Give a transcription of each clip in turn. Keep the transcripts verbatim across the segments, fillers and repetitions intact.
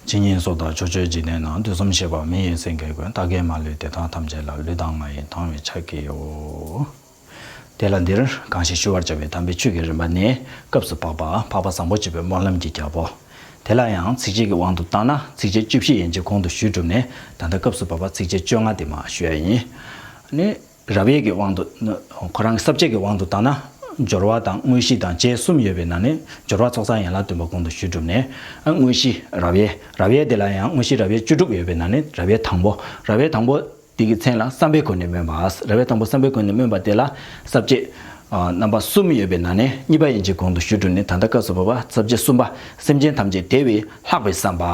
ཇི་སྙེད་སུ་དག་ཕྱོགས་བཅུའི་འཇིག་རྟེན་ན། དུས་གསུམ་གཤེགས་པ་མི་ཡི་སེང་གེ་ཀུན། བདག་གིས་མ་ལུས་དེ་དག་ཐམས་ཅད་ལ། ལུས་དང་ངག་ཡིད་དང་བས་ཕྱག་བགྱིའོ། དེ་ལ་འདིར་གང་ཞིག་ཞུ་བར་བྱ་བའི་དམ་པའི་ཆོས་ཀྱི་རིམ་པ་ནི། སྐབས་སུ་བབ་པ་འཕགས་པ་བཟང་པོ་སྤྱོད་པའི་སྨོན་ལམ་གྱི་རྒྱལ་པོ། དེ་ལ་ཡང་ཚིགས་བཅད་ཀྱི་དབང་དུ་བཏང་ན། ཚིགས་བཅད་བཅུ་བཞི་ཡན་ཆད་གོང་དུ་ཞུས་གྲུབ་ནས། ད་ལྟ་སྐབས་སུ་བབ་པ་ཚིགས་བཅད་བཅོ་ལྔ་དེ་མར་ཞུ་ཡ་ཡིན། ནི། རབ་དབྱེ་གི་དབང་དུ། ཁོ་རང་གི་ས་བཅད་ཀྱི་དབང་དུ་བཏང་ན། སྦྱོར་བ་དང་དངོས་གཞི་དང་བཅས་གསུམ་ཡོད་པའི་ནང་ནས། སྦྱོར་བ་ཚོགས་བསགས་ཡན་ལག་བདུན་པ་གོང་དུ་ཞུས་གྲུབ་ནས། དངོས་གཞི་རབ་དབྱེ། རབ་དབྱེ་དེ་ལ་ཡང་དངོས་གཞི་རབ་དབྱེ་བཅུ་དྲུག་ཡོད་པའི་ནང་ནས། རབ་དབྱེ་དང་པོ། རབ་དབྱེ་དང་པོ་དེ་གི་མཚན་ལ་བསམ་པའི་སྒོ་ནས་སྨོན་པ། རབ་དབྱེ་དང་པོ་བསམ་པའི་སྒོ་ནས་སྨོན་པ་དེ་ལ་ས་བཅད་རྣམ་པ་གསུམ་ཡོད་པའི་ནང་ནས། གཉིས་པ་ཡན་ཆད་གོང་དུ་ཞུས་གྲུབ་ནས། ད་ལྟ་སྐབས་སུ་བབ་པ་ས་བཅད་གསུམ་པ། སེམས་ཅན་ཐམས་ཅད་བདེ་བའི་ལྷག་པའི་བསམ་པ།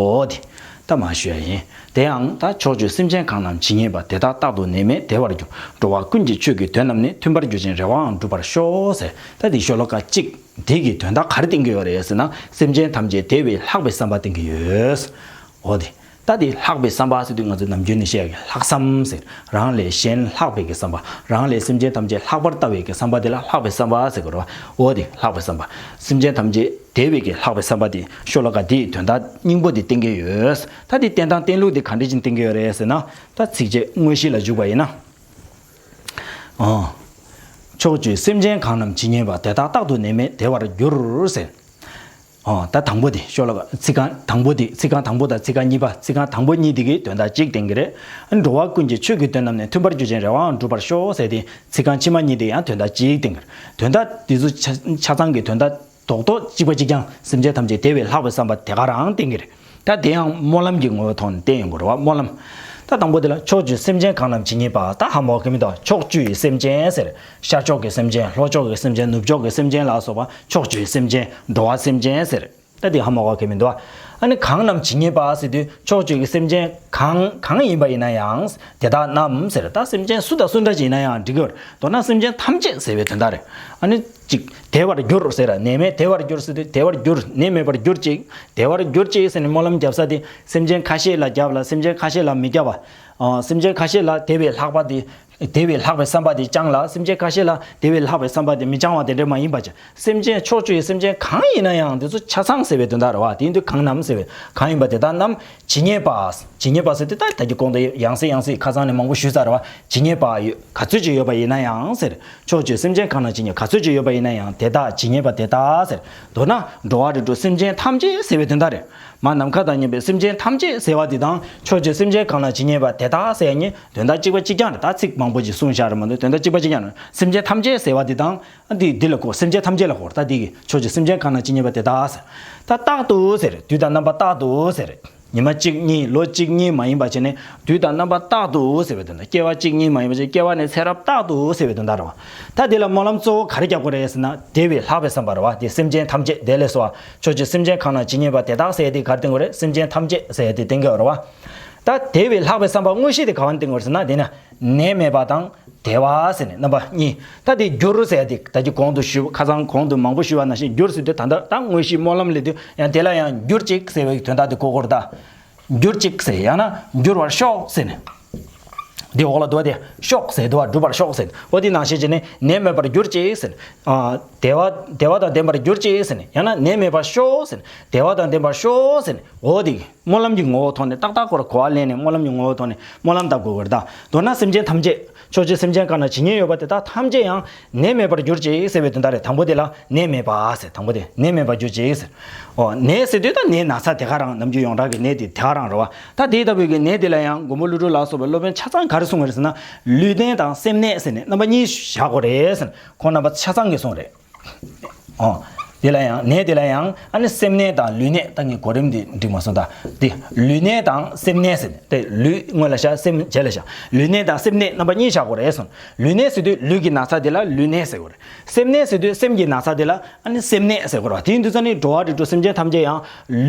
འོ་དེ། ད་མར་ཞུ་ཡ་ཡིན། དེ་ཡང་ད་ཕྱོགས་བཅུའི་སེམས་ཅན་གང་རྣམས་ཇི་སྙེད་པ། དེ་དག་རྟག་ཏུ་ནད་མེད་བདེ་བར་འགྱུར། འགྲོ་བ་ཀུན་གྱི་ཆོས་ཀྱི་དོན་རྣམས་ནི། མཐུན་པར་གྱུར་ཅིང་རེ་བའང་འགྲུབ་པར་ཤོག་ཟེར། ད་འདི་ཤོ་ལོ་ཀ་གཅིག་འདི་གི་དོན་དག་ག་རེ་བསྟན་གྱི་ཡོད་རེད་ཟེར་ན། སེམས་ཅན་ཐམས་ཅད་བདེ་བའི་ལྷག་པའི་བསམ་པ་བསྟན་གྱི་ཡོད། འོ་དེ། ད་འདི་ལྷག་པའི་བསམ་པ་ཟེར་དུས་ང་ཚོས་ནམ་རྒྱུན་ནས་བཤད་ཡ་གི་ལྷག་བསམ་ཟེར། རང་ལས་གཞན་ལྷག་པའི་གི་བསམ་པ། རང་ལས་སེམས་ཅན་ཐམས་ཅད་ལྷག་པར་ལྟ་བའི་གི་བསམ་པ་དེ་ལ་ལྷག་པའི་བསམ་པ་ཟེར་གི་རེད་བ། འོ་དེ་ལྷག་པའི་བསམ་པ། སེམས་ཅན་ཐམས་ཅད་བདེ་བའི་གི་ལྷག་པའི་བསམ་པ་དེ་ཤོ་ལོ་ཀ་དེའི་དོན་དག་སྙིང་པོ་དེ་བསྟན་གྱི་ཡོད། ད་དེ་བསྟན་སྟངས་བསྟན་ལུགས་དེ་ག་འདྲ་ཅིག་བསྟན་གྱི་ཡོད་རེད་ཟེར་ན། ད་ཚིགས་བཅད་དངོས་གཞི་ལ་འཇུག་པ་ཡིན་ན། ཨོ། ཕྱོགས་བཅུའི་སེམས་ཅན་གང་རྣམས་ཇི་སྙེད་པ། དེ་དག་རྟག་ཏུ་ནད་མེད་བདེ་བར་འགྱུར་ཟེར། ཨོ། ད་དང་པོ་དེ་ཤོ་ལོ་ཀ་ཚིག་རྐང་དང་པོ་དེ། ཚིག་རྐང་དང་པོ་དང་ཚིག་རྐང་གཉིས་པ། ཚིག་རྐང་དང་པོ་གཉིས་དེ་གི་དོན་དག་གཅིག་བསྟན་གྱི་རེད། འགྲོ་བ་ཀུན་གྱི་ཆོས་ཀྱི་དོན་རྣམས་ནི། མཐུན་པར་གྱུར་ཅིང་རེ་བའང་འགྲུབ་པར་ཤོག་ཟེར་ཏེ། ཚིག་རྐང་ཕྱི་མ་གཉིས་དེ་ཡང་དོན་དག་གཅིག་བསྟན་གྱི་རེད། དོན་དག་དེ་ཚོ་ཆ་ཆ་ཚང་གི་དོན་དག་རྡོག་རྡོག་གཅིག་པ་གཅིག་རྐྱང་། སེམས་ཅན་ཐམས་ཅད་བདེ་བའི་ལྷག་པའི་བསམ་པ་དེ་ག་རང་བསྟན་གྱི་རེད། ད་དེ་ཡང་སྨོན་ལམ་གྱི་ངོ་བོའི་ཐོག་ནས་བསྟན་ཡོང་གི་རེད་བ། སྨོན་ལམ། ད་དང་པོ་དེ་ལ། ཕྱོགས་བཅུའི་སེམས་ཅན་གང་རྣམས་ཇི་སྙེད་པ། ད་ཧ་མ་གོ་གི་མི་འདུག་ཕྱོགས་བཅུའི་སེམས་ཅན་ཟེར། ཤར་ཕྱོགས་ཀྱི་སེམས་ཅན། ལྷོ་ཕྱོགས་ཀྱི་སེམས་ཅན། ནུབ་ཕྱོགས་ཀྱི་སེམས་ཅན་ལ་སོགས་པ་ཕྱོགས་བཅུའི་སེམས་ཅན། འགྲོ་བ་སེམས་ཅན་ཟེར། ད་དེ་ཧ་མ་གོ་གི་མི་འདུག་ཨ་ནི་གང་རྣམས་ཇི་སྙེད་པ་ཟེར་དུས། ཕྱོགས་བཅུའི་སེམས་ཅན་གང་གང་ཡིན་པ་ཡིན་ན་ཡང་། དེ་དག་རྣམས་ཟེར། ད་སེམས་ཅན་སུ་དང་སུ་འདྲ་ཅིག་ཡིན་ན་ཡང་འགྲིག་གི་ཡོད་རེད། མདོར་ན་སེམས་ཅན་ཐམས་ཅད་ཟེར་བའི་དོན་དག་རེད། ཨ་ནི་ཅིག་བདེ་བར་འགྱུར་ཟེར། ནད་མེད་བདེ་བར་འགྱུར་ཟེར་དུས། བདེ་བར་འགྱུར། ནད་མེད་པར་གྱུར་ཅིག་བདེ་བར་གྱུར་ཅིག་ཟེར་ནས་སྨོན་ལམ་བརྒྱབ་ས་དེ། སེམས་ཅན་ཁ་ཤས་ལ་བརྒྱབ་ལ། སེམས་ཅན་ཁ་ཤས་ལ་མི་བརྒྱབ་པ། ཨ། སེམས་ཅན་ཁ་ཤས་ལ་བདེ་བའི་ལྷག་པ་དེ། བདེ་བའི་ལྷག་པའི་བསམ་པ་དེ་བཅངས་ལ། སེམས་ཅན་ཁ་ཤས་ལ་བདེ་བའི་ལྷག་པའི་བསམ་པ་དེ་མི་བཅངས་པ་དེ་འདྲ་མ་ཡིན་པ་བྱས། སེམས་ཅན་ཕྱོགས་བཅུའི་སེམས་ཅན་གང་ཡིན་ན་ཡང་དེ་ཚོ་ཆ་ཚང་ཟེར་བའི་དོན་དག་རེད་བ། དེ་ཡིན་དུས་གང་རྣམས་ཟེར་བའི། གང་ཡིན་པ་དེ་དག་རྣམས་ཇི་སྙེད་པ། ཇི་སྙེད་པ་ཟེར་དུས། ད་ད་གི་གོང་དུ་ཡང་སེ་ཡང་སེ་ཁ་སང་ནས་མང་པོ་ཞུས་ཚར་བ། ཇི་སྙེད་པ་ཡོད། ག་ཚོད་ཅིག་ཡོད་པ་ཡིན་ན་ཡང་ཟེར། ཕྱོགས་བཅུའི་སེམས་ཅན་གང་རྣམས་ཇི་སྙེད། ག་ཚོད་ཅིག་ཡོད་པ་ཡིན་ན་ཡང་། དེ་དག་ཇི་སྙེད་པ་དེ་དག་ཟེར། མདོར་ན་འགྲོ་བ་རིགས་དྲུག་སེམས་ཅན་ཐམས་ཅད་ཟེར་བའི་དོན་དག་རེད། མ་ནམ་མཁའ་དང་མཉམ་པའི་སེམས་ཅན་ཐམས་ཅད་ཟེར་བ་དེ་དང་། ཕྱོགས་བཅུའི་སེམས་ཅན་གང་རྣམས་ཇི་སྙེད་པ་དེ་དག་ཟེར་ཡ་གཉིས་དོན་དག་གཅིག་པ་གཅིག་རྐྱང་རེད། ད་ཚིག་མང་པོ་ཅིག་གསུངས་བཞག་རེད་མ་གཏོགས། དོན་དག་གཅིག་པ་གཅིག་རྐྱང་རེད། སེམས་ཅན་ཐམས་ཅད་ཟེར་བ་དེ་དང་། ཨ། འདི་འདི་ལ་གོ། སེམས་ཅན་ཐམས་ཅད་ལ་གོ། ད་འདི་གི་ཕྱོགས་བཅུའི་སེམས་ཅན་གང་རྣམས་ཇི་སྙེད་པ་དེ་དག་ཟེར། ད་རྟག་ཏུ་ཟེར། དུས་དང་རྣམ་པ་རྟག་ཏུ་ཟེར། ཉི་མ་གཅིག་གཉིས། ལོ་གཅིག་གཉིས་མ་ཡིན་པ་བྱས་ནས། དུས་དང་རྣམ་པ་རྟག་ཏུ་ཟེར་བའི་དོན་དག་སྐྱེ་བ་གཅིག་གཉིས་མ་ཡིན་པ་བྱས། སྐྱེ་བ་ནས་ཚེ་རབས་རྟག་ཏུ་ཟེར་བའི་དོན་དག་རེད་བ། ད་འདི་ལ་སྨོན་ལམ་གཙོ་བོ་ག་རེ་རྒྱག་དགོས་རེད་ཟེར་ན། བདེ་བའི་ལྷག་པའི་བསམ་པ་རེད་བ། དེ་སེམས་ཅན་ཐམས་ཅད། དེ་ལས་སོ། ཕྱོགས་བཅུའི་སེམས་ཅན་གང་རྣམས་ཇི་སྙེད་པ་དེ་དག་ཟེར་ཡ་དེ་ག་རེ་བསྟན་དགོས་རེད། སེམས་ཅན་ཐམས་ཅད་ཟེར་ཡ་དེ་བསྟན་དགོས་རེད་བ། ད་བདེ་བའི་ལྷག་པའི་བསམ་པ་དངོས་གཞི་དེ་ག་བ་ནས་བསྟན་དགོས་རེད་ཟེར་ན། དེ་ནི་ནད་མེད་པ་དང་བདེ་བ་ཟེར་ནས་རྣམ་པ་གཉིས། ད་དེ་འགྱུར་ཟེར་ཡ་དེ་ད་ཅི་གོང་དུ་ཞུས། ཁ་སང་གོང་དུ་མང་པོ་ཞུས་པ་ནང་བཞིན། འགྱུར་ཟེར་དུས་ད་ལྟ་ད་དངོས་གཞི་སྨོན་ལམ་ལས་དུས་ཡང་དེ་ལ་ཡང་གྱུར་ཅིག་ཟེར་བའི་དོན་དག་དེ་གོ་དགོས་རེད་ད། གྱུར་ཅིག་ཟེར། ཡང་ན་འགྱུར་བར་ཤོག་ཟེར་ནས། འདི་འོག་ལ་འདུག་པ་དེ། ཤོག་ཟེར་འདུག་པ། འགྲུབ་པར་ཤོག་ཟེར། འོ་དེ་ནང་བཞིན་བྱས་ནས་ནད་མེད་པར་གྱུར་ཅིག་ཟེར། ཨ། བདེ་བ་བདེ་བ་དང་ལྡན་པར་གྱུར་ཅིག་ཟེར་ནས། ཡང་ན་ནད་མེད་པར་ཤོག་ཟེར་ནས། བདེ་བ་དང་ལྡན་པར་ཤོག་ཟེར་ནས། འོ་དེ་སྨོན་ལམ་གྱི་ངོ་བོའི་ཐོག་ནས་ཏག་ཏག་ཁོ་ར་གོ་བ་ལེན་ནས། སྨོན་ལམ་གྱི་ངོ་བོའི་ཐོག་ནས་སྨོན་ལམ་བཏབ་དགོས་ཀྱི་རེད་ད། མདོར་ན་སེམས་ཅན་ཐམས་ཅད། ཕྱོགས་བཅུའི་སེམས་ཅན་གང་རྣམས་ཇི་སྙེད་ཡོད་པ་དེ་དག་ཐམས་ཅད་ཡང་ནད་མེད་པར་གྱུར་ཅིག་ཟེར་བའི་དོན་དག་རེད། དང་པོ་དེ་ལ་ནད་མེད་པ་ཟེར། དང་པོ་དེ་ནད་མེད་པར་གྱུར་ཅིག་ཟེར། ཨོ། ནད་ཟེར་དུས་ད་ནད་ན་ཚ་དེ་ག་རང་། ནམ་རྒྱུན་ཡོངས་གྲགས་ཀྱི་ནད་དེ་དེ་ག་རང་རེད་བ། ད་དེ་ལྟ་བུའི་གི་ནད་དེ་ལ་ཡང་མགོན་པོ་ཀླུ་སྒྲུབ་ལ་སོགས་པའི་སློབ་དཔོན་ཆ་ཚང་ག་རེ་གསུངས་པ་རེད་ཟེར་ན། ལུས་ནད་དང་སེམས་ནད་ཟེར་ནས་རྣམ་པ་གཉིས་བཞག་དགོས་རེད་ཟེར་ནས་ཁོང་རྣམ་པ་ཆ་ཚང་གིས་གསུངས་རེད། ཨོ། དེ་ལ་ཡང་། ནད་དེ་ལ་ཡང་། ཨ་ནི་སེམས་ནད་དང་ལུས་ནད། ད་ངས་གོ་རིམ་འདི་འགྲིག་མ་སོང་ད། དེ་ལུས་ནད་དང་སེམས་ནད་ཟེར་ནས། དེ་ལུས་སྔོན་ལ་བཞག་སེམས་རྗེས་ལ་བཞག་ལུས་ནད་དང་སེམས་ནད་རྣམ་པ་གཉིས་བཞག་དགོས་རེད་གསུངས། ལུས་ནད་ཟེར་དུས་ལུས་ཀྱི་ན་ཚ་དེ་ལ་ལུས་ནད་ཟེར་དགོས་རེད། སེམས་ནད་ཟེར་དུས་སེམས་ཀྱི་ན་ཚ་དེ་ལ་ཨ་ནི་སེམས་ནད་ཟེར་དགོས་རེད་བ། དེ་ཡིན་དུས་ཙང་ནི་འགྲོ་བ་རིགས་དྲུག་སེམས་ཅན་ཐམས་ཅད་ཡང་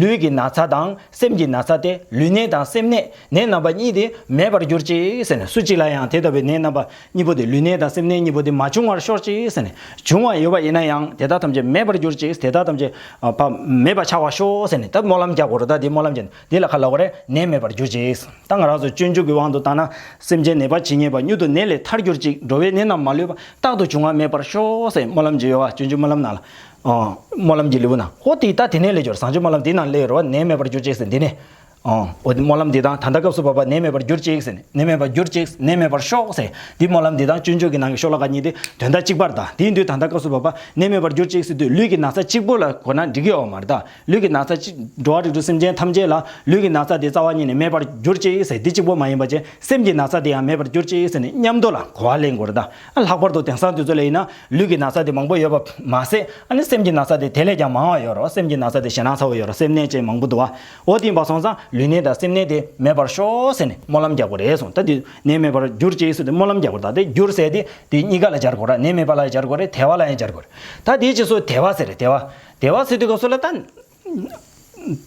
ལུས་ཀྱི་ན་ཚ་དང་སེམས་ཀྱི་ན་ཚ་དེ། ལུས་ནད་དང་སེམས་ནད། ནད་རྣམ་པ་གཉིས་དེ་མེད་པར་གྱུར་ཅིག་ཟེར་ནས། སུ་གཅིག་ལ་ཡང་དེ་ལྟ་བུའི་ནད་རྣམ་པ་གཉིས་པོ་དེ། ལུས་ནད་དང་སེམས་ནད་གཉིས་པོ་དེ་མ་བྱུང་བར་ཤོག་ཅིག་ཟེར་ནས། བྱུང་བ་ཡོད་པ་ཡིན་ན་ཡང་དེ་དག་ཐམས་ཅད་མེད་པར་གྱུར་ ཅིག་དེ་དག་ཐམས་ཅད་ཨ་ཕ་མེད་པར་འཆར་བར་ཤོག་ཟེར་ནས་ད་སྨོན་ལམ་རྒྱག་དགོས་རེད། ད་འདི་སྨོན་ལམ་རྒྱག་འདི་ལ་ག་ལབ་དགོས་རེད། ནད་མེད་པར་གྱུར་ཅིག་ད་ང་རང་ཚོ་སྤྱོད་འཇུག་གི་དབང་དུ་བཏང་ན། སེམས་ཅན་ནད་པ་ཇི་སྙེད་པ། མྱུར་དུ་ནད་ལས་ཐར་གྱུར་ཅིག་འགྲོ་བའི་ནད་རྣམས་མ་ལུས་པ། རྟག་ཏུ་འབྱུང་བ་མེད་པར་ཤོག་ཟེར་སྨོན་ལམ་ཅིག་ཡོད་པ། སྤྱོད་འཇུག་སྨོན་ལམ་ནང་ལ། ཨོ། སྨོན་ལམ་གྱི་ལེའུ་ན། ཨོ་དེ་ད་དེ་ནས་སླེབས་ཡོད་རེད། བཟང་སྤྱོད་སྨོན་ལམ་དེ་ནང་སླེབས་ཡོད་རེད་པ། ནད་མེད་པར་གྱུར་ཅིག་ཟེར་འདི་ནས། ཨོ། ཨོ་དེ་སྨོན་ལམ་འདི་དང་ད་ལྟ་སྐབས་སུ་བབ་པ་ནད་མེད་པར་གྱུར་ཅིག་ཟེར་ནས། ནད་མེད་པར་གྱུར་ཅིག་ནད་མེད་པར་ཤོག་ཟེར། འདི་སྨོན་ལམ་འདི་དང་སྤྱོད་འཇུག་གི་ནང་གི་ཤོ་ལོ་ཀ་གཉིས་དེ་དོན་དག་གཅིག་པ་རེད། ད་དེ་ཡིན་དུས་ད་ལྟ་སྐབས་སུ་བབ་པ་ནད་མེད་པར་གྱུར་ཅིག་ཟེར་དུས་ལུས་ཀྱི་ན་ཚ་གཅིག་པོ་ལ་གོ་ན་འགྲིག་གི་ཡོད་མ་རེད་ད། ལུས་ཀྱི་ན་ཚ་གཅིག་འགྲོ་བ་རིགས་དྲུག་སེམས་ཅན་ཐམས་ཅད་ལ་ལུས་ཀྱི་ན་ཚ་དེ་རྩ་བ་ཉིད་ནས་མེད་པར་གྱུར་ཅིག་ཟེར། འདི་གཅིག་པོ་མ་ཡིན་པ་བྱས་སེམས་ཀྱི་ན་ཚ་དེ་ཡང་མེད་པར་གྱུར་ཅིག་ཟེར་ནས་མཉམ་དུ་ལ་གོ་བ་ལེན་དགོས་རེད་ད། ལྷག་པར་དུ་དེང་སང་དུས་ཚོད་ལ་ཡིན་ན་ལུས་ཀྱི་ན་ཚ་དེ་མང་པོ་ཡོད་པ་མ་ཟད། ཨ་ནི་སེམས་ཀྱི་ན་ཚ་དེ་དེ་ལས་ཀྱང་མང་བ་ཡོད་རེད། སེམས་ཀྱི་ན་ཚ་དེ་ཞེད་སྣང་ཚ་པོ་ཡོད་རེད། སེམས་ནད་ཅན་མང་པོ་འདུག་བ། འོ་དེ་ཡིན་པ་སོང་ཙང་ལུས་ནད་དང་སེམས་ནད་དེ་མེད་པར་ཤོག་ཟེར་ནས་སྨོན་ལམ་རྒྱག་དགོས་རེད་གསུངས། ད་དེ་ནད་མེད་པར་གྱུར་ཅིག་ཟེར་དུས་སྨོན་ལམ་རྒྱག་དགོས་རེད། ད་དེ་གྱུར་ཟེར་དེ་དེ་གཉིས་ཀ་ལ་སྦྱར་དགོས་རེད། ནད་མེད་པ་ལ་ཡང་སྦྱར་དགོས་རེད། དེ་བ་ལ་ཡང་སྦྱར་དགོས་རེད། ད་དེའི་རྗེས་སུ་དེ་བ་ཟེར་རེད། དེ་བ། དེ་བ་ཟེར་དུས་སྐབས་སུ་ལ་ད།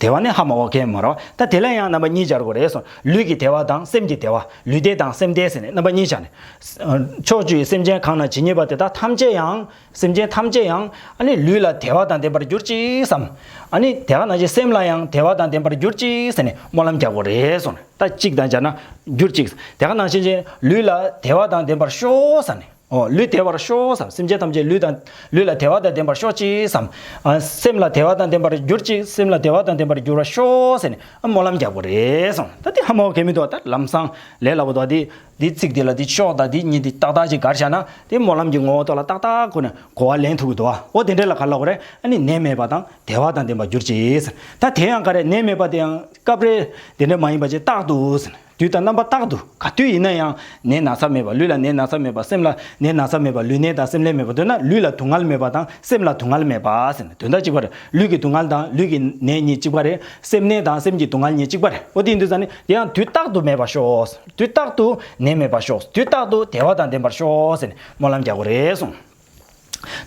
དེ་བ་ནི་ཧ་མ་གོ་མཁན་མ་རེད་བ། ད་དེ་ལ་ཡང་རྣམ་པ་གཉིས་སྦྱར་དགོས་རེད་གསུངས། ལུས་ཀྱི་དེ་བ་དང་སེམས་ཀྱི་དེ་བ། ལུས་བདེ་དང་སེམས་བདེ་ཟེར་ནས་རྣམ་པ་གཉིས་སྦྱར་ནས། ཕྱོགས་བཅུའི་སེམས་ཅན་གང་ན་ཇི་སྙེད་པ་དེ་དག་ཐམས་ཅད་ཡང་། སེམས་ཅན་ཐམས་ཅད་ཡང་། ཨ་ནི་ལུས་ལ་བདེ་བ་དང་ལྡན་པར་གྱུར་ཅིག་བསམ། ཨ་ནི་དེ་ག་ནང་བཞིན་སེམས་ལ་ཡང་བདེ་བ་དང་ལྡན་པར་གྱུར་ཅིག་ཟེར་ནས་སྨོན་ལམ་རྒྱག་དགོས་རེད་གསུངས། ད་གཅིག་དང་སྦྱར་ན་གྱུར་ཅིག་དེ་ག་ནང་བཞིན་ཅིག་ལུས་ལ་བདེ་བ་དང་ལྡན་པར་ཤོག་ཟེར་ནས། ཨོ། ལུས་བདེ་བར་ཤོག་བསམ། སེམས་ཅན་ཐམས་ཅད་ལུས་དང་། ལུས་ལ་བདེ་བ་དང་ལྡན་པར་ཤོག་ཅིག་བསམ། ཨ། སེམས་ལ་བདེ་བ་དང་ལྡན་པར་གྱུར་ཅིག་སེམས་ལ་བདེ་བ་དང་ལྡན་པར་འགྱུར་བར་ཤོག་ཟེར་ནས་ཨ་སྨོན་ལམ་རྒྱག་དགོས་རེད་གསུངས། ད་དེ་ཧ་མ་གོ་མཁན་མི་འདུག་ད་ལམ་སང་ལས་སླ་པོ་འདུག་དེ་དེ་ཚིག་དེ་ལ་དེ་ཤོག་དང་དེ་གཉིས་དེ་ཏག་ཏག་ཅིག་གར་བཞག་ན་དེ་སྨོན་ལམ་གྱི་ངོ་བོ་ཐོག་ལ་ཏག་ཏག་ཁོ་ནས་གོ་བ་ལེན་ཐུབ་ཀྱི་འདུག་འོ་དེ་འདྲ་ལ་ག་ལབ་དགོས་རེད། ཨ་ནི་ནད་མེད་པ་དང་བདེ་བ་དང་ལྡན་པར་གྱུར་ཅིག་ཟེར། ད་དེ་ཡང་ག་རེ། ནད་མེད་པ་དེ་ཡང་སྐབས་རེ་དེ་འདྲ་མ་ཡིན་པ་ཅིག་རྟག་ཏུ་ཟེར། དུས་དང་རྣམ་པ་རྟག་ཏུ་ག་དུས་ཡིན་ན་ཡང་ནད་ན་ཚ་མེད་པ། ལུས་ལ་ནད་ན་ཚ་མེད་པ། སེམས་ལ་ནད་ན་ཚ་མེད་པ། ལུས་ནད་དང་སེམས་ནད་མེད་པ། འདོད་ན་ལུས་ལ་སྡུག་བསྔལ་མེད་པ་དང་སེམས་ལ་སྡུག་བསྔལ་མེད་པ་ཟེར་ནས་དོན་དག་གཅིག་པ་རེད། ལུས་ཀྱི་སྡུག་བསྔལ་དང་ལུས་ཀྱི་ནད་གཉིས་གཅིག་པ་རེད། སེམས་ནད་དང་སེམས་ཀྱི་སྡུག་བསྔལ་གཉིས་གཅིག་པ་རེད། འོ་དེ་ཡིན་དུས་ཙང་ནི་དེ་ཡང་དུས་རྟག་ཏུ་མེད་པར་ཤོག་དུས་རྟག་ཏུ་ནད་མེད་པར་ཤོག་དུས་རྟག་ཏུ་བདེ་བ་དང་ལྡན་པར་ཤོག་ཟེར་ནས་སྨོན་ལམ་རྒྱག་དགོས་རེད་གསུངས།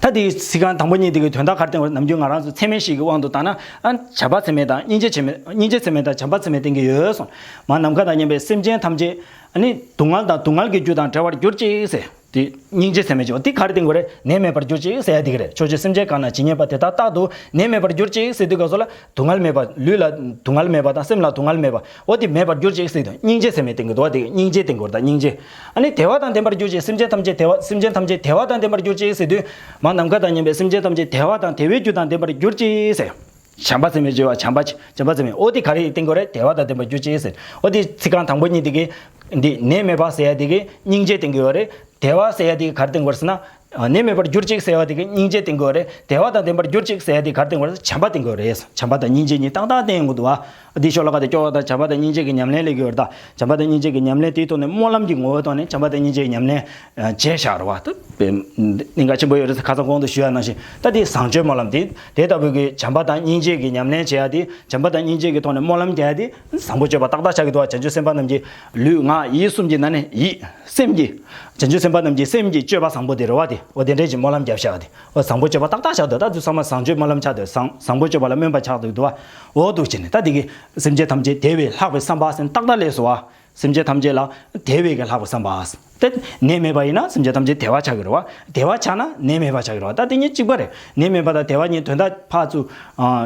ད་དེའི་ཚིག་རྐང་དང་པོ་གཉིས་དེ་གི་དོན་དག་ག་རེ་བསྟན་པ་རེད། ནམ་རྒྱུན་ང་རང་ཚོ་ཚད་མའི་གཞི་གི་དབང་དུ་བཏང་ན། ཨ། བྱམས་པ་ཚད་མེད་དང་སྙིང་རྗེ་ཚད་མེད། སྙིང་རྗེ་ཚད་མེད་དང་བྱམས་པ་ཚད་མེད་བསྟན་གྱི་ཡོད་གསུངས། མ་ནམ་མཁའ་དང་མཉམ་པའི་སེམས་ཅན་ཐམས་ཅད། ཨ་ནི་སྡུག་བསྔལ་དང་སྡུག་བསྔལ་གྱི་རྒྱུ་དང་བྲལ་བར་གྱུར་ཅིག་ཟེར། དེ་སྙིང་རྗེ་ཚད་མེད་ཅིག་འོ་དེ་ག་རེ་བསྟན་དགོས་རེད། ནད་མེད་པར་གྱུར་ཅིག་ཟེར་ཡ་དེ་ག་རེད། ཕྱོགས་བཅུའི་སེམས་ཅན་གང་ན་ཇི་སྙེད་པ་དེ་དག་རྟག་ཏུ་ནད་མེད་པར་གྱུར་ཅིག་ཟེར་དུས་སྐབས་སུ་ལ། སྡུག་བསྔལ་མེད་པ། ལུས་ལ་སྡུག་བསྔལ་མེད་པ་དང་སེམས་ལ་སྡུག་བསྔལ་མེད་པ། འོ་དེ་མེད་པར་གྱུར་ཅིག་ཟེར་དུས་སྙིང་རྗེ་ཚད་མེད་བསྟན་གྱི་འདུག་བ། དེ་སྙིང་རྗེ་བསྟན་དགོས་རེད། ད་སྙིང་རྗེ། ཨ་ནི་བདེ་བ་དང་ལྡན་པར་གྱུར་ཅིག་སེམས་ཅན་ཐམས་ཅད་བདེ་བ། སེམས་ཅན་ཐམས་ཅད་བདེ་བ་དང་ལྡན་པར་གྱུར་ཅིག་ཟེར་དུས། མ་ནམ་མཁའ་དང་མཉམ་པའི་སེམས་ཅན་ཐམས་ཅད་བདེ་བ་དང་བདེ་བའི་རྒྱུ་དང་ལྡན་པར་གྱུར་ཅིག་ཟེར། བྱམས་པ་ཚད་མེད་ཅེས་པ། བྱམས་པ་བྱམས་པ་ཚད་མེད། འོ་དེ་ག་རེ་བསྟན་དགོས་རེད། བདེ་བ་དང་ལྡན་པར་གྱུར་ཅིག་ཟེར། འོ་དེ་ཚིག་རྐང་དང་པོ་གཉིས་དེ་གི། འདི་ནད་མེད་པ་ཟེར་ཡ་དེ་གི་སྙིང་རྗེ་བསྟན་གྱི་ཡོད་རེད། བདེ་བ་ཟེར་ཡ་དེ་གི་ག་རེ་བསྟན་དགོས་རེད་ཟེར་ན། ནད་མེད་པར་གྱུར་ཅིག་ཟེར་བ་དེ་གི་སྙིང་རྗེ་བསྟན་དགོས་རེད། བདེ་བ་དང་ལྡན་པར་གྱུར་ཅིག་ཟེར་ཡ་དེ་ག་རེ་བསྟན་དགོས་རེད། བྱམས་པ་བསྟན་དགོས་རེད། བྱམས་པ་དང་སྙིང་རྗེ་གཉིས་ཏག་ཏག་བསྟན་ཡོང་གི་འདུག་བ། འདི་ཤོ་ལོ་ཀ་དེ་སྐྱོར་བ་དང་བྱམས་པ་དང་སྙིང་རྗེ་གི་ཉམས་ལེན་སླེབས་ཀྱི་ཡོད་རེད་ད། བྱམས་པ་དང་སྙིང་རྗེ་གི་ཉམས་ལེན་དེའི་ཐོག་ནས་སྨོན་ལམ་གྱི་ངོ་བོའི་ཐོག་ནས་བྱམས་པ་དང་སྙིང་རྗེ་གི་ཉམས་ལེན་བྱས་བཞག་རེད་བ། ད་གནད་འགག་ཆེན་པོ་ཡོད་རེད། ཁ་སང་གོང་དུ་ཞུས་པ་ནང་བཞིན་ད་དེ་བཟང་སྤྱོད་སྨོན་ལམ་དེ། དེ་ལྟ་བུའི་གི་བྱམས་པ་དང་སྙིང་རྗེ་གི་ཉམས་ལེན་བྱེད་ཡ་དེ། བྱམས་པ་དང་སྙིང་རྗེ་གི་ཐོག་ནས་སྨོན་ལམ་རྒྱག་ཡ་དེ་བཟང་པོ་སྤྱོད་པ་ཏག་ཏག་ཆགས་ཀྱི་འདུག་བ། བྱང་ཆུབ་སེམས་དཔའ་རྣམས་ཀྱི་ལུས་ངག་ཡིད་གསུམ་གྱི་ནང་ནས་ཡིད་སེམས་ཀྱི། བྱང་ཆུབ་སེམས་དཔའ་རྣམས་ཀྱི་སེམས་ཀྱི་སྤྱོད་པ་བཟང་པོ་དེ་རེད་བ། དེ་འོ་དེ་འདྲས་ཀྱི་སྨོན་ལམ་རྒྱབ་བཞག་དེ། འོ་བཟང་པོ་སྤྱོད་པ་ཏག་ཏག་བཞག་འདུག་ད་དུས་ཚང་མ་བཟང་སྤྱོད་སྨོན་ལམ་ཆགས་འདུག་བཟང་བཟང་པོ་སྤྱོད་པ་ལ་སྨོན་པ་ཆགས་འདུག་འདུག་བ། འོ་འདུག་བྱས་ནས་ད་དེ་གི་སེམས་ཅན་ཐམས་ཅད་བདེ་བའི་ལྷག་པའི་བསམ་པ་ཟེར་ཏག་ཏག་སླེབས་སོང་བ། སེམས་ཅན་ཐམས་ཅད་ལ་བདེ་བའི་གི་ལྷག་པའི་བསམ་པ། དེ་ནད་མེད་པ་ཡིན་ན་སེམས་ཅན་ཐམས་ཅད་བདེ་བ་ཆགས་ཀྱི་རེད་བ། བདེ་བ་ཆགས་ན་ནད་མེད་པ་ཆགས་ཀྱི་རེད་བ། ད་དེ་གཉིས་གཅིག་པ་རེད། ནད་མེད་པ་དང་བདེ་བ་གཉིས་དོན་དག་ཕར་ཚུར་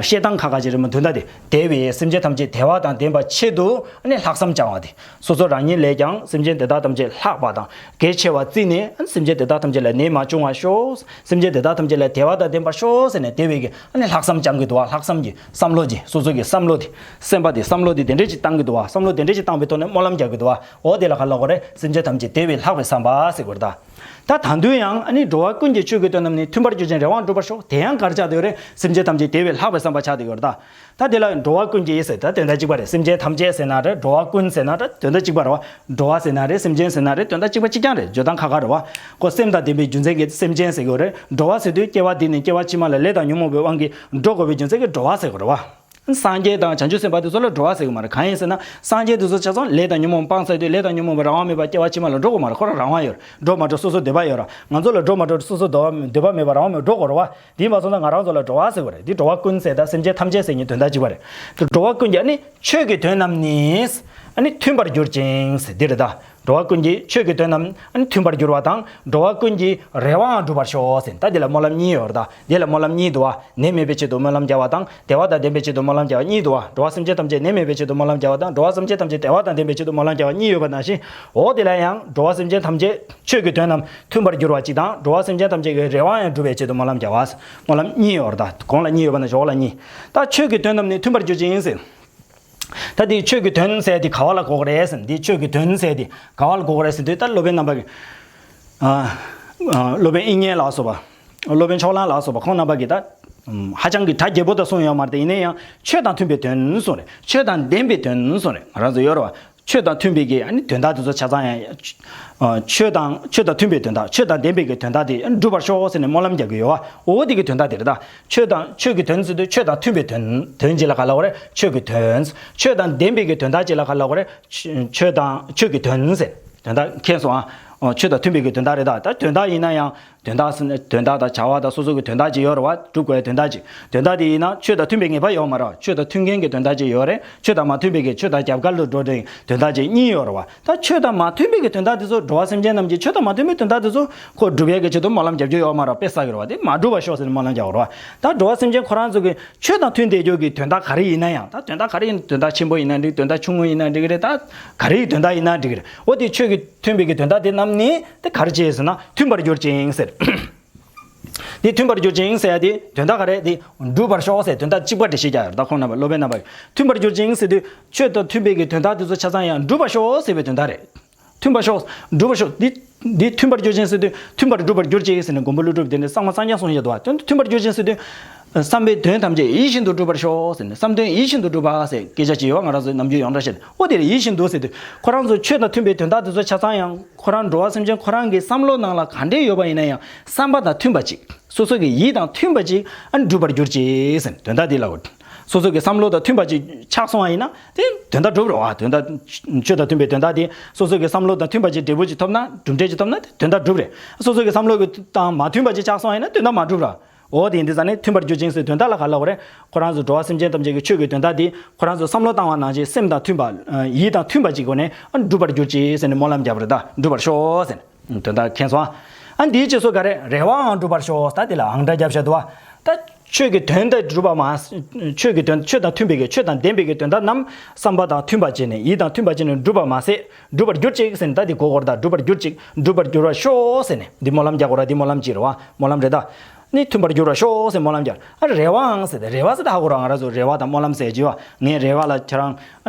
བཤད་སྟངས་ཁ་ཁ་ཅིག་རེད་མ། དོན་དག་དེ་བདེ་བའི་སེམས་ཅན་ཐམས་ཅད་བདེ་བ་དང་ལྡན་པ་ཆེད་དུ་ནི་ལྷག་བསམ་བཅངས་པ་དེ། སོ་སོ་རང་ཉིད་ལས་ཀྱང་སེམས་ཅན་དེ་དག་ཐམས་ཅད་ལྷག་པ་དང་གལ་ཆེ་བར་བརྩིས་ནས་སེམས་ཅན་དེ་དག་ཐམས་ཅད་ལ་ནད་མ་བྱུང་བར་ཤོག་སེམས་ཅན་དེ་དག་ཐམས་ཅད་ལ་བདེ་བ་དང་ལྡན་པར་ཤོག་ཟེར་ནས་བདེ་བའི་གི་ཨ་ནི་ལྷག་བསམ་བཅངས་ཀྱི་འདུག་བ། ལྷག་བསམ་གྱི་བསམ་བློ་གྱི་སོ་སོ་གི་བསམ་བློ་དེ། སེམས་པ་དེ་བསམ་བློ་དེ་དེ་འདྲས་ཅིག་བཏང་གི་འདུག་བ། བསམ་བློ་དེ་འདྲས་ཅིག་བཏང་བའི་ཐོག་ནས་སྨོན་ལམ་རྒྱག་གི་འདུག་བ། འོ་དེ་ལ་ག་ལབ་དགོས་རེད། སེམས་ཅན་ཐམས་ཅད་བདེ་བའི་ལྷག་པའི་བསམ་པ་ཟེར་དགོས་རེད་ད། ད་ད་དུང་ཡང་ཨ་ནི་འགྲོ་བ་ཀུན་གྱི་ཆོས་ཀྱི་དོན་རྣམས་ནི། མཐུན་པར་གྱུར་ཅིང་རེ་བའང་འགྲུབ་པར་ཤོག་དེ་ཡང་ག་རེ་ཆགས་བསྡད་ཡོད་རེད། སེམས་ཅན་ཐམས་ཅད་བདེ་བའི་ལྷག་པའི་བསམ་པ་ཆགས་བསྡད་ཡོད་རེད་ད། ད་དེ་ལ་འགྲོ་བ་ཀུན་གྱི་ཟེར་ད་དོན་དག་གཅིག་པ་རེད། སེམས་ཅན་ཐམས་ཅད་ཟེར་ན་རེད། འགྲོ་བ་ཀུན་ཟེར་ན་རེད། དོན་དག་གཅིག་པ་རེད་བ། འགྲོ་བ་ཟེར་ན་རེད། སེམས་ཅན་ཟེར་ན་རེད། དོན་དག་གཅིག་པ་གཅིག་རྐྱང་རེད། བརྗོད་སྟངས་ཁ་ཁ་རེད་བ། ཁོ་སེམས་དང་ལྡན་པའི་རྒྱུ་མཚན་གྱིས་སེམས་ཅན་ཟེར་གྱི་ཡོད་རེད། འགྲོ་བ་ཟེར་དུས་སྐྱེ་བ་འདི་ནས་སྐྱེ་བ་ཕྱི་མ་ལ་ལས་དང་ཉོན་མོངས་པའི་དབང་གིས་འགྲོ་དགོས་པའི་རྒྱུ་མཚན་གྱིས་འགྲོ་བ་ཟེར་གྱི་ཡོད་རེད་བ། སངས་རྒྱས་དང་བྱང་ཆུབ་སེམས་དཔའ་དེ་ཚོ་ལ་འགྲོ་བ་ཟེར་གྱི་མ་རེད། གང་ཡིན་ཟེར་ན་སངས་རྒྱས་དེ་ཚོ་ཆ་ཚང་ལས་དང་ཉོན་མོངས་སྤངས་ཚར་དུས་ལས་དང་ཉོན་མོངས་པའི་རང་དབང་མེད་པར་སྐྱེ་བ་ཕྱི་མ་ལ་འགྲོ་དགོས་མ་རེད། ཁོ་རང་རང་དབང་ཡོད་རེད། འགྲོ་མ་འགྲོ་སོ་སོ་འདོད་པ་ཡོད་རེད། ང་ཚོ་ལ་འགྲོ་མ་འགྲོ་སོ་སོ་འདོད་པ་འདོད་པ་མེད་པར་རང་དབང་མེད་འགྲོ་དགོས་རེད་བ། དེ་ཡིན་པ་སོང་ཙང་ང་རང་ཚོ་ལ་འགྲོ་བ་ཟེར་བ་རེད། འདི་འགྲོ་བ་ཀུན་ཟེར་ད་སེམས་ཅན་ཐམས་ཅད་ཟེར་མཁན་དོན་དག་གཅིག་པ་རེད། འདི་འགྲོ་བ་ཀུན་གྱི་ཨ་ནི་ཆོས་ཀྱི་དོན་རྣམས་ནི། ཨ་ནི་མཐུན་པར་གྱུར་ཅིང་ཟེར་འདི་རེད་ད། འགྲོ་བ་ཀུན་གྱི་ཆོས་ཀྱི་དོན་རྣམས་ཨ་ནི་མཐུན་པར་གྱུར་པ་དང་འགྲོ་བ་ཀུན་གྱི་རེ་བའང་འགྲུབ་པར་ཤོག་ཟེར། ད་འདི་ལ་སྨོན་ལམ་གཉིས་ཡོད་རེད་ད། འདི་ལ་སྨོན་ལམ་གཉིས་འདུག་བ། ནད་མེད་པའི་ཆེད་དུ་སྨོན་ལམ་རྒྱག་པ་དང་བདེ་བ་དང་ལྡན་པའི་ཆེད་དུ་སྨོན་ལམ་རྒྱག་པ་གཉིས་འདུག་བ། འགྲོ་བ་སེམས་ཅན་ཐམས་ཅད་ནད་མེད་པའི་ཆེད་དུ་སྨོན་ལམ་རྒྱག་པ་དང་འགྲོ་བ་སེམས་ཅན་ཐམས་ཅད་བདེ་བ་དང་ལྡན་པའི་ཆེད་དུ་སྨོན་ལམ་རྒྱག་པ་གཉིས་ཡོད་པ་ནང་བཞིན། འོ་དེ་ལ་ཡང་འགྲོ་བ་སེམས་ཅན་ཐམས་ཅད་ཆོས་ཀྱི་དོན་རྣམས་མཐུན་པར་གྱུར་པ་གཅིག་དང་འགྲོ་བ་སེམས་ཅན་ཐམས་ཅད་ཀྱི་རེ་བ་ཡང་འགྲུབ་པའི་ཆེད་དུ་སྨོན་ལམ་རྒྱག་པ། སྨོན་ལམ་གཉིས་ཡོད་རེད་ད། གོང་ལ་གཉིས་ཡོད་པ་ནང་བཞིན་འོག་ལ་གཉིས། ད་ཆོས་ཀྱི་དོན་རྣམས་ནི་མཐུན་པར་གྱུར་ཅིང་ཟེར། ད་དེའི་ཆོས་ཀྱི་དོན་ཟེར་དེ་ག་བ་ལ་གོ་གི་རེད་ཟེར་ན། དེའི་ཆོས་ཀྱི་དོན་ཟེར་དེ་ག་བ་ལ་གོ་གི་རེད་ཟེར་དུས། ད་སློབ་དཔོན་རྣམ་པ་གི། ཨ། ཨ། སློབ་དཔོན་དབྱིག་གཉེན་ལ་སོགས་པ། སློབ་དཔོན་ཕྱོགས་གླང་ལ་སོགས་པ་ཁོང་རྣམ་པ་གི་ད། ཨམ། ཧ་ཅང་གི་གྲ་རྒྱས་པོ་ད་གསུངས་ཡོད་མ་རེད་དེ། ཡིན་ན་ཡང་ཆོས་དང་མཐུན་པའི་དོན་གསུངས་རེད། ཆོས་དང་ལྡན་པའི་དོན་གསུངས་རེད། ང་རང་ཚོ་ཡོད་རེད་བ། ཆོས་དང་མཐུན་པའི་གི་ཨ་ནི་དོན་དག་དེ་ཚོ་ཆ་ཚང་ཡང་། ཨ། ཆོས་དང་ཆོས་དང་མཐུན་པའི་དོན་དག་ཆོས་དང་ལྡན་པའི་གི་དོན་དག་དེ་འགྲུབ་པར་ཤོག་ཟེར་ནས་སྨོན་ལམ་རྒྱག་གི་ཡོད་བ། འོ་དེ་གི་དོན་དག་དེ་རེད་ད། ཆོས་དང་ཆོས་ཀྱི་དོན་ཟེར་དུས་ཆོས་དང་མཐུན་པའི་དོན། དོན་ཅིག་ལ་ག་ལབ་དགོས་རེད། ཆོས་ཀྱི་དོན། ཆོས་དང་ལྡན་པའི་གི་དོན་དག་ཅིག་ལ་ག་ལབ་དགོས་རེད། ཆོས་ཆོས་དང་ཆོས་ཀྱི་དོན་ཟེར། དོན་དག་མཁྱེན་སོང་ཨ། ཨོ། ཆོས་དང་མཐུན་པའི་གི་དོན་དག་རེད་ད། ད་དོན་དག་ཡིན་ན་ཡང་དོན་དག་ཟེར་ན་དོན་དག་དང་བྱ་བ་དང་སོ་སོ་གི་དོན་དག་ཅིག་ཡོད་རེད་བ། སྒྲུབ་དགོས་དོན་དག་ཅིག་དོན་དག་དེ་ཡིན་ན་ཆོས་དང་མཐུན་པའི་ངེས་པ་ཡོད་མ་རེད། ཆོས་དང་མཐུན་མཁན་གྱི་དོན་དག་ཅིག་ཡོད་རེད། ཆོས་དང་མ་མཐུན་པའི་གི་ཆོས་དང་རྒྱབ་འགལ་དུ་འགྲོ་འདྲ་དོན་དག་ཅིག་གཉིས་ཡོད་རེད་བ། ད་ཆོས་དང་མ་མཐུན་པའི་གི་དོན་དག་དེ་ཚོ། འགྲོ་བ་སེམས་ཅན་རྣམས་ཀྱི་ཆོས་དང་མ་མཐུན་པའི་དོན་དག་དེ་ཚོ་ཁོ་སྒྲུབ་ཡས་ཀྱི་ཆེད་དུ་སྨོན་ལམ་རྒྱབ་རྒྱུ་ཡོད་མ་རེད། དཔེ་བསགས་ཀྱི་རེད་བ། དེ་མ་འགྲུབ་པར་ཤོག་ཟེར་ནས་སྨོན་ལམ་རྒྱག་དགོས་རེད་བ། ད་འགྲོ་བ་སེམས་ཅན་ཁོ་རང་ཚོ་གི་ཆོས་དང་མཐུན་བསྡད་རྒྱུ་གི་དོན་དག་ག་རེ་ཡིན་ན་ཡང་། ད་དོན་དག་ག་རེ་ཡིན། དོན་དག་ཆེན་པོ་ཡིན་ན་འགྲིག་དོན་དག་ཆུང་ངུ་ཡིན་ན་འགྲིག་གི་རེད། ད་ག་རེ་ཡི་དོན་དག་ཡིན་ན་འགྲིག་གི་རེད། འོ་དེ་ཆོས་ཀྱི་མཐུན་པའི་གི་དོན་དག་དེ་རྣམས་ནི་དེ་ག་རེ་བྱེད་ཟེར་ན་མཐུན་པར་གྱུར་ཅིང་ཟེར། དེ་མཐུན་པར་གྱུར་ཅིང་ཟེར་ཡ་དེ་དོན་དག་ག་རེ་དེ་འགྲུབ་པར་ཤོག་ཟེར། དོན་དག་གཅིག་པ་འགྲེལ་བཤད་རྒྱག་ཡོད་རེད། ད་ཁོང་རྣམ་པ་སློབ་དཔོན་རྣམ་པ་གིས་མཐུན་པར་གྱུར་ཅིང་ཟེར་དུས་ཆོས་དང་མཐུན་པའི་གི་དོན་དག་དེ་ཚོ་ཆ་ཚང་ཡང་འགྲུབ་པར་ཤོག་ཟེར་བའི་དོན་དག་རེད། མཐུན་པར་ཤོག་འགྲུབ་པར་ཤོག་འདི་འདི་མཐུན་པར་གྱུར་ཅིང་ཟེར་དུས་མཐུན་པར་འགྲུབ་པར་གྱུར་ཅིག་ཟེར་ནས་མགོན་པོ་ཀླུ་སྒྲུབ་དེ་ནས་གསང་བ་སངས་རྒྱས་གསུངས་བཞག་འདུག་བ། དོན་དུ་མཐུན་པར་གྱུར་ཅིང་ཟེར་དུས། བསམ་པའི་དོན་ཐམས་ཅད་ཡིད་བཞིན་དུ་འགྲུབ་པར་ཤོག་ཟེར་ནས། བསམ་དོན་ཡིད་བཞིན་དུ་འགྲུབ་པ་ཟེར་སྐད་ཆ་ཅིག་ཡོད། ང་རང་ཚོའི་ནམ་རྒྱུན་ཡོངས་གྲགས་བཤད་དེ། འོ་དེ་རེད། ཡིད་བཞིན་དུ་ཟེར་དུས་ཁོ་རང་ཚོ་ཆོས་དང་མཐུན་པའི་དོན་དག་དེ་ཚོ་ཆ་ཚང་ཡང་ཁོ་རང་འགྲོ་བ་སེམས་ཅན་ཁོ་རང་གི་བསམ་བློ་ནང་ལ་ག་འདྲས་ཡོད་པ་ཡིན་ན་ཡང་བསམ་པ་དང་མཐུན་པ་ཅིག་སོ་སོ་གི་ཡིད་དང་མཐུན་པ་ཅིག་ཨ་འགྲུབ་པར་གྱུར་ཅིག་ཟེར་ནས་དོན་དག་འདི་ལ། སོ་སོ་གི་བསམ་བློ་དང་མཐུན་པ་ཅིག་ཆགས་སོང་བ་ཡིན་ན་དེ་དོན་དག་འགྲུབ་རེད་བ། དོན་དག་ཆོས་དང་མཐུན་པའི་དོན་དག་དེ་སོ་སོ་གི་བསམ་བློ་དང་མཐུན་པ་ཅིག་འབྲས་བུ་ཅིག་ཐོབ་ན། གྲུབ་འབྲས་ཅིག་ཐོབ་ན་དེ་དོན་དག་འགྲུབ་རེད། སོ་སོ་གི་བསམ་བློ་གི་དང་མ་མཐུན་པ་ཅིག་ཆགས་སོང་བ་ཡིན་ན་དོན་དག་མ་འགྲུབ་ར། འོ་དེ་ཡིན་དུས་ཙང་ནས་མཐུན་པར་གྱུར་ཅིང་ཟེར་དོན་དག་ལ་ག་ལབ་དགོས་རེད། ཁོ་རང་ཚོ་འགྲོ་བ་སེམས་ཅན་ཐམས་ཅད་ཀྱི་ཆོས་ཀྱི་དོན་དག་དེ་ཁོ་རང་ཚོ་བསམ་བློ་བཏང་བ་ནང་བཞིན་སེམས་དང་མཐུན་པ། ཡིད་དང་མཐུན་པ་ཅིག་སྒོ་ནས་ཨ་འགྲུབ་པར་གྱུར་ཅིག་ཟེར་ནས་སྨོན་ལམ་བརྒྱབ་རེད། ད་འགྲུབ་པར་ཤོག་ཟེར་ནས། དོན་དག་མཁྱེན་སོང་ཨ། ཨ་འདིའི་རྗེས་སུ་ག་རེ། རེ་བའང་འགྲུབ་པར་ཤོག་ད་དེ་ལ་ཨང་སྒྲ་བརྒྱབ་བཞག་འདུག་བ། ད་ཆོས་ཀྱི་དོན་དེ་འགྲུབ་པ་མ། ཆོས་ཀྱི་དོན། ཆོས་དང་མཐུན་པའི་གི། ཆོས་དང་ལྡན་པའི་གི་དོན་དག་རྣམས་བསམ་པ་དང་མཐུན་པ་བྱས་ནས། ཡིད་དང་མཐུན་པ་བྱས་ནས་འགྲུབ་པ་མ་ཟད་འགྲུབ་པར་གྱུར་ཅིག་ཟེར་ནས། ད་དེ་གོ་དགོས་རེད། ད་འགྲུབ་པར་གྱུར་ཅིག་འགྲུབ་པར་འགྱུར་བར་ཤོག་ཟེར་ནས་འདི་སྨོན་ལམ་རྒྱག་དགོས་རེད། འདི་སྨོན་ལམ་ཅིག་རེད་བ། སྨོན་ལམ་རེད་ད། ནི་མཐུན་པར་འགྱུར་བར་ཤོག་ཟེར་སྨོན་ལམ་རྒྱག་ཨ་རེ་བའང་ཟེར་ཏེ། རེ་བ་ཟེར་ཏེ་ཧ་གོ་ར། ང་རང་ཚོ་རེ་བ་དང་སྨོན་ལམ་ཟེར་གྱི་བ། ངས་རེ་བ་ལ་ཁྱེད་རང་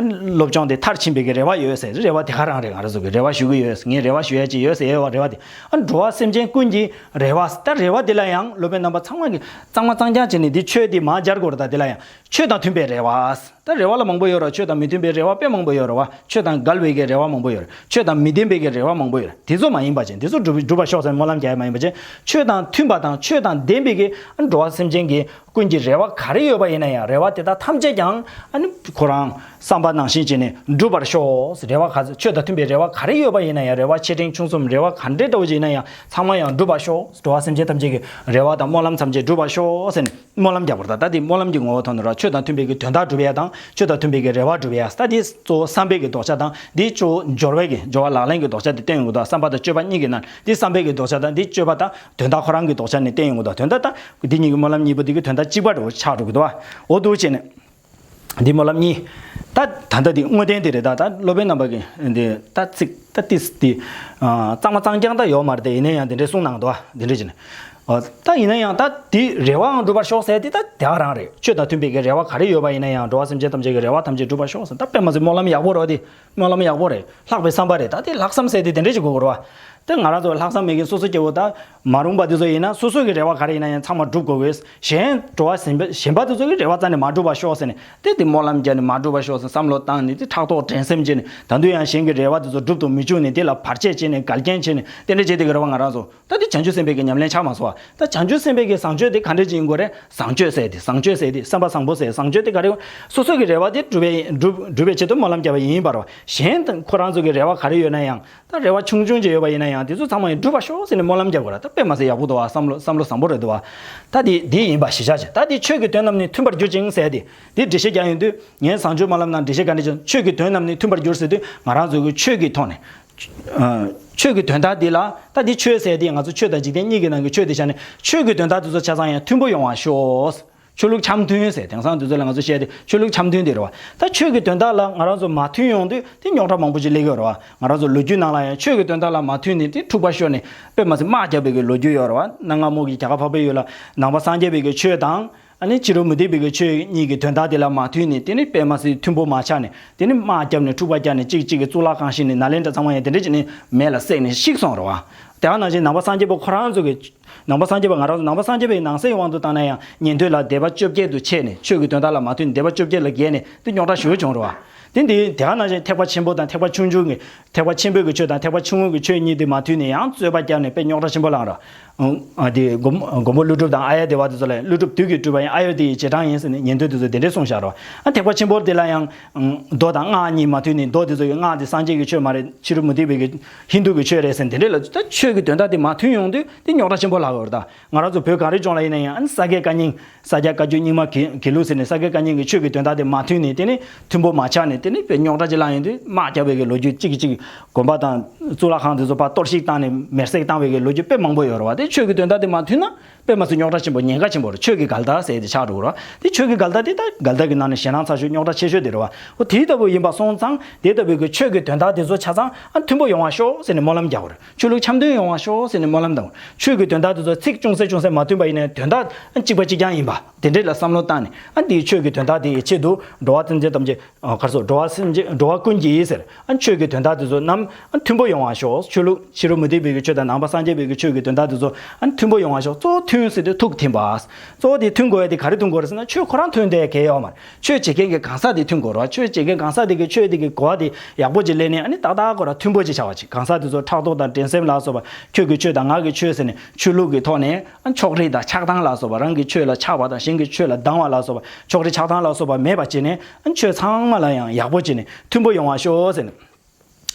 སློབ་སྦྱོང་དེ་མཐར་ཕྱིན་པའི་གི་རེ་བ་ཡོད་ཟེར། རེ་བ་དེ་ག་རང་རེད། ང་རང་ཚོ་གི་རེ་བ་ཞུ་གི་ཡོད། ངས་རེ་བ་ཞུ་ཡ་ཅིག་ཡོད་ཟེར་ཡ་བ། རེ་བ་དེ་ཨ་འགྲོ་བ་སེམས་ཅན་ཀུན་གྱི་རེ་བ། ད་རེ་བ་དེ་ལ་ཡང་སློབ་དཔོན་རྣམ་པ་ཚང་མ་གི་གཙང་མ་གཙང་རྐྱང་བྱས་ནས་འདི་ཆོས་དེ་མར་སྦྱར་དགོས་རེད། ད་དེ་ལ་ཡང་ཆོས་དང་མཐུན་པའི་རེ་བ། ད་རེ་བ་ལ་མང་པོ་ཡོད་རེད། ཆོས་དང་མི་མཐུན་པའི་རེ་བ་དཔེ་མང་པོ་ཡོད་རེད་བ། ཆོས་དང་འགལ་བའི་གི་རེ་བ་མང་པོ་ཡོད་རེད། ཆོས་དང་མི་ལྡན་པའི་གི་རེ་བ་མང་པོ་ཡོད་རེད། དེ་ཚོ་མ་ཡིན་པ་ཅན་དེ་ཚོ་འགྲུབ་འགྲུབ་པར་ཤོག་ཟེར་སྨོན་ལམ་རྒྱག་ཡ་མ་ཡིན་པ་ཅན། ཆོས་དང་མཐུན་པ་དང་ཆོས་དང་ལྡན་པའི་གི་འགྲོ་བ་སེམས་ཅན་གྱི་ཀུན་གྱི་རེ་བ་ག་རེ་ཡོད་པ་ཡིན་ན་ཡང་། རེ་བ་དེ་དག་ཐམས་ཅད་ཀྱང་ཨ་ནི་ཁོ་རང་བསམ་པ་ནང་བཞིན་བྱས་ནས་འགྲུབ་པར་ཤོག་རེ་བ་ག་ཆོས་དང་མཐུན་པའི་རེ་བ་ག་རེ་ཡོད་པ་ཡིན་ན་ཡང་། རེ་བ་ཆེ་འབྲིང་ཆུང་གསུམ། རེ་བ་ག་འདྲའི་འདྲ་བོ་ཅིག་ཡིན་ན་ཡང་ཚང་མ་ཡང་འགྲུབ་པར་ཤོག་འགྲོ་བ་སེམས་ཅན་ཐམས་ཅད་ཀྱི་རེ་བ་དང་སྨོན་ལམ་ཐམས་ཅད་འགྲུབ་པར་ཤོག་ཟེར་ནས་སྨོན་ལམ་རྒྱག་པ་རེད། ད་དེ་སྨོན་ལམ་གྱི་ངོ་བོ་ཐོག་ནས་ར། ཆོས་དང་མཐུན་པའི་གི་དོན་དག་སྒྲུབ་ཡ་དང་ཆོས་དང་མཐུན་པའི་གི་རེ་བ་སྒྲུབ་ཡ། ད་དེ་གཙོ་བོ་བསམ་པའི་གི་ལྡོག་ཆ་དང་། དེ་གཙོ་བོ་སྦྱོར་བའི་གི། སྦྱོར་བ་ལག་ལེན་གྱི་ལྡོག་ཆ་དེ་བསྟན་ཡོང་གི་འདུག་བསམ་པ་དང་སྤྱོད་པ་གཉིས་ཀྱི་ནང་དེ་བསམ་པའི་གི་ལྡོག་ཆ་དང་། དེ་སྤྱོད་པ་དང་དོན་དག་ཁོ་རང་གི་ལྡོག་ཆ་ནས་བསྟན་ཡོང་གི་འདུག་དོན་དག་ད་འདི་གཉིས་ཀྱི་སྨོན་ལམ་གཉིས་པོ་དེ་གི་དོན་དག་གཅིག་པ་འདྲ་བོ་ཆགས་འགྲོ་གི་འདུག་འོ་འདུག་བྱས་ནས། འདི་སྨོན་ལམ་གཉིས། ད་ད་ལྟ་འདི་དངོས་བསྟན་དེ་རེད། ད་ད་སློབ་དཔོན་རྣམ་པ་གིས་འདི་ད་ཚིག་ད་ཏིས་འདི་ཨ་གཙང་མ་གཙང་རྐྱང་ད་ཡོད་མ་རེད་དེ། ཡིན་ན་ཡང་དེ་འདྲའི་གསུངས་གནང་འདུག་འདི་འདྲ་བྱས་ནས། ཨ་ད་ཡིན་ན་ཡང་ད་འདི་རེ་བའང་འགྲུབ་པར་ཤོག་ཟེར་དེ་ད་དེ་ག་རང་རེད། ཆོས་དང་མཐུན་པའི་གི་རེ་བ་ག་རེ་ཡོད་པ་ཡིན་ན་ཡང་། འགྲོ་བ་སེམས་ཅན་ཐམས་ཅད་ཀྱི་རེ་བ་ཐམས་ཅད་འགྲུབ་པར་ཤོག་ཟེར། ད་དཔེ་མ་སྲིད་སྨོན་ལམ་ཡག་པོ་རེད་དེ། སྨོན་ལམ་ཡག་པོ་རེད། ལྷག་པའི་བསམ་པ་རེད། ད་དེ་ལྷག་བསམ་ཟེར་དེ་དེ་འདྲ་ཞིག་དགོས་ཀྱི་རེད་བ། ད་ང་རང་ཚོ་ལྷག་བསམ་མེད་མཁན་སོ་སོ་སྐྱེ་བོ་ད་མ་རུངས་པ་དེ་ཚོ་ཡིན་ན་སོ་སོ་གི་རེ་བ་ག་རེ་ཡིན་ན་ཡང་ཚང་མ་འགྲུབ་དགོས་ཀྱི་ཡོད། གཞན་འགྲོ་བ་གཞན་པ་གཞན་པ་དེ་ཚོ་གི་རེ་བ་རྩ་ནས་མ་འགྲུབ་པར་ཤོག་ཟེར་ནས། དེ་དེ་སྨོན་ལམ་རྒྱག་ནས་མ་འགྲུབ་པར་ཤོག་ཟེར་བསམ་བློ་བཏང་ནས། དེ་ཕྲག་དོག་འགྲན་སེམས་བྱས་ནས། ད་དུང་ཡང་གཞན་གྱི་རེ་བ་དེ་ཚོ་འགྲུབ་ཏུ་མི་འཇུག་ནས། དེ་ལ་བར་ཆད་བྱས་ནས། འགལ་རྐྱེན་བྱས་ནས། དེ་འདྲ་བྱས་བསྡད་ཀྱི་རེད་བ། ང་རང་ཚོ་ད་དེ་བྱང་ཆུབ་སེམས་དཔའི་གི་ཉམས་ལེན་ཆགས་མ་སོང་བ། ད་བྱང་ཆུབ་སེམས་དཔའི་གི་བཟང་སྤྱོད་དེ་ག་འདྲ་ཅིག་ཡིན་དགོས་རེད། བཟང་སྤྱོད་ཟེར་དེ། བཟང་སྤྱོད་ཟེར་དེ་སེམས་པ་བཟང་པོ་ཟེར། བཟང་སྤྱོད་དེ་ག་རེ། སོ་སོ་གི་རེ་བ་དེ་འགྲུབ་པའི་འགྲུབ་འགྲུབ་པའི་ཆེད་དུ་སྨོན་ལམ་བརྒྱབ་པ་ཡིན་པ་རེད་བ། གཞན་དང་ཁོ་རང་ཚོ་གི་རེ་བ་ག་རེ་ཡོད་ན་ཡང་། ད་རེ་བ་ཆུང་ཆུང་ཅིག་ཡོད་པ་ཡིན་ན་ཡང་། ཡང་དེ་ཚོ་ཚང་མ་ཡང་འགྲུབ་པར་ཤོག་ཟེར་ནས་སྨོན་ལམ་རྒྱག་དགོས་ར། ད་དཔེ་མ་སྲིད་ཡག་པོ་འདུག་བ། བསམ་བློ་བསམ་བློ་བཟང་པོ་རེད་འདུག་བ། ད་དེ་དེ་ཡིན་པ་གཞི་བཞག་བྱས། ད་དེ་ཆོས་ཀྱི་དོན་རྣམས་ནི་མཐུན་པར་གྱུར་ཅིང་ཟེར་དེ། དེ་འགྲེལ་བཤད་རྒྱག་ཡོང་དུས་ངས་བཟང་སྤྱོད་སྨོན་ལམ་ནང་འགྲེལ་བཤད་ག་འདྲ་བྱས། ཆོས་ཀྱི་དོན་རྣམས་ནི་མཐུན་པར་གྱུར་ཟེར་དུས་ང་རང་ཚོ་གི་ཆོས་ཀྱི་ཐོག་ནས། ཨ། ཆོས་ཀྱི་དོན་དག་འདི་ལ། ད་འདི་ཆོས་ཟེར་དེ་ང་ཚོ་ཆོས་དང་འཇིག་རྟེན་གཉིས་ཀྱི་ནང་གི་ཆོས་དེ་ཆ་ནས་ཆོས་ཀྱི་དོན་དག་དེ་ཚོ་ཆ་ཚང་ཡང་མཐུན་པོ་ཡོང་བ་ཤོག། ཆོས་ལུགས་འཆམ་མཐུན་ཟེར། དེང་སང་དུས་ཚོད་ལ་ང་ཚོ་བཤད་དེ་ཆོས་ལུགས་འཆམ་མཐུན་དེ་རེད་བ། ད་ཆོས་ཀྱི་དོན་དག་ལ་ང་རང་ཚོ་མ་མཐུན་ཡོང་དུས་དེ་རྙོག་དྲ་མང་པོ་ཅིག་སླེབས་ཡོད་རེད་བ། ང་རང་ཚོ་ལོ་རྒྱུས་ནང་ལ་ཡང་ཆོས་ཀྱི་དོན་དག་ལ་མ་མཐུན་ནས་དེ་ནི་འཁྲུག་པ་ཤོར་ནས་དཔེ་མ་སྲིད་དམག་བརྒྱབ་པའི་གི་ལོ་རྒྱུས་ཡོད་རེད་བ། གནའ་སྔ་མོ་གི་རྒྱ་གར་འཕགས་པའི་ཡུལ་ལ་ནང་པ་སངས་རྒྱས་པའི་གི་ཆོས་དང་། ཨ་ནི་ཕྱི་རོལ་མུ་སྟེགས་པའི་གི་ཆོས་གཉིས་ཀྱི་དོན་དག་དེ་ལ་མ་མཐུན་ནས་དེ་ནི་དཔེ་མ་སྲིད་མཐུན་པོ་མ་ཆགས་ནས་དེ་ནི་དམག་བརྒྱབ་ནས་འཁྲུག་པ་བརྒྱབ་ནས་གཅིག་གཅིག་གི་གཙུག་ལག་ཁང་བཤིག་ནས་ནཱ་ལེནྡྲ་ཚང་མ་ཡང་དེ་འདྲ་བྱས་ནས་མེ་ལ་བསྲེགས་ནས་བཤིག་སོང་རེད་བ། དེ་ག་ནང་བཞིན་ནང་པ་སངས་རྒྱས་པ་ཁོ་རང་ཚོ་གི། ནང་པ་སངས་རྒྱས་པ་ང་རང་ཚོ་ནང་པ་སངས་རྒྱས་པའི་ནང་གསེས་དབང་དུ་བཏང་ན་ཡང་ཉན་ཐོས་ལ་སྡེ་པ་བཅོ་བརྒྱད་དུ་ཕྱེ་ནས་ཆོས་ཀྱི་དོན་དག་ལ་མ་མཐུན་སྡེ་པ་བཅོ་བརྒྱད་ལ་བརྒལ་ནས་དེ་རྙོག་དྲ་ཞེ་པོ་བྱུང་རེད་བ། དེ་འདི་དེ་ག་ནང་བཞིན་ཐེག་པ་ཆེན་པོ་དང་ཐེག་པ་ཆུང་ཆུང་གི། ཐེག་པ་ཆེན་པོའི་གི་ཆོས་དང་ཐེག་པ་ཆུང་ངུའི་གི་ཆོས་གཉིས་དེ་མ་མཐུན་ནས་ཡང་རྩོད་པ་བརྒྱབ་ནས་དཔེ་རྙོག་དྲ་ཆེན་པོ་བསླངས་ར། ཨ་དེ་མགོན་མགོན་པོ་ཀླུ་སྒྲུབ་དང་ཨཱརྱ་དེ་ཝ་དེ་ཚོ་ལ་ཀླུ་སྒྲུབ་བདུད་ཀྱི་སྤྲུལ་པ་ཡང་ཨཱརྱ་དེ་ཡི་རྗེས་འབྲང་ཡིན་ཟེར་ནས་ཉན་ཐོས་དེ་ཚོ་དེ་འདྲས་གསུངས་བཞག་ར། ཨ་ཐེག་པ་ཆེན་པོ་དེ་ལ་ཡང་མདོ་དང་སྔགས་གཉིས་མ་མཐུན་ནས་མདོ་དེ་ཚོ་ཡི་སྔགས་དེ་སངས་རྒྱས་ཀྱི་ཆོས་མ་རེད། ཕྱི་རོལ་མུ་སྟེགས་པའི་གི་ཧིན་རྡུ་གི་ཆོས་རེད་ཟེར་ནས་དེ་འདྲས་ལ། ད་ཆོས་ཀྱི་དོན་དག་དེ་མ་མཐུན་ཡོང་དུས་དེ་རྙོག་དྲ་ཆེན་པོ་ལྷག་ཡོད་རེད། ད་ང་རང་ཚོ་བོད་གངས་རིའི་ལྗོངས་ལ་ཡིན་ན་ཡང་ཨ་ནི་ས་སྐྱའི་བཀའ་རྙིང་། ས་སྐྱ་བཀའ་བརྒྱུད་རྙིང་མ་དགེ་དགེ་ལུགས་ཟེར་ནས་ས་སྐྱ་བཀའ་རྙིང་གི་ཆོས་ཀྱི་དོན་དག་དེ་མ་མཐུན་ནས་དེ་ནི་མཐུན་པོ་མ་ཆགས་ནས་དེ་ནི་དཔེ་རྙོག་དྲ་ཅིག་བསླངས་ཡོང་དུས་དམག་བརྒྱབ་པའི་གི་ལོ་རྒྱུས། གཅིག་གིས་གཅིག་དགོན་པ་དང་གཙུག་ལག་ཁང་དེ་ཚོ་ཕར་གཏོར་བཤིག་བཏང་ནས་མེར་སྲེག་བཏང་བའི་གི་ལོ་རྒྱུས་དཔེ་མང་པོ་ཡོད་རེད་བ། དེ་ཆོས་ཀྱི་དོན་དག་དེ་མ་མཐུན་ན་དཔེ་མ་སྲིད་རྙོག་དྲ་ཆེན་པོ། ཉེན་ཁ་ཆེན་པོ་རེད། ཆོས་ཀྱི་འགལ་ཟླ་ཟེར་དེ་ཆགས་འགྲོ་གི་རེད་བ། དེ་ཆོས་ཀྱི་འགལ་ཟླ་དེ་ད་འགལ་ཟླ་གི་ནང་ནས་ཞེད་སྣང་ཚ་ཤོས་རྙོག་དྲ་ཆེ་ཤོས་དེ་རེད་བ། འོ་དེ་ལྟ་བུ་ཡིན་པ་སོང་ཙང་དེ་ལྟ་བུའི་གི་ཆོས་ཀྱི་དོན་དག་དེ་ཚོ་ཆ་ཚང་ཨ་མཐུན་པོ་ཡོང་བ་ཤོག་ཟེར་ནས་སྨོན་ལམ་རྒྱག་དགོས་རེད། ཆོས་ལུགས་འཆམ་མཐུན་ཡོང་བ་ཤོག་ཟེར་ནས་སྨོན་ལམ་བཏབ། ཆོས་ཀྱི་དོན་དག་དེ་ཚོ་ཚིག་ཅུང་ཟད་ཅུང་ཟད་མ་མཐུན་པ་ཡིན་ན་དོན་དག་གཅིག་པ་གཅིག་རྐྱང་ཡིན་པ་དེ་འདྲས་ལ་བསམ་བློ་བཏང་ནས། ཨ་འདིའི་ཆོས་ཀྱི་དོན་དག་དེ་ཡི་ཆེད་དུ་འགྲོ་བ་སེམས་ཅན་ཐམས་ཅད། ཨ་ག་རེ་ཟེར། འགྲོ་བ་སེམས་ཅན། འགྲོ་བ་ཀུན་གྱི་ཟེར། ཨ་ཆོས་ཀྱི་དོན་དག་དེ་ཚོ་རྣམས་ཨ་མཐུན་པོ་ཡོང་བ་ཤོག། ཆོས་ལུགས་ཕྱི་རོལ་མུ་སྟེགས་པའི་གི་ཆོས་དང་ནང་པ་སངས་རྒྱས་པའི་གི་ཆོས་ཀྱི་དོན་དག་དེ་ཚོ་ཨ་མཐུན་པོ་ཡོང་བ་ཤོག། གཙོ་བོ་མཐུན་ཟེར་དུས་ཐུགས་མཐུན་པ། གཙོ་བོ་དེ་མཐུན་དགོས་ཡ་དེ་ག་རེ་མཐུན་དགོས་རེད་ཟེར་ན། ཆོས་ཁོ་རང་མཐུན་བསྡད་གལ་ཡོད་མ་རེད། ཆོས་བྱེད་མཁན་གྱི་གང་ཟག་དེ་མཐུན་དགོས་རེད་བ། ཆོས་བྱེད་མཁན་གང་ཟག་དེ་གི་ཆོས་དེ་གི་གོ་བ་དེ་ཡག་པོ་ཅིག་ལེན་ནས། ཨ་ནི་ཏག་ཏག་ཁོ་རང་མཐུན་པོ་ཅིག་ཆགས་པ་ཅིག། གང་ཟག་དེ་ཚོ་ཕྲག་དོག་དང་འགྲན་སེམས་ལ་སོགས་པ། ཁྱོད་ཀྱི་ཆོས་དང་ང་གི་ཆོས་ཟེར་ནས་ཆོས་ལུགས་ཀྱི་ཐོག་ནས་ཨ་ཕྱོགས་རིས་དང་ཆགས་སྡང་ལ་སོགས་པ། རང་གི་ཆོས་ལ་ཆགས་པ་དང་གཞན་གྱི་ཆོས་ལ་སྡང་བ་ལ་སོགས་པ། ཕྱོགས་རིས་ཆགས་སྡང་ལ་སོགས་པ་མེད་པ་བྱས་ནས། ཨ་ཆོས་ཚང་མ་ལ་ཡང་ཡག་པོ་བྱས་ནས་མཐུན་པོ་ཡོང་བ་ཤོག་ཟེར་ནས།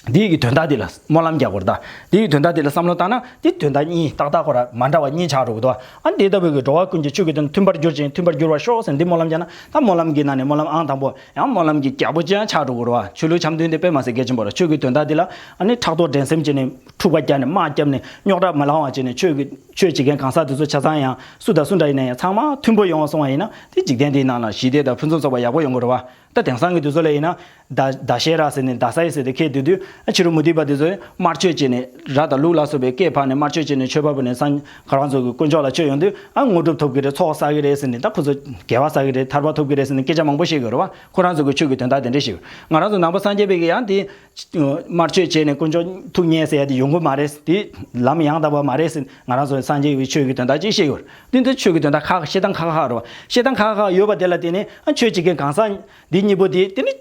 འདི་ཡི་གི་དོན་དག་འདི་ལ་སྨོན་ལམ་རྒྱག་དགོས་རེད། ད་འདི་ཡི་དོན་དག་འདི་ལ་བསམ་བློ་བཏང་ན་འདི་དོན་དག་གཉིས་ཏག་ཏག་ཁོ་ར་མ་འདྲ་བ་གཉིས་ཆགས་འགྲོ་གི་འདུག། ཨ་འདི་ལྟ་བུའི་གི་འགྲོ་བ་ཀུན་གྱི་ཆོས་ཀྱི་དོན་མཐུན་པར་གྱུར་ཅིང་མཐུན་པར་འགྱུར་བར་ཤོག་ཟེར་འདི་སྨོན་ལམ་རྒྱག་ན། ད་སྨོན་ལམ་གྱི་ནང་ནས་སྨོན་ལམ་ཨང་དང་པོ། ཡང་སྨོན་ལམ་གྱི་རྒྱལ་པོ་ཅན་ཆགས་འགྲོ་གི་རེད་བ། ཆོས་ལུགས་འཆམ་མཐུན་དེ་དཔེ་མ་སྲིད་གལ་ཆེན་པོ་རེད། ཆོས་ཀྱི་དོན་དག་འདི་ལ་ཨ་ནི་ཕྲག་དོག་འགྲན་སེམས་བྱས་ནས་འཁྲུག་པ་བརྒྱབ་ནས་དམག་བརྒྱབ་ནས་རྙོག་དྲ་མ་ལངས་པ་བྱས་ནས། ཆོས་ཀྱི་ཆོས་བྱེད་མཁན་གང་ཟག་དེ་ཚོ་ཆ་ཚང་ཡང་སུ་དང་སུ་འདྲ་ཡིན་ན་ཡང་ཚང་མ་མཐུན་པོ་ཡོང་བ་སོང་བ་ཡིན་ན། དེ་འཇིག་རྟེན་འདིའི་ནང་ལ་ཞི་བདེ་དང་ཕུན་སུམ་ཚོགས་པ་ཡག་པོ་ཡོང་གི་རེད་བ། ད་དེང་སང་གི་དུས་ཚོད་ལ་ཡིན་ན། ད་ད་ཤེ་ར་ཟེར་ནས་ད་ས་ཡི་ཟེར་དེ་ཁྱེད་དུས་དུས་ཨ་ཕྱི་རོལ་མུ་སྟེགས་པ་དེ་ཚོས་དམར་མཆོད་བྱས་ནས། ར་དང་ལུག་ལ་སོགས་པའི་སྐེ་ཕར་ནས་དམར་མཆོད་བྱས་ནས་མཆོད་པ་ཕུལ་ནས་སང་ཁོ་རང་ཚོ་གི་དཀོན་མཆོག་ལ་མཆོད་ཡོང་དུས། ཨ་དངོས་གྲུབ་ཐོབ་ཀྱི་རེད། ཚོགས་བསགས་ཀྱི་རེད་ཟེར་ནས། ད་ཁོ་ཚོ་དགེ་བ་བསགས་ཀྱི་རེད། ཐར་པ་ཐོབ་ཀྱི་རེད་ཟེར་ནས་སྐད་ཆ་མང་པོ་བཤད་ཀྱི་ཡོད་རེད་བ། ཁོ་རང་ཚོ་གི་ཆོས་ཀྱི་དོན་དག་དེ་འདྲ་བཤད་ཀྱི་ཡོད། ང་རང་ཚོ་ནང་པ་སངས་རྒྱས་པའི་གི་ཡང་དེ། དམར་མཆོད་བྱས་ནས་དཀོན་མཆོག་ཐུགས་མཉེས་ཟེར་ཡ་དེ་ཡོང་གི་མ་རེད། དེ་ལམ་ཡང་དག་པ་མ་རེད་ཟེར། ང་རང་ཚོ་སངས་རྒྱས་ཀྱི་ཆོས་ཀྱི་དོན་དག་ཅིག་བཤད་ཀྱི་ཡོད་རེད། དེ་འདི་ཆོས་ཀྱི་དོན་དག་ཁག་ཁག་བཤད་སྟངས་ཁག་ཁག་ཁག་རེད་བ། བཤད་སྟངས་ཁག་ཁག་ཁག་ཡོད་པ་དེ་ལ་བརྟེན་ནས། ཨ་ཆོས་བྱེད་མཁན་གང་ཟག་འདི་གཉིས་པོ་དེ་དེ་ནི་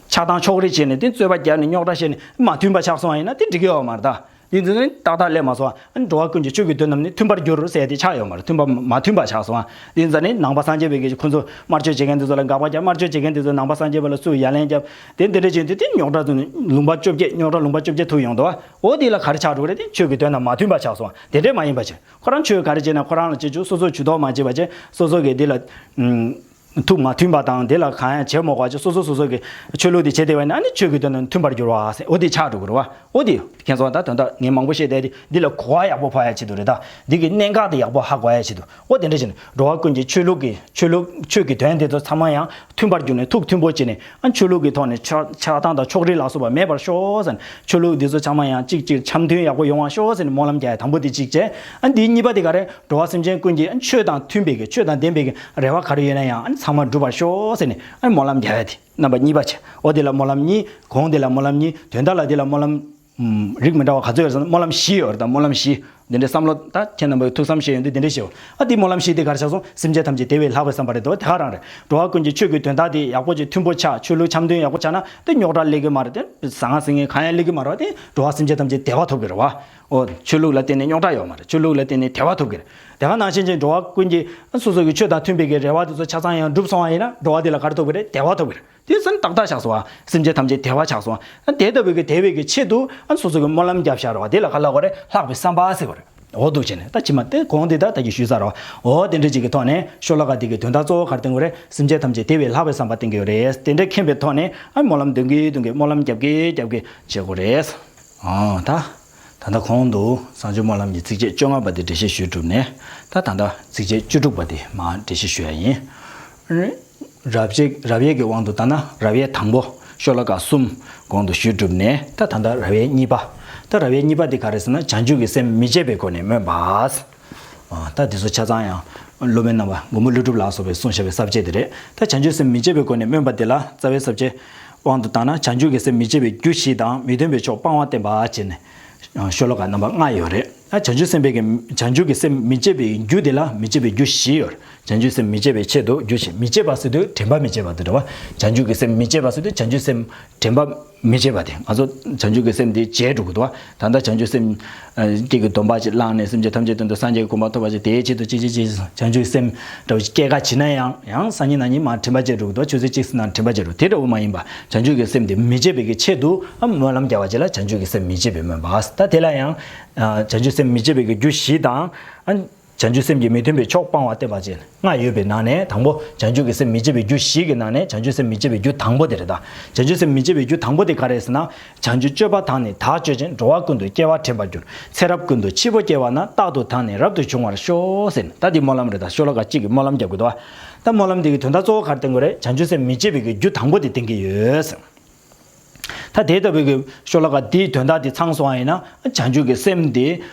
ཆགས་སྡང་ཕྱོགས་རིས་བྱས་ནས། དེ་རྩོད་པ་བརྒྱབ་ནས་རྙོག་དྲ་བཤད་ནས་མ་མཐུན་པ་ཆགས་སོང་བ་ཡིན་ན་དེ་འགྲིག་གི་ཡོད་མ་རེད་ད། དེ་ཚོ་ནི་ཏག་ཏག་སླེབས་མ་སོང་། ཨ་འགྲོ་བ་ཀུན་གྱི་ཆོས་ཀྱི་དོན་རྣམས་ནི་མཐུན་པར་འགྱུར་ཟེར་དེ་ཆགས་ཡོད་མ་རེད། མཐུན་པ་མ་མཐུན་པ་ཆགས་སོང་། ཨ་དེ་ཚོ་ནི་ནང་པ་སངས་རྒྱས་པའི་གི་ཁོ་ཚོ་དམར་མཆོད་བྱེད་མཁན་དེ་ཚོ་ལ་དགག་པ་རྒྱབ། དམར་མཆོད་བྱེད་མཁན་དེ་ཚོ་ནང་པ་སངས་རྒྱས་པ་ལ་སུས་ཡ་ལན་རྒྱབ། དེ་འདི་འདྲ་བྱས་དུས་དེ་རྙོག་དྲ་ཚོ་ནི་ལུང་པ་བཅོ་བརྒྱད། རྙོག་དྲ་ལུང་པ་བཅོ་བརྒྱད་ཐུག་ཡོང་འདུག། ཨ་འོ་དེ་ལ་ག་རེ་ཆགས་འགྲོ་གི་རེད། དེ་ཆོས་ཀྱི་དོན་དང་མ་མཐུན་པ་ཆགས་སོང་། དེ་འདྲས་མ་ཡིན་པ་བྱས། ཁོ་རང་ཆོས་ག་རེ་བྱས་ན་ཁོ་རང་ལ་བྱེད་ཆོག། སོ་སོ་ཇུས་གཏོགས་མ་བྱས་པ་བྱས། སོ་སོ་གི་དེ་ལ་ཨུམ། ཐུགས་མ་མཐུན་པ་དང་། དེ་ལ་གང་ཡང་བྱེད་མ་དགོས་པ་བྱས། སོ་སོ་སོ་སོ་གི་ཆོས་ལུགས་དེ་བྱེད་བསྡད་པ་ཡིན་ན། ཨ་ནི་ཆོས་ཀྱི་དོན་དང་མཐུན་པར་འགྱུར་བ་ཟེར། འོ་དེ་ཆགས་འགྲོ་གི་རེད་བ། འོ་དེ་ཁྱེད་ཚོ་ད་དོན་དག་ངས་མང་པོ་བཤད་བསྡད་དེ། འདི་ལ་གོ་བ་ཡག་པོ་ཕབ་ཡ་ཆེད་དུ་རེད་ད། འདི་གི་གནད་འགག་དེ་ཡག་པོ་ཧ་གོ་ཡ་ཆེད་དུ། འོ་དེ་འདྲ་བྱས་ནས་འགྲོ་བ་ཀུན་གྱི་ཆོས་ལུགས་ཀྱི་ཆོས་ལུགས་ཆོས་ཀྱི་དོན་དེ་ཚོ་ཚང་མ་ཡང་མཐུན་པར་གྱུར་ནས། ཐུགས་མཐུན་པོ་བྱས་ནས། ཨ་ཆོས་ལུགས་ཀྱི་ཐོག་ནས་ཆགས་ཆགས་སྡང་དང་ཕྱོགས་རིས་ལ་སོགས་པ་མེད་པར་ཤོག་ཟེར་ནས། ཆོས་ལུགས་འདི་ཚོ་ཚང་མ་ཡང་གཅིག་གཅིག་འཆམ་མཐུན་ཡག་པོ་ཡོང་བ་ཤོག་ཟེར་ནས་སྨོན་ལམ་རྒྱག་ཡ་དང་པོ་དེ་གཅིག་བྱས། ཨ་འདི་གཉིས་པ་དེ་ག་རེ། འགྲོ་བ་སེམས་ཅན་ཀུན་གྱི་ཆོས་དང་མཐུན་པའི་གི། ཆོས་དང་ལྡན་པའི་གི་རེ་བ་ག་རེ་ཡོད་ན་ཡང་། ཨ་ནི་ཚང་མ་འགྲུབ་པར་ཤོག་ཟེར་ནས། ཨ་ནི་སྨོན་ལམ་རྒྱག་ཡ་དེ་རྣམ་པ་གཉིས་པ་བྱས། འོ་དེ་ལ་སྨོན་ལམ་གཉིས། གོང་དེ་ལ་སྨོན་ལམ་གཉིས། དོན་དག་ལ་དེ་ལ་སྨོན་ལམ། ཨུམ། རིགས་མི་འདྲ་བ་ག་ཚོད་ཡོད་ཟེར་ན་སྨོན་ལམ་བཞི་ཡོད་རེད་ད། སྨོན་ལམ་བཞི། འདི་འདྲའི་བསམ་བློ་ད་ཁྱེད་རྣམ་པས་ཐུགས་བསམ་བཞེས་ཡོང་དུས་འདི་འདྲའི་བཞེས། ཨ་འདི་སྨོན་ལམ་བཞི་དེ་ག་རེ་ཆགས་སོང་། སེམས་ཅན་ཐམས་ཅད་བདེ་བའི་ལྷག་པའི་བསམ་པ་རེད་དོ། དེ་ག་རང་རེད། འགྲོ་བ་ཀུན་གྱི་ཆོས་ཀྱི་དོན་དག་དེ་ཡག་པོ་ཅིག་མཐུན་པོ་ཆགས། ཆོས་ལུགས་འཆམ་མཐུན་ཡག་པོ་ཆགས་ན་དེ་རྙོག་དྲ་སླེབས་ཀྱི་མ་རེད། དེ་ཟང་ངེ་ཟིང་ངེ་གང་ཡང་སླེབས་ཀྱི་མ་རེད་བ། དེ་འགྲོ་བ་སེམས་ཅན་ཐམས་ཅད་བདེ་བ་ཐོབ་ཀྱི་རེད་བ། ཨོ་ཆོས་ལུགས་ལ་བརྟེན་ནས་རྙོག་དྲ་ཡོད་མ་རེད། ཆོས་ལུགས་ལ་བརྟེན་ནས་བདེ་བ་ཐོབ་ཀྱི་རེད། དེ་ག་ནང་བཞིན་ཅིག་འགྲོ་བ་ཀུན་གྱི་སོ་སོ་གི་ཆོས་དང་མཐུན་པའི་གི་རེ་བ་དེ་ཚོ་ཆ་ཚང་ཡང་འགྲུབ་སོང་བ་ཡིན་ན་འགྲོ་བ་དེ་ལ་ག་རེ་ཐོབ་ཀྱི་རེད། བདེ་བ་ཐོབ་ཀྱི་རེད། དེ་ཚོ་ནི་ཏག་ཏག་ཆགས་སོང་བ། སེམས་ཅན་ཐམས་ཅད་བདེ་བ་ཆགས་སོང་བ། དེ་ལྟ་བུའི་གི་བདེ་བའི་གི་ཆེད་དུ་ཨ་སོ་སོ་གི་སྨོན་ལམ་བརྒྱབ་བཞག་རེད་བ། དེ་ལ་ག་ལབ་དགོས་རེད། ལྷག་པའི་བསམ་པ་ཟེར་དགོས་རེད། འོ་འདུག་བྱས་ནས་ད་ཕྱི་མ་དེ་གོང་དེ་ད་ད་གི་ཞུས་ཚར་བ། འོ་དེ་འདྲ་ཅིག་གི་ཐོག་ནས་ཤོ་ལོ་ཀ་འདི་གི་དོན་དག་གཙོ་བོ་ག་རེ་བསྟན་དགོས་རེད། སེམས་ཅན་ཐམས་ཅད་བདེ་བའི་ལྷག་པའི་བསམ་པ་བསྟན་གྱི་ཡོད་རེད། དེ་འདྲ་མཁྱེན་པའི་ཐོག་ནས་ཨ་སྨོན་ལམ་འདོན་གྱི་འདོན་གྱི་སྨོན་ལམ་རྒྱབ་ཀྱི་རྒྱབ་ཀྱི་བྱེད་དགོས་རེད། ཨོ་ད། ད་ལྟ་གོང་དུ་གསང་སྤྱོད་སྨོན་ལམ་གྱི་ཚིགས་བཅད་བཅོ་ལྔ་པ་དེ་འགྲེལ་བཤད་ཞུས་གྲུབ་ནས། ད་ད་ལྟ་ཚིགས་བཅད་བཅུ་དྲུག་པ་དེ་མར་འགྲེལ་བཤད་ཞུ་ཡ་ཡིན། རབ་བྱེད་རབ་དབྱེ་གི་དབང་དུ་བཏང་ན་རབ་དབྱེ་དང་པོ་ཤོ་ལོ་ཀ་གསུམ་གོང་དུ་ཞུས་གྲུབ་ནས། ད་ད་ལྟ་རབ་དབྱེ་གཉིས་པ། ད་རབ་དབྱེ་གཉིས་པ་དེ་ག་རེ་ཟེར་ན། བྱང་ཆུབ་ཀྱི་སེམས་མི་བརྗེད་པའི་སྒོ་ནས་སྨོན་པ། ཨ་ད་དེ་ཚོ་ཆ་ཚང་ཡང་སློབ་དཔོན་རྣམ་པ་མགོན་པོ་ཀླུ་སྒྲུབ་ལ་སོགས་པས་གསུངས་བཞག་པའི་ས་བཅད་དེ་རེད། ད་བྱང་ཆུབ་སེམས་མི་བརྗེད་པའི་སྒོ་ནས་སྨོན་པ་དེ་ལ་རྩ་བའི་ས་བཅད་དབང་དུ་བཏང་ན། བྱང་ཆུབ་ཀྱི་སེམས་མི་བརྗེད་པའི་རྒྱུ་བཞི་དང་མི་མཐུན་པའི་ཕྱོགས་སྤང་བ་བསྟན་པ་བྱས་ནས་ཤོ་ལོ་ཀ་རྣམ་པ་ལྔ་ཡོད་རེད། ད་བྱང་ཆུབ་སེམས་དཔའི་གི་བྱང་ཆུབ་ཀྱི་སེམས་མི་བརྗེད་པའི་རྒྱུ་དེ་ལ་མི་བརྗེད་པའི་རྒྱུ་བཞི་ཡོད་རེད། བྱང་ཆུབ་སེམས་མི་བརྗེད་པའི་ཆེད་དུ་རྒྱུ་བཞི། མི་བརྗེད་པ་ཟེར་དུས་དྲན་པ་མི་བརྗེད་པ་དེ་རེད་བ། བྱང་ཆུབ་ཀྱི་སེམས་མི་བརྗེད་པ་ཟེར་དུས་བྱང་ཆུབ་སེམས་དྲན་པ་མི་བརྗེད་པ་དེ། ང་ཚོ་བྱང་ཆུབ་ཀྱི་སེམས་དེ་བརྗེད་འགྲོ་གི་འདུག་བ། ད་ལྟ་བྱང་ཆུབ་སེམས་ཀྱི་གི་སྡོམ་པ་ཅིག་བླངས་ནས་སེམས་ཅན་ཐམས་ཅད་དོན་དུ་སངས་རྒྱས་ཀྱི་གོ་འཕང་ཐོབ་པ་ཅིག་དེའི་ཆེད་དུ་ཅི་ཅི་ཅི་བྱང་ཆུབ་སེམས་འདྲ་བོ་ཅིག་སྐྱེ་ཁ་བྱེད་ན་ཡང་ཡང་སང་ཉིན་གནངས་ཉིན་མར་དྲན་པ་བརྗེད་འགྲོ་གི་འདུག་ཆུ་ཚོད་གཅིག་ཙམ་ནང་དྲན་པ་བརྗེད་འགྲོ། དེ་འདྲ་བོ་མ་ཡིན་པ། བྱང་ཆུབ་ཀྱི་སེམས་དེ་མི་བརྗེད་པའི་གི་ཆེད་དུ་ཨ་སྨོན་ལམ་རྒྱག་པ་ཅིག་ལ་བྱང་ཆུབ་ཀྱི་སེམས་མི་བརྗེད་པའི་སྨོན་པ། ད་དེ་ལ་ཡང་ཨ་བྱང་ཆུབ་སེམས་མི་བརྗེད་པའི་གི་རྒྱུ་བཞི་དང་ཨ། བྱང་ཆུབ་སེམས་ཀྱི་མི་མཐུན་པའི་ཕྱོགས་སྤང་བ་བསྟན་པ་བཅས་ལྔ་ཡོད་པའི་ནང་ནས་དང་པོ་བྱང་ཆུབ་ཀྱི་སེམས་མི་བརྗེད་པའི་རྒྱུ་བཞི་གི་ནང་ནས་བྱང་ཆུབ་སེམས་མི་བརྗེད་པའི་རྒྱུ་དང་པོ་དེ་རེད་ད། བྱང་ཆུབ་སེམས་མི་བརྗེད་པའི་རྒྱུ་དང་པོ་དེ་ག་རེ་ཟེར་ན། བྱང་ཆུབ་སྤྱོད་པ་དག་ནི་བདག་སྤྱོད་ཅིང་། འགྲོ་བ་ཀུན་ཏུ་སྐྱེ་བ་དྲན་པར་འགྱུར། ཚེ་རབས་ཀུན་ཏུ་འཆི་འཕོ་སྐྱེ་བ་ན། རྟག་ཏུ་བདག་ནི་རབ་ཏུ་འབྱུང་བར་ཤོག་ཟེར་ནས། ད་འདི་སྨོན་ལམ་རེད་ད། ཤོ་ལོ་ཀ་གཅིག་གི་སྨོན་ལམ་རྒྱབ་དགོས་འདུག་བ། ད་སྨོན་ལམ་འདི་གི་དོན་དག་གཙོ་བོ་ག་རེ་བསྟན་དགོས་རེད། བྱང་ཆུབ་སེམས་མི་བརྗེད་པའི་གི་རྒྱུ་དང་པོ་དེ་བསྟན་གྱི་ཡོད་ཟེར། ད་དེ་ལྟ་བུའི་གི་ཤོ་ལོ་ཀ་འདིའི་དོན་དག་འདི་ཚང་སོང་བ་ཡིན་ན་བྱང་ཆུབ་ཀྱི་སེམས་འདི་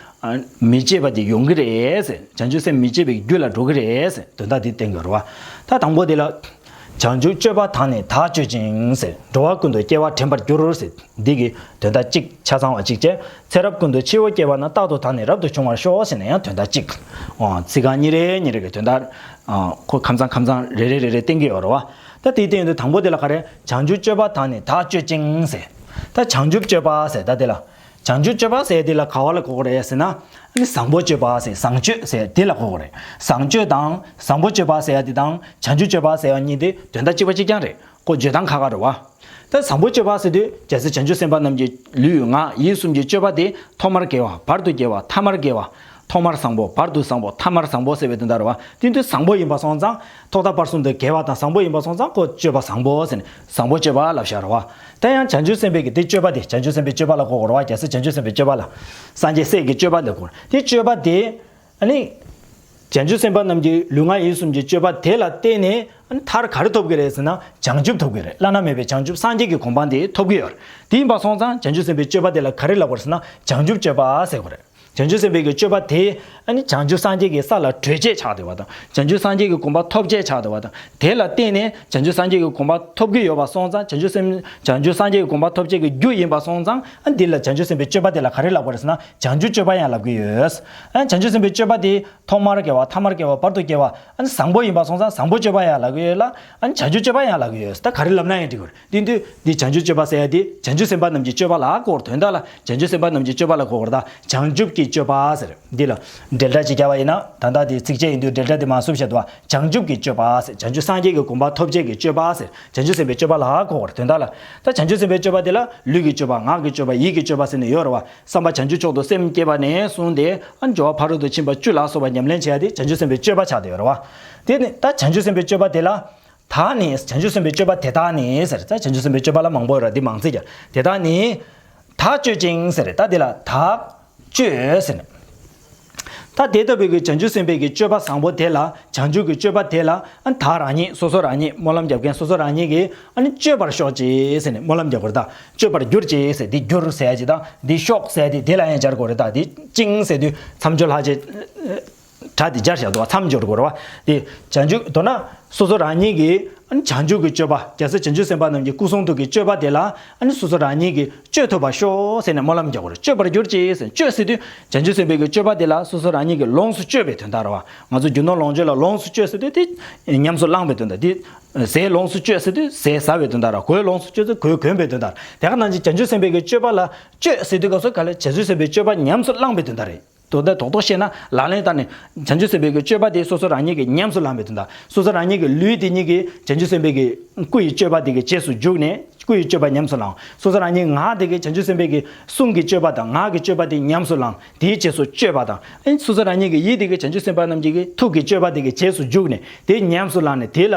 ཨ་མི་བརྗེད་པ་དེ་ཡོང་གི་རེད་ཟེར། བྱང་ཆུབ་སེམས་མི་བརྗེད་པའི་རྒྱུ་ལ་འགྲོ་གི་རེད་ཟེར། དོན་དག་འདི་བསྟན་དགོས་རེད་བ། ད་དང་པོ་དེ་ལ། བྱང་ཆུབ་སྤྱོད་པ་དག་ནི་བདག་སྤྱོད་ཅིང་ཟེར། འགྲོ་བ་ཀུན་ཏུ་སྐྱེ་བ་དྲན་པར་འགྱུར་ཟེར། འདི་གི་དོན་དག་གཅིག་ཆ་ཚང་བ་གཅིག་བྱས། ཚེ་རབས་ཀུན་ཏུ་འཆི་བོ་སྐྱེ་བ་ན། རྟག་ཏུ་བདག་ནི་རབ་ཏུ་འབྱུང་བར་ཤོག་ཟེར་ནས་ཡང་དོན་དག་གཅིག་ཨོ་ཚིག་རྐང་གཉིས་རེ་གཉིས་རེ་གི་དོན་དག་ཨ་ཁོ་ཁམས་ཚང་ཁམས་ཚང་རེ་རེ་རེ་རེ་བསྟན་གྱི་ཡོད་རེད་བ། ད་དེའི་སྟེང་དུ་དང་པོ་དེ་ལ་ག་རེ། བྱང་ཆུབ་སྤྱོད་པ་དག་ནི་བདག་སྤྱོད་ཅིང་ཟེར། ད་བྱང་ཆུབ་སྤྱོད་པ་ཟེར་ད་དེ་ལ། བྱང་ཆུབ་སྤྱོད་པ་ཟེར་དེ་ལ་ག་བ་ལ་གོ་དགོས་རེད་ཟེར་ན། ཨ་ནི་བཟང་པོ་སྤྱོད་པ་ཟེར་བཟང་སྤྱོད་ཟེར་དེ་ལ་གོ་དགོས་རེད། བཟང་སྤྱོད་དང་བཟང་པོ་སྤྱོད་པ་ཟེར་ཡ་དེ་དང་བྱང་ཆུབ་སྤྱོད་པ་ཟེར་ཡ་གཉིས་དེ་དོན་དག་གཅིག་པ་གཅིག་རྐྱང་རེད། ཁོ་བརྗོད་སྟངས་ཁ་ཁ་རེད་བ། ད་བཟང་པོ་སྤྱོད་པ་ཟེར་དུས་རྒྱལ་སྲས་བྱང་ཆུབ་སེམས་དཔའ་རྣམས་ཀྱི་ལུས་ངག་ཡིད་གསུམ་གྱི་སྤྱོད་པ་དེ་ཐོག་མར་དགེ་བ། བར་དུ་དགེ་བ། ཐ་མར་དགེ་བ། ཐོག་མར་བཟང་པོ། བར་དུ་བཟང་པོ། ཐ་མར་བཟང་པོ་ཟེར་བའི་དོན་དག་རེད་བ། དེ་དུས་བཟང་པོ་ཡིན་པ་སོང་ཙང་ཐོག་མཐའ་བར་གསུམ་དུ་དགེ་བ་དང་བཟང་པོ་ཡིན་པ་སོང་ཙང་ཁོ་སྤྱོད་པ་བཟང་པོ་ཟེར་ནས་བཟང་པོ་སྤྱོད་པ་ལབ་བཞག་རེད་བ། ད་ཡང་བྱང་ཆུབ་སེམས་དཔའི་གི་དེ་སྤྱོད་པ་དེ་བྱང་ཆུབ་སེམས་དཔའི་སྤྱོད་པ་ལ་གོ་དགོས་རེད་བ། རྒྱལ་སྲས་བྱང་ཆུབ་སེམས་དཔའི་སྤྱོད་པ་ལ། སངས་རྒྱས་སྲས་ཀྱི་སྤྱོད་པ་ལ་གོ་དགོས་རེད། དེ་སྤྱོད་པ་དེ། ཨ་ནི། བྱང་ཆུབ་སེམས་དཔའ་རྣམས་ཀྱི་ལུས་ངག་ཡིད་གསུམ་གྱི་སྤྱོད་པ་དེ་ལ་བརྟེན་ནས་ཨ་ནི་མཐར་ག་རེ་ཐོབ་ཀྱི་རེད་ཟེར་ན་བྱང་ཆུབ་ཐོབ་ཀྱི་རེད། བླ་ན་མེད་པའི་བྱང་ཆུབ་སངས་རྒྱས་ཀྱི་གོ་འཕང་དེ་ཐོབ་ཀྱི་ཡོད་རེད། དེ་ཡིན་པ་སོང་ཙང་བྱང་ཆུབ་སེམས་དཔའི་སྤྱོད་པ་དེ་ལ་ག་རེ་ལབ་དགོས་རེད་ཟེར་ན་བྱང་ཆུབ་སྤྱོད་པ་ཟེར་དགོས་རེད། བྱང་ཆུབ་སེམས་དཔའི་གི་སྤྱོད་པ་དེ་ཨ་ནི་བྱང་ཆུབ་སངས་རྒྱས་ཀྱི་ས་ལ་བགྲོད་བྱེད་ཆགས་བསྡད་པ་དང་བྱང་ཆུབ་སངས་རྒྱས་ཀྱི་གོ་འཕང་ཐོབ་བྱེད་ཆགས་བསྡད་པ་དང་དེ་ལ་བརྟེན་ནས་བྱང་ཆུབ་སངས་རྒྱས་ཀྱི་གོ་འཕང་ཐོབ་ཀྱི་ཡོད་པ་སོང་ཙང་བྱང་ཆུབ་སེམས་བྱང་ཆུབ་སངས་རྒྱས་ཀྱི་གོ་འཕང་ཐོབ་བྱེད་ཀྱི་རྒྱུ་ཡིན་པ་སོང་ཙང་ཨ་འདི་ལ་བྱང་ཆུབ་སེམས་དཔའི་སྤྱོད་པ་དེ་ལ་ག་རེ་ལབ་དགོས་རེད་ཟེར་ན་བྱང་ཆུབ་སྤྱོད་པ་ཡང་ལབ་ཀྱི་ཡོད། ཨ་བྱང་ཆུབ་སེམས་དཔའི་སྤྱོད་པ་དེ་ཐོག་མར་དགེ་བ། ཐ་མར་དགེ་བ། བར་དུ་དགེ་བ། ཨ་ནི་བཟང་པོ་ཡིན་པ་སོང་ཙང་བཟང་པོ་སྤྱོད་པ་ཡང་ལབ་ཀྱི་ཡོད་ལ། ཨ་ནི་བྱང་ཆུབ་སྤྱོད་པ་ཡང་ལབ་ཀྱི་ཡོད། ད་ག་རེ་ལབ་ན་ཡང་འགྲིག་གི་རེད། དེ་དུས་འདི་བྱང་ཆུབ་སྤྱོད་པ་ཟེར་ཡ་དེ་བྱང་ཆུབ་སེམས་དཔའ་རྣམས་ཀྱི་སྤྱོད་པ་ལ་གོ་དགོས་རེད། དོན་དག་ལ་བྱང་ཆུབ་སེམས་དཔའ་རྣམས་ཀྱི་སྤྱོད་པ་ལ་གོ་དགོས་རེད། ད་བྱང་ཆུབ་ཀྱི་སྤྱོད་པ་ཟེར། འདི་ལ་འབྲེལ་སྒྲ་ཅིག་བརྒྱབ་པ་ཡིན་ན་ད་ལྟ་དེ་ཚིགས་བཅད་ཡིན་དུས་འབྲེལ་སྒྲ་དེ་མར་བསུབ་བཞག་འདུག་བ། བྱང་ཆུབ་ཀྱི་སྤྱོད་པ་ཟེར། བྱང་ཆུབ་སངས་རྒྱས་ཀྱི་གོ་འཕང་ཐོབ་བྱེད་ཀྱི་སྤྱོད་པ་ཟེར། བྱང་ཆུབ་སེམས་དཔའི་སྤྱོད་པ་ལ་གོ་དགོས་རེད། དོན་དག་ལ། ད་བྱང་ཆུབ་སེམས་དཔའི་སྤྱོད་པ་དེ་ལ་ལུས་ཀྱི་སྤྱོད་པ། ངག་གི་སྤྱོད་པ། ཡིད་ཀྱི་སྤྱོད་པ་ཟེར་ནས་ཡོད་རེད་བ། བསམ་པ་བྱང་ཆུབ་མཆོག་ཏུ་སེམས་བསྐྱེད་པ་ནས་བཟུང་སྟེ་ཨ་སྦྱོར་བ་ཕ་རོལ་ཏུ་ཕྱིན་པ་བཅུ་ལ་སོགས་པ་ཉམས་ལེན་བྱེད་ཡ་དེ་བྱང་ཆུབ་སེམས་དཔའི་སྤྱོད་པ་ཆགས་བསྡད་ཡོད་རེད་བ། དེ་ནི་ད་བྱང་ཆུབ་སེམས་དཔའི་སྤྱོད་པ་དེ་ལ། དག་ནི། བྱང་ཆུབ་སེམས་དཔའི་སྤྱོད་པ་དེ་དག་ནི་ཟེར། ད་བྱང་ཆུབ་སེམས་དཔའི་སྤྱོད་པ་ལ་མང་པོ་ཡོད་རེད། འདི་མང་ཚིག་ཀྱང་དེ་དག་ནི། བདག་སྤྱོད་ཅིང་ཟེར། ད་དེ་ལ་བདག་སྤྱོད་ཟེར་ནས། ད་དེ་ལྟ་བུའི་གི་བྱང་ཆུབ་སེམས་དཔའི་གི་སྤྱོད་པ་བཟང་པོ་དེ་ལ། བྱང་ཆུབ་ཀྱི་སྤྱོད་པ་དེ་ལ་ཨ་བདག་རང་ཉིད། སོ་སོ་རང་ཉིད། སྨོན་ལམ་རྒྱབ་མཁན་སོ་སོ་རང་ཉིད་ཀྱིས་ཨ་ནི་སྤྱོད་པར་ཤོག་ཅིག་ཟེར་ནས་སྨོན་ལམ་རྒྱག་དགོས་རེད། ད་སྤྱོད་པར་གྱུར་ཅིག་ཟེར། འདི་གྱུར་ཟེར་ཡ་ཅིག་དང་འདི་ཤོག་ཟེར་ཡ་དེ་དེ་ལ་ཡང་སྦྱར་དགོས་རེད། ད་འདི་ཅིང་ཟེར་དུས་མཚམས་སྦྱོར་ལྷག་བཅས། སྒྲ་དེ་སྦྱར་བཞག་འདུག་བ། མཚམས་སྦྱོར་དགོས་རེད་བ། དེ་བྱང་ཆུབ་མདོར་ན་སོ་སོ་རང་ཉིད་ཀྱིས་ཨ་ནི་བྱང་ཆུབ་ཀྱི་སྤྱོད་པ། རྒྱལ་སྲས་བྱང་ཆུབ་སེམས་དཔའ་རྣམས་ཀྱི་སྐུ་གསུང་ཐུགས་ཀྱི་སྤྱོད་པ་དེ་ལ་ཨ་ནི་སོ་སོ་རང་ཉིད་ཀྱིས་སྤྱོད་ཐུབ་པར་ཤོག་ཟེར་ནས་སྨོན་ལམ་རྒྱག་དགོས་རེད། སྤྱོད་པར་གྱུར་ཅིག་ཟེར། སྤྱོད་ཟེར་དུས་བྱང་ཆུབ་སེམས་དཔའི་གི་སྤྱོད་པ་དེ་ལ་སོ་སོ་རང་ཉིད་ཀྱིས་ལོངས་སུ་སྤྱོད་པའི་དོན་དག་རེད་བ། ང་ཚོ་རྒྱུ་ནོར་ལོངས་སྤྱོད་ལ་ལོངས་སུ་སྤྱོད་ཟེར་དུས་དེ་ཉམས་སུ་བླངས་པའི་དོན་དག། དེ་ཟས་ལོངས་སུ་སྤྱོད་ཟེར་དུས་ཟས་ཟ་བའི་དོན་དག་རེད། གོས་ལོངས་སུ་སྤྱོད་ཟེར་གོས་གོན་པའི་དོན་དག་རེད། དེ་ག་ནང་བཞིན་བྱང་ཆུབ་སེམས་དཔའི་གི་སྤྱོད་པ་ལ་སྤྱོད་ཟེར་དུས་སྐབས་སུ་ག་ལ་བྱང་ཆུབ་སེམས་དཔའི་སྤྱོད་པ་ཉམས་སུ་བླངས་པའི་དོན་དག་རེད། དོན་དག་རྡོག་རྡོག་བཤད་ན་ལག་ལེན་བསྟར་ནས་བྱང་ཆུབ་སེམས་དཔའི་གི་སྤྱོད་པ་དེ་སོ་སོ་རང་ཉིད་ཀྱིས་ཉམས་སུ་བླངས་པའི་དོན་དག། སོ་སོ་རང་ཉིད་ཀྱི་ལུས་དེ་ཉིད་ཀྱིས་བྱང་ཆུབ་སེམས་དཔའི་གི་སྐུ་ཡི་སྤྱོད་པ་དེ་གི་རྗེས་སུ་འཇུག་ནས་སྐུ་ཡི་སྤྱོད་པ་ཉམས་སུ་བླང་། སོ་སོ་རང་ཉིད་ངག་དེ་གིས་བྱང་ཆུབ་སེམས་དཔའི་གི་གསུང་གི་སྤྱོད་པ་དང་ངག་གི་སྤྱོད་པ་དེ་ཉམས་སུ་བླང་། དེའི་རྗེས་སུ་སྤྱོད་པ་དང་། ཨེ་སོ་སོ་རང་ཉིད་ཀྱི་ཡིད་དེ་གིས་བྱང་ཆུབ་སེམས་དཔའ་རྣམས་ཀྱི་ཐུགས་ཀྱི་སྤྱོད་པ་དེ་གི་རྗེས་སུ་འཇུག་ནས་དེ་ཉམས་སུ་བླངས་ནས་དེ་ལ་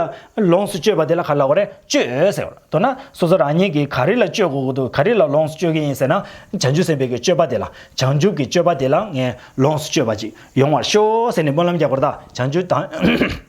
ལོངས་སུ་སྤྱོད་པ་དེ་ལ་ག་ལབ་དགོས་རེད། སྤྱོད་ཟེར་བ། མདོར་ན་སོ་སོ་རང་ཉིད་ཀྱིས་ག་རེ་ལ་སྤྱོད་དགོས་ཀྱི་འདུག་ག་རེ་ལ་ལོངས་སུ་སྤྱོད་ཀྱི་ཡིན་ཟེར་ན། བྱང་ཆུབ་སེམས་དཔའི་གི་སྤྱོད་པ་དེ་ལ། བྱང་ཆུབ་ཀྱི་སྤྱོད་པ་དེ་ལ་ངས་ལོངས་སུ་སྤྱོད་པ་ཅིག་ཡོང་བར་ཤོག་ཟེར་ནས་སྨོན་ལམ་རྒྱག་པར་གདའ། བྱང་ཆུབ་དང་།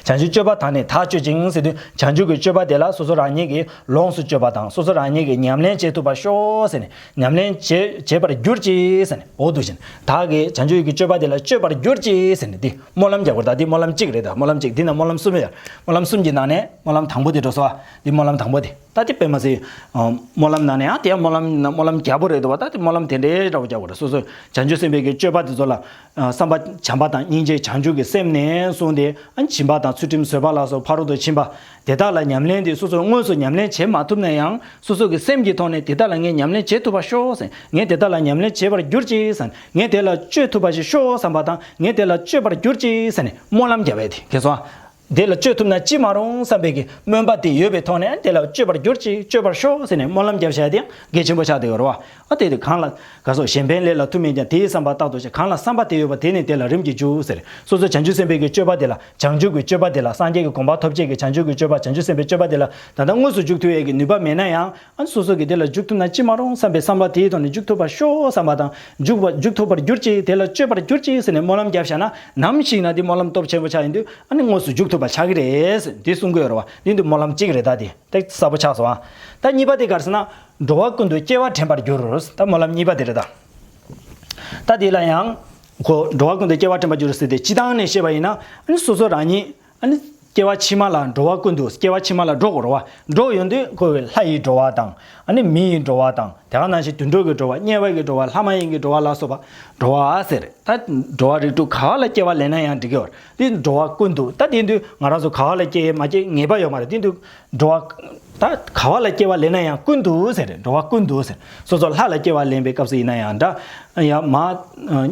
བྱང་ཆུབ་སྤྱོད་པ་དག་ནི་བདག་སྤྱོད་ཅིང་ཟེར་དུས་བྱང་ཆུབ་ཀྱི་སྤྱོད་པ་དེ་ལ་སོ་སོ་རང་ཉིད་ཀྱིས་ལོངས་སུ་སྤྱོད་པ་དང་སོ་སོ་རང་ཉིད་ཀྱིས་ཉམས་ལེན་བྱེད་ཐུབ་པར་ཤོག་ཟེར་ནས། ཉམས་ལེན་བྱེད་བྱེད་པར་གྱུར་ཅིག་ཟེར་ནས། འོ་འདུག་བཞིན་བདག་གིས་བྱང་ཆུབ་ཀྱི་སྤྱོད་པ་དེ་ལ་སྤྱོད་པར་གྱུར་ཅིག་ཟེར་ནས་འདི། སྨོན་ལམ་རྒྱག་དགོས། ད་འདི་སྨོན་ལམ་གཅིག་རེད། ད་སྨོན་ལམ་གཅིག་འདི་ན་སྨོན་ལམ་གསུམ་ཡོད། སྨོན་ལམ་གསུམ་གྱི་ནང་ནས་སྨོན་ལམ་དང་པོ་དེ་འགྲོ་སོང་ཨ། འདི་སྨོན་ལམ་དང་པོ་དེ། ད་དེ་དཔེ་མ་སྲིད། ཨ། སྨོན་ལམ་ནང་ནས་ཨ་དེ་སྨོན་ལམ་ན་སྨོན་ལམ་རྒྱག་པོ་རེད་འདུག་བ། ད་དེ་སྨོན་ལམ་དེ་འདྲའི་འདྲ་བོ་རྒྱག་དགོས་རེད། སོ་སོ་བྱང་ཆུབ་སེམས་དཔའི་གི་སྤྱོད་པ་དེ་ཚོ་ལ། ཨ། བསམ་པ་བྱམས་པ་དང་སྙིང་རྗེ་བྱང་ཆུབ་ཀྱི་སེམས་ནས་བཟུང་སྟེ། ཨ། སྦྱིན་པ་དང་ཚུལ་ཁྲིམས་བཟོད་པ་ལ་སོགས་ཕ་རོལ་ཏུ་ཕྱིན་པ་དེ་དག་ལ་ཉམས་ལེན་དེ་སོ་སོར་དངོས་སུ་ཉམས་ལེན་བྱེད་མ་ཐུབ་ན་ཡང་སོ་སོ་གི་སེམས་ཀྱི་ཐོག་ནས་དེ་དག་ལ་ངས་ཉམས་ལེན་བྱེད་ཐུབ་པར་ཤོག་ཟེར། ངས་དེ་དག་ལ་ཉམས་ལེན་བྱེད་པར་གྱུར་ཅིག་ཟེར། ངས་དེ་ལ་སྤྱོད་ཐུབ་པ་ཞིག་ཤོག་བསམ་པ་དང་། ངས་དེ་ལ་སྤྱོད་པར་གྱུར་ཅིག་ཟེར་ནས་སྨོན་ལམ་བརྒྱབ་པས་དེ་གལ་སོང་། དེ་ལ་སྤྱོད་ཐུབ་ན་ཅི་མ་རུང་བསམ་པའི་གི་སྨོན་པ་དེ་ཡོད་པའི་ཐོག་ནས་དེ་ལ་སྤྱོད་པར་གྱུར་ཅིག་སྤྱོད་པར་ཤོག་ཟེར་ནས་སྨོན་ལམ་བརྒྱབ་བྱས་དེ་ཡང་གལ་ཆེན་པོ་ཆགས་བསྡད་ཡོད་རེད་བ། ཨ་དེ་དེ་གང་ལ་ག་སོགས་གཞན་ཕན་ལས་ལ་མཐུ་མེད་ཀྱང་དེའི་བསམ་པ་རྟག་ཏུ་བྱེད། གང་ལ་བསམ་པ་དེ་ཡོད་པ་དེ་ནི་དེ་ལ་རིམ་གྱིས་འཇུག་ཟེར། སོ་སོ་བྱང་ཆུབ་སེམས་དཔའི་གི་སྤྱོད་པ་དེ་ལ་བྱང་ཆུབ་ཀྱི་སྤྱོད་པ་དེ་ལ་སངས་རྒྱས་ཀྱི་གོ་འཕང་ཐོབ་བྱེད་ཀྱི་བྱང་ཆུབ་ཀྱི་སྤྱོད་པ་བྱང་ཆུབ་སེམས་དཔའི་སྤྱོད་པ་དེ་ལ་ད་ལྟ་དངོས་སུ་འཇུག་ཐུབ་ཡས་ཀྱི་ནུས་པ་མེད་ན་ཡང་། ཨ་ནི་སོ་སོ་གིས་དེ་ལ་འཇུག་ཐུབ་ན་ཅི་མ་རུང་བསམ་པའི་བསམ་པ་དེའི་ཐོག་ནས་འཇུག་ཐུབ་པར་ཤོག་བསམ་པ་དང་། འཇུག་པ་འཇུག་ཐུབ་པར་གྱུར་ཅིག་དེ་ལ་སྤྱོད་པར་གྱུར་ཅིག་ཟེར་ནས་སྨོན་ལམ་བརྒྱབ་བཞག་ན་ནམ་ཞིག་ན་དེ་སྨོན་ལམ་སྟོབས་ཆེན་པོ་ཆགས་ཡིན་དུས་ཨ་ནི་དངོས་སུ་འཇུག་ཐུབ་པ་ཆགས་ཀྱི་རེད་ཟེར་དེ་གསུང་གི་ཡོད་རེད་བ། དེ་འདི་སྨོན་ལམ་གཅིག་རེད། ད་དེ་དེ་གསལ་པོ་ཆགས་སོང་ཨ། ད་གཉིས་པ་དེ་ག་རེ་ཟེར་ན། འགྲོ་བ་ཀུན་ཏུ་སྐྱེ་བ་དྲན་པར་འགྱུར། ད་སྨོན་ལམ་གཉིས་པ་དེ་རེད་ད། ད་དེ་ལ་ཡང་། ཁོ་འགྲོ་བ་ཀུན་ཏུ་སྐྱེ་བ་དྲན་པར་འགྱུར་ཟེར་དེ་སྤྱི་བཏང་ནས་བཤད་པ་ཡིན་ན་ཨ་ནི་སོ་སོ་རང་ཉིད། ཨ་ནི་སྐྱེ་བ་ཕྱི་མ་ལ་འགྲོ་བ་ཀུན་ཏུ་སྐྱེ་བ་ཕྱི་མ་ལ་འགྲོ་དགོས་རེད་བ། འགྲོ་ཡོང་དུས་ཁོ་བའི་ལྷ་ཡི་འགྲོ་བ་དང་ཨ་ནི་མི་ཡི་འགྲོ་བ་དང་དེ་ག་ནང་བཞིན་དུད་འགྲོ་གི་འགྲོ་བ་དམྱལ་བ་གི་འགྲོ་བ་ལྷ་མ་ཡིན་གྱི་འགྲོ་བ་ལ་སོགས་པ་འགྲོ་བ་ཟེར། ད་འགྲོ་བ་རིགས་དྲུག་ག་བ་ལ་སྐྱེ་བ་ལེན་ན་ཡང་འགྲིག་གི་ཡོད་རེད། འགྲོ་བ་ཀུན་ཏུ་ད་དེ་དུས་ང་རང་ཚོ་ག་བ་ལ་སྐྱེ་མ་སྐྱེ་ངེས་པ་ཡོད་མ་རེད། དེ་དུས་འགྲོ་བ། ད་ག་བ་ལ་སྐྱེ་བ་ལེན་ན་ཡང་ཀུན་ཏུ་ཟེར་རེད། འགྲོ་བ་ཀུན་ཏུ་ཟེར། སོ་སོ་ལྷ་ལ་སྐྱེ་བ་ལེན་པའི་སྐབས་སུ་ཡིན་ན་ཡང་འདྲ། ཡང་མ།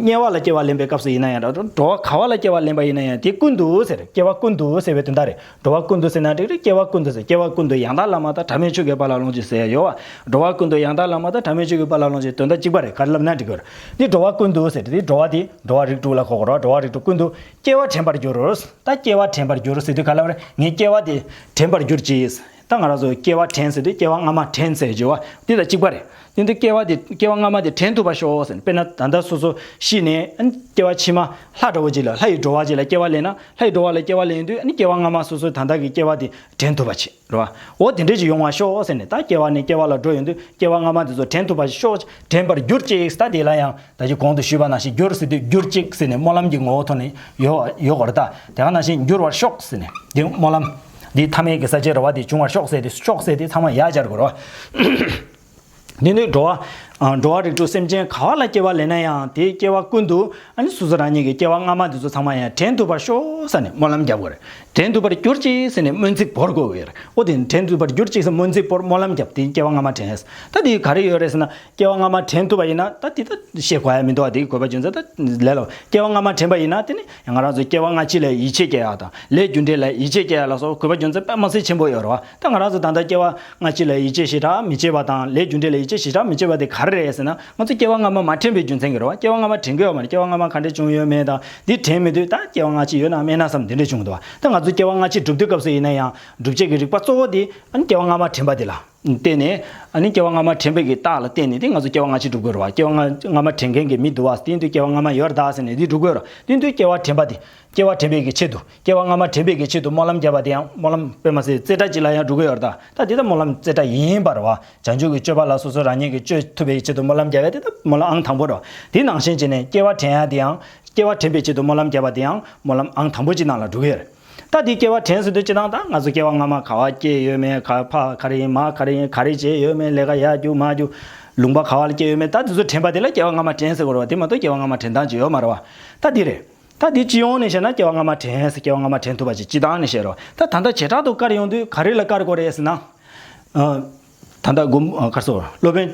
དམྱལ་བ་ལ་སྐྱེ་བ་ལེན་པའི་སྐབས་སུ་ཡིན་ན་ཡང་འདྲ། འགྲོ་བ་ག་བ་ལ་སྐྱེ་བ་ལེན་པ་ཡིན་ན་ཡང་དེ་ཀུན་ཏུ་ཟེར། སྐྱེ་བ་ཀུན་ཏུ་ཟེར་བའི་དོན་དག་རེད། འགྲོ་བ་ཀུན་ཏུ་ཟེར་ན་འགྲིག་རེད། སྐྱེ་བ་ཀུན་ཏུ་ཟེར། སྐྱེ་བ་ཀུན་ཏུ་ཡང་དག་བླ་མ་དང་། ཕྲ་མེན་ཆོས་ཀྱི་དཔལ་ལ་ལོངས་སྤྱོད་ཟེར་ཡ་ཡོད་བ། འགྲོ་བ་ཀུན་ཏུ་ཡང་དག་བླ་མ་དང་། ཕྲ་མེན་ཆོས་ཀྱི་དཔལ་ལ་ལོངས་སྤྱོད་དོན་དག་གཅིག་པ་རེད། ག་རེ་ལབ་ན་འགྲིག་གི་རེད། འདི་འགྲོ་བ་ཀུན་ཏུ་ཟེར། འདི་འགྲོ་བ་དེ་འགྲོ་བ་རིགས་དྲུག་ལ་གོ་དགོས་རེད། འགྲོ་བ་རིགས་དྲུག་ཀུན་ཏུ། སྐྱེ་བ་དྲན་པར་འགྱུར། ད་སྐྱེ་བ་དྲན་པར་འགྱུར་ཟེར་དུས་ག་ལ་བ་རེད། ངས་སྐྱེ་བ་དེ་དྲན་པར་གྱུར་ཅིག་ད་ང་རང་ཚོ་སྐྱེ་བ་དྲན་ཟེར་དུས་སྐྱེ་བ་སྔ་མ་དྲན་ཟེར་བརྗོད་བ་འདི་དང་གཅིག་པ་རེད། དེ་འདི་སྐྱེ་བ་དེ་སྐྱེ་བ་སྔ་མ་དེ་དྲན་ཐུབ་པར་ཤོག་ཟེར། དཔེར་ན་ད་ལྟ་སོ་སོ་ཤི་ནས་ཨ་ནི་སྐྱེ་བ་ཕྱི་མ་ལྷ་འདྲ་བོ་ཅིག་ལ་ལྷ་ཡི་འགྲོ་བ་ཅིག་ལ་སྐྱེ་བ་ལེན་ན་ལྷ་ཡི་འགྲོ་བ་ལ་སྐྱེ་བ་ལེན་དུས་ཨ་ནི་སྐྱེ་བ་སྔ་མ་སོ་སོའི་ད་ལྟ་གི་སྐྱེ་བ་དེ་དྲན་ཐུབ་པ་བྱེད་རེད་བ། འོ་དེ་འདྲ་ཅིག་ཡོང་བར་ཤོག་ཟེར་ནས། ད་སྐྱེ་བ་ནས་སྐྱེ་བ་ལ་འགྲོ་ཡོང་དུས་སྐྱེ་བ་སྔ་མ་དེ་ཚོ་དྲན་ཐུབ་པ་ཞིག་ཤོག་དྲན་པར་གྱུར་ཅིག་ད་དེ་ལ་ཡང་ད་ཅི་གོང་དུ་ཞུས་པ་ནང་བཞིན་གྱུར་ཟེར་དུས་གྱུར་ཅིག་ཟེར་ནས་སྨོན་ལམ་གྱི་ངོ་བོ་ཐོག་ནས་ཡོད་ཡོད་དགོས་རེད། ད་དེ་ག་ནང་བཞིན་འགྱུར་བར་ཤོག་ཟེར་ནས་དེ་སྨོན་ལམ་འདི་ཐ་མལ་གྱི་ས་ཆའི་རེ་བ་དེ་འབྱུང་བར་ཤོག་ཟེར་དེ་ཤོག་ཟེར་དེ་ཚང་མ་ཡར་སྦྱར་དགོས་རེད་བ། འདི་ནི་འགྲོ་བ། ཨ། འགྲོ་བ་རིགས་དྲུག་སེམས་ཅན་ག་བ་ལ་སྐྱེ་བ་ལེན་ན་ཡང་དེའི་སྐྱེ་བ་ཀུན་ཏུ་ཨ་ནི་སོ་སོ་རང་ཉིད་ཀྱི་སྐྱེ་བ་སྔ་མ་དེ་ཚོ་ཚང་མ་ཡང་དྲན་ཐུབ་པར་ཤོག་ཟེར་ནས་སྨོན་ལམ་རྒྱབ་དགོས་རེད། དྲན་ཐུབ་པར་གྱུར་ཅིག་ཟེར་ནས་སྨོན་ཚིག་བོར་དགོས་ཀྱི་རེད། འོ་དེ་དྲན་ཐུབ་པར་གྱུར་ཅིག་ཟེར་སྨོན་ཚིག་བོར་སྨོན་ལམ་རྒྱབ་དེ་སྐྱེ་བ་སྔ་མ་དྲན་ཡས། ད་དེ་ག་རེ་ཡོད་རེད་ཟེར་ན་སྐྱེ་བ་སྔ་མ་དྲན་ཐུབ་པ་ཡིན་ན་ད་དེ་ད་བཤད་དགོས་ཡ་མི་འདུག་བ། དེ་གི་དགོས་པ་རྒྱུ་མཚན་ད་ལས་ལ་སྐྱེ་བ་སྔ་མ་དྲན་པ་ཡིན་ན་དེ་ནི་ང་རང་ཚོ་སྐྱེ་བ་སྔ་ཕྱི་ལ་ཡིད་ཆེས་སྐྱེ་ཡ་དང་ལས་རྒྱུ་འབྲས་ལ་ཡིད་ཆེས་སྐྱེ་ཡ་ལ་སོགས་དགོས་པ་རྒྱུ་མཚན་དཔེ་མ་སྲིད་ཆེན་པོ་ཡོད་རེད་བ། ད་ང་རང་ཚོ་ད་ལྟ་སྐྱེ་བ་སྔ་ཕྱི་ལ་ཡིད་ཆེས་ཞེ་དྲག་མི་བྱེད་པ་དང་ལས་རྒྱུ་འབྲས་ལ་ཡིད་ཆེས་ཞེ་དྲག་མི་བྱེད་པ་དེ་ག་རེ་རེད་ཟེར་ན་ང་ཚོ་སྐྱེ་བ་སྔ་མ་མ་དྲན་པའི་རྒྱུ་མཚན་གྱིས་རེད་བ། སྐྱེ་བ་སྔ་མ་ག་འདྲས་བྱུང་ཡོད་མེད་དང་འདི་དྲན་མི་དུས་ད་སྐྱེ་བ་སྔ་ཕྱི་ཡོད་ན་མེད་ན་བསམ་འདི་འདྲས་བྱུང་འདུག་བ། ད་ང་ཚོ་སྐྱེ་བ་སྔ་ཕྱི་སྒྲུབ་དུས་སྐབས་སུ་ཡིན་ན་ཡང་སྒྲུབ་བྱེད་ཀྱི་རིགས་པ་གཙོ་བོ་དེ་ཨ་ནི་སྐྱེ་བ་སྔ་མ་དྲན་པ་དེ་ལ། བརྟེན་ནས་ཨ་ནི་སྐྱེ་བ་སྔ་མ་དྲན་པའི་གི་རྟགས་ལ་བརྟེན་ནས་དེ་ང་ཚོ་སྐྱེ་བ་སྔ་ཕྱི་སྒྲུབ་དགོས་རེད་བ། སྐྱེ་བ་སྔ་སྔ་མ་དྲན་མཁན་གྱི་མི་འདུག་བ། དེ་ཡིན་དུས་སྐྱེ་བ་སྔ་མ་ཡོད་རེད་ད་ཟེར་ནས་དེ་སྒྲུབ་དགོས་རེད། དེ་ཡིན་དུས་སྐྱེ་བ་དྲན་པ་དེ། སྐྱེ་བ་དྲན་པའི་གི་ཆེད་དུ། སྐྱེ་བ་སྔ་མ་དྲན་པའི་གི་ཆེད་དུ་སྨོན་ལམ་བརྒྱབ་པ་དེ་ཡང་སྨོན་ལམ་དཔེ་མ་སྲིད་རྩེ་གྲ་ཅིག་ལ་ཡང་འགྲོ་གི་ཡོད་རེད་ད། ད་དེ་ད་སྨོན་ལམ་རྩེ་གྲ་ཡིན་པ་རེད་བ། བྱང་ཆུབ་ཀྱི་སྤྱོད་པ་ལ་སོ་སོ་རང་ཉིད་ཀྱིས་སྤྱོད་ཐུབ་པའི་ཆེད་དུ་སྨོན་ལམ་བརྒྱབ་ཡ་དེ་ད་སྨོན་ལམ་ཨང་དང་པོ་རེད་བ། དེ་ནང་བཞིན་བྱས་ནས་སྐྱེ་བ་དྲན་ཡ་དེ་ཡང་། སྐྱེ་བ་དྲན་པའི་ཆེད་དུ་སྨོན་ལམ་བརྒྱབ་པ་དེ་ཡང་སྨོན་ལམ་ཨང་དང་པོ་གཅིག་ནང་ལ་འགྲོ་གི་ཡོད་རེད། ད་དེ་སྐྱེ་བ་དྲན་ཟེར་དུས་སྤྱིར་བཏང་ད་ང་ཚོ་སྐྱེ་བ་སྔ་མ་ག་བ་སྐྱེས་ཡོད་མེད། ག་ཕ་ག་རེ་ཡིན་མ་ག་རེ་ཡིན། ག་རེ་བྱས་ཡོད་མེད། ལས་ཀ་ཡག་རྒྱུ་མ་རྒྱུ། ལུང་པ་ག་བ་ལ་སྐྱེས་ཡོད་མེད། ད་དེ་ཚོ་དྲན་པ་དེ་ལ་སྐྱེ་བ་སྔ་མ་དྲན་ཟེར་དགོས་རེད་བ། དེ་མ་གཏོགས་སྐྱེ་བ་སྔ་མ་དྲན་སྟངས་ཅིག་ཡོད་མ་རེད་བ། ད་དེ་རེད། ད་དེ་སྤྱི་ཡོངས་ནས་བཤད་ན་སྐྱེ་བ་སྔ་མ་དྲན་ཟེར། སྐྱེ་བ་སྔ་མ་དྲན་ཐུབ་པ་ཅིག་སྤྱིར་བཏང་ནས་བཤད་རོགས། ད་ད་ལྟ་བྱེ་བྲག་ཏུ་བཀར་ཡོང་དུས་ག་རེ་ལ་བཀར་དགོས་རེད་ཟེར་ན། ཨ། ད་ལྟ་སྒོམ་ཨ་ག་རེ་ཟེར། སློབ་དཔོན་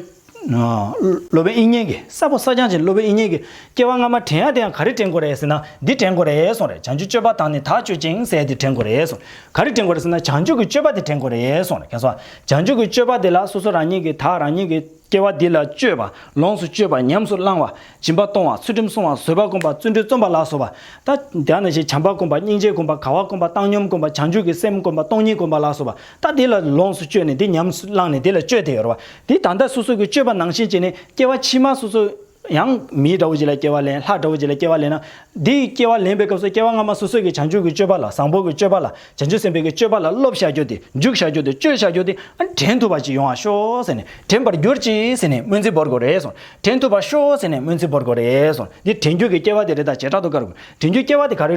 ཨ་སློབ་དཔོན་དབྱིག་གཉེན་གྱིས། ས་བོ་ས་སྐྱ་ཅན་སློབ་དཔོན་དབྱིག་གཉེན་གྱིས་སྐྱེ་བ་སྔ་མ་དྲན་ཡ་དེ་ཡང་ག་རེ་དྲན་དགོས་རེད་ཟེར་ན། འདི་དྲན་དགོས་རེད་གསུངས་རེད། བྱང་ཆུབ་སྤྱོད་པ་དང་ནི་ཐག་ཆོད་ཅིང་ཟེར་ཡ་དེ་དྲན་དགོས་རེད་གསུངས། ག་རེ་དྲན་དགོས་རེད་ཟེར་ན་བྱང་ཆུབ་ཀྱི་སྤྱོད་པ་དེ་དྲན་དགོས་རེད་གསུངས་རེད། མཁྱེན་སོང་། བྱང་ཆུབ་ཀྱི་སྤྱོད་པ་དེ་ལ་སོ་སོ་རང་ཉིད་ཀྱིས་ད་རང་ཉིད་ཀྱི་སྐྱེ་བ་འདི་ལ་སྤྱོད་པ། ལོངས་སུ་སྤྱོད་པ། ཉམས་སུ་བླང་བ། སྦྱིན་པ་གཏོང་བ། ཚུལ་ཁྲིམས་སྲུང་བ། བཟོད་པ་སྒོམ་པ། བརྩོན་འགྲུས་རྩོམ་པ་ལ་སོགས་པ། ད་དེ་ནང་བཞིན་བྱམས་པ་སྒོམ་པ། སྙིང་རྗེ་སྒོམ་པ། དགའ་བ་སྒོམ་པ། བཏང་སྙོམས་སྒོམ་པ། བྱང་ཆུབ་ཀྱི་སེམས་སྒོམ་པ། སྟོང་ཉིད་སྒོམ་པ་ལ་སོགས་པ། ད་དེ་ལ་ལོངས་སུ་སྤྱོད་ནས་དེ་ཉམས་སུ་བླངས་ནས་དེ་ལ་སྤྱོད་བསྡད་ཡོད་རེད་བ། དེ་ད་ལྟ་སོ་སོ་གི་སྤྱོད་པ་ནང་བཞིན་བྱས་ནས་སྐྱེ་བ་ཕྱི་མ་སོ་སོ་ཡང་མི་འདྲ་བོ་ཅིག་ལ་སྐྱེ་བ་ལེན། ལྷ་འདྲ་བོ་ཅིག་ལ་སྐྱེ་བ་ལེན་ན། འདིའི་སྐྱེ་བ་ལེན་པའི་སྐབས་སུ་སྐྱེ་བ་སྔ་མ་སོ་སོ་གི་བྱང་ཆུབ་ཀྱི་སྤྱོད་པ་ལ། བཟང་པོ་གི་སྤྱོད་པ་ལ། བྱང་ཆུབ་སེམས་དཔའི་གི་སྤྱོད་པ་ལ་སློབ་བཞག་རྒྱུ་དེ། འཇུག་བཞག་རྒྱུ་དེ། སྤྱོད་བཞག་རྒྱུ་དེ། ཨ། དྲན་ཐུབ་པ་ཅིག་ཡོང་བ་ཤོག་ཟེར་ནས། དྲན་པར་གྱུར་ཅིག་ཟེར་ནས་སྨོན་ཚིག་བོར་དགོས་རེད་གསུངས། དྲན་ཐུབ་པ་ཤོག་ཟེར་ནས་སྨོན་ཚིག་བོར་དགོས་རེད་གསུངས། འདི་དྲན་རྒྱུ་གི་སྐྱེ་བ་དེ་རེད། ད་བྱེ་བྲག་ཏུ་བཀར་དགོས། དྲན་རྒྱུའི་སྐྱེ་བ་དེ་ག་རེ་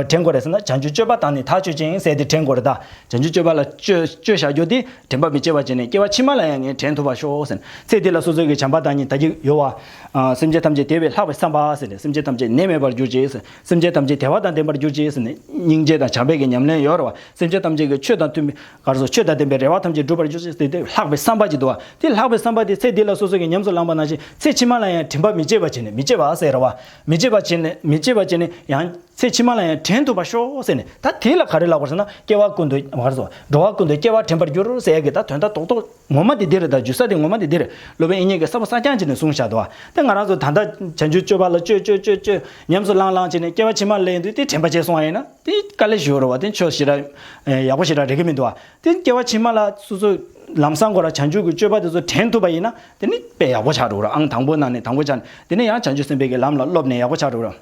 དྲན་དགོས་རེད་ཟེར་ན། བྱང་ཆུབ་སྤྱོད་པ་དང་ནི་ཐག་ཆོད་ཅིང་ཟེར་དེ་དྲན་དགོས་རེད་ད། བྱང་ཆུབ་སྤྱོད་པ་ལ་སྤྱོད་སྤྱོད་བཞག་རྒྱུ་དེ། དྲན་པ་མི་བརྗེད་པ་བྱས་ནས་སྐྱེ་བ་ཕྱི་མ་ལ་ཡང་ངས་དྲན་ཐུབ་པ་ཤོག་ཟེར། ཚེ་འདི་ལ་སོ་སོ་གི་བྱམས་པ་དང་ནི་ད་གི་ཡོད་བ། ཨ། སེམས་ཅན་ཐམས་ཅད་བདེ་བའི་ལྷག་པའི་བསམ་པ་ཟེར་ནས། སེམས་ཅན་ཐམས་ཅད་ནད་མེད་པར་གྱུར་ཅིག་ཟེར། སེམས་ཅན་ཐམས་ཅད་བདེ་བ་དང་ལྡན་པར་གྱུར་ཅིག་ཟེར་ནས། སྙིང་རྗེ་དང་བྱམས་པའི་གི་ཉམས་ལེན་ཡོད་རེད་བ། སེམས་ཅན་ཐམས་ཅད་ཀྱི་ཆོས་དང་མཐུན་པའི་ག་རེ་ཟེར། ཆོས་དང་ལྡན་པའི་རེ་བ་ཐམས་ཅད་འགྲུབ་པར་གྱུར་ཅིག་ཟེར་ཏེ་ལྷག་པའི་བསམ་པ་ཅིག་འདུག་བ། དེ་ལྷག་པའི་བསམ་པ་དེ་ཚེ་འདི་ལ་སོ་སོ་གི་ཉམས་སུ་བླངས་པ་ནང་བཞིན་ཚེ་ཕྱི་མ་ལ་ཡང་དྲན་པ་མི་བརྗེད་པ་བྱས་ནས། མི་བརྗེད་པ་ཟེར་རེད་བ། མི་བརྗེད་པ་བྱས་ནས། མི་བརྗེད་པ་བྱས་ནས་ཡང་། ཚེ་ཕྱི་མ་ལ་ཡང་དྲན་ཐུབ་པ་ཤོག་ཟེར་ནས། ད་དེ་ལ་ག་རེ་ལབ་དགོས་ཟེར་ན། སྐྱེ་བ་ཀུན་ཏུ་ག་རེ་ཟེར། འགྲོ་བ་ཀུན་ཏུ་སྐྱེ་བ་དྲན་པར་གྱུར་ཟེར་ཡ་གི་ད་དོན་དག་རྡོག་རྡོག་ངོ་མ་དེ་འདི་རེད། ད་རྒྱུ་ས་དེ་ངོ་མ་དེ་འདི་རེད། སློབ་དཔོན་དབྱིག་གཉེན་གྱིས་ས་བོ་ས་རྐྱང་བྱས་ནས་གསུངས་བཞག་འདུག་བ། དེ་ང་རང་ཚོ་ད་ལྟ་བྱང་ཆུབ་སྤྱོད་པ་ལ་སྤྱོད་སྤྱོད་སྤྱོད་སྤྱོད་ཉམས་སུ་བླངས་བླངས་བྱས་ནས་སྐྱེ་བ་ཕྱི་མ་ལ་ཡིན་དུས་དེ་དྲན་པ་བརྗེད་སོང་བ་ཡིན་ན་དེ་དཀའ་ལས་ཞིག་ཡོད་རེད་བ། དེ་ཆོ་ཞེ་དྲག་ཡག་པོ་ཞེ་དྲག་རེད་གི་མི་འདུག་བ། དེ་སྐྱེ་བ་ཕྱི་མ་ལ་སོ་སོ་ལམ་སང་ཁོ་རང་བྱང་ཆུབ་ཀྱི་སྤྱོད་པ་དེ་ཚོ་དྲན་ཐུབ་པ་ཡིན་ན་དེ་ནི་དཔེ་ཡག་པོ་ཆགས་འགྲོ་གི་རེད། ཨང་དང་པོ་ནང་ནས་དང་པོ་ཆགས་ནས། དེ་ནས་ཡང་བྱང་ཆུབ་སེམས་དཔའི་གི་ལམ་ལ་སློབ་ནས་ཡག་པོ་ཆགས་འགྲོ་གི་རེད།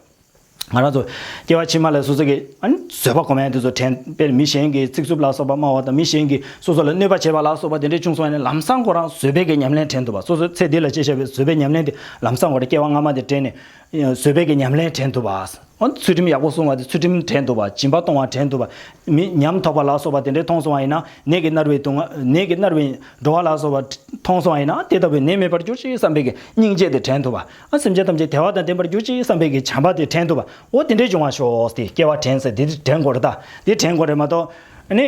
ང་རང་ཚོ་སྐྱེ་བ་ཕྱི་མ་ལ་སོ་སོ་གི་ཨ་ནི་བཟོད་པ་སྒོམ་ཡ་དེ་ཚོ་དྲན། དཔེར་མི་གཞན་གྱི་ཚིག་རྩུབ་ལ་སོགས་པ་སྨྲ་བ་དང་། མི་གཞན་གྱིས་སོ་སོ་ལ་གནོད་པ་བྱས་པ་ལ་སོགས་པ་དེ་འདྲ་བྱུང་སོང་བ་ཡིན་ན། ལམ་སང་ཁོ་རང་བཟོད་པའི་གི་ཉམས་ལེན་དྲན་ཐུབ་པ། སོ་སོ་ཚེ་འདི་ལ་སྐྱེས་བཞག་པའི་བཟོད་པའི་ཉམས་ལེན་དེ་ལམ་སང་ཁོ་རང་སྐྱེ་བ་སྔ་མ་དེ་དྲན་ནས་བཟོད་པའི་གི་ཉམས་ལེན་དྲན་ཐུབ་པ། འོ། ཚུལ་ཁྲིམས་ཡག་པོ་སྲུང་བ་དེ་ཚུལ་ཁྲིམས་དྲན་ཐུབ་པ། སྦྱིན་པ་གཏོང་བ་དྲན་ཐུབ་པ། མི་ཉམ་ཐག་པ་ལ་སོགས་པ་དེ་འདྲའི་མཐོང་སོང་བ་ཡིན་ན། ནད་ཀྱིས་མནར་བའི་སྡུག་བསྔལ། ནད་ཀྱིས་མནར་བའི་འགྲོ་བ་ལ་སོགས་པ་མཐོང་སོང་བ་ཡིན་ན། དེ་ལྟ་བུའི་ནད་མེད་པར་གྱུར་ཅིག་བསམ་པའི་གི་སྙིང་རྗེ་དེ་དྲན་ཐུབ་པ། ཨ། སེམས་ཅན་ཐམས་ཅད་བདེ་བ་དང་ལྡན་པར་གྱུར་ཅིག་བསམ་པའི་གི་བྱམས་པ་དེ་དྲན་ཐུབ་པ། འོ། དེ་འདྲའི་བྱུང་བ་ཤོག་དེ་སྐྱེ་བ་དྲན་ཟེར་དེ་དྲན་དགོས་རེད་ད། དེ་དྲན་དགོས་རེད་མ་གཏོགས། ཨ་ནི།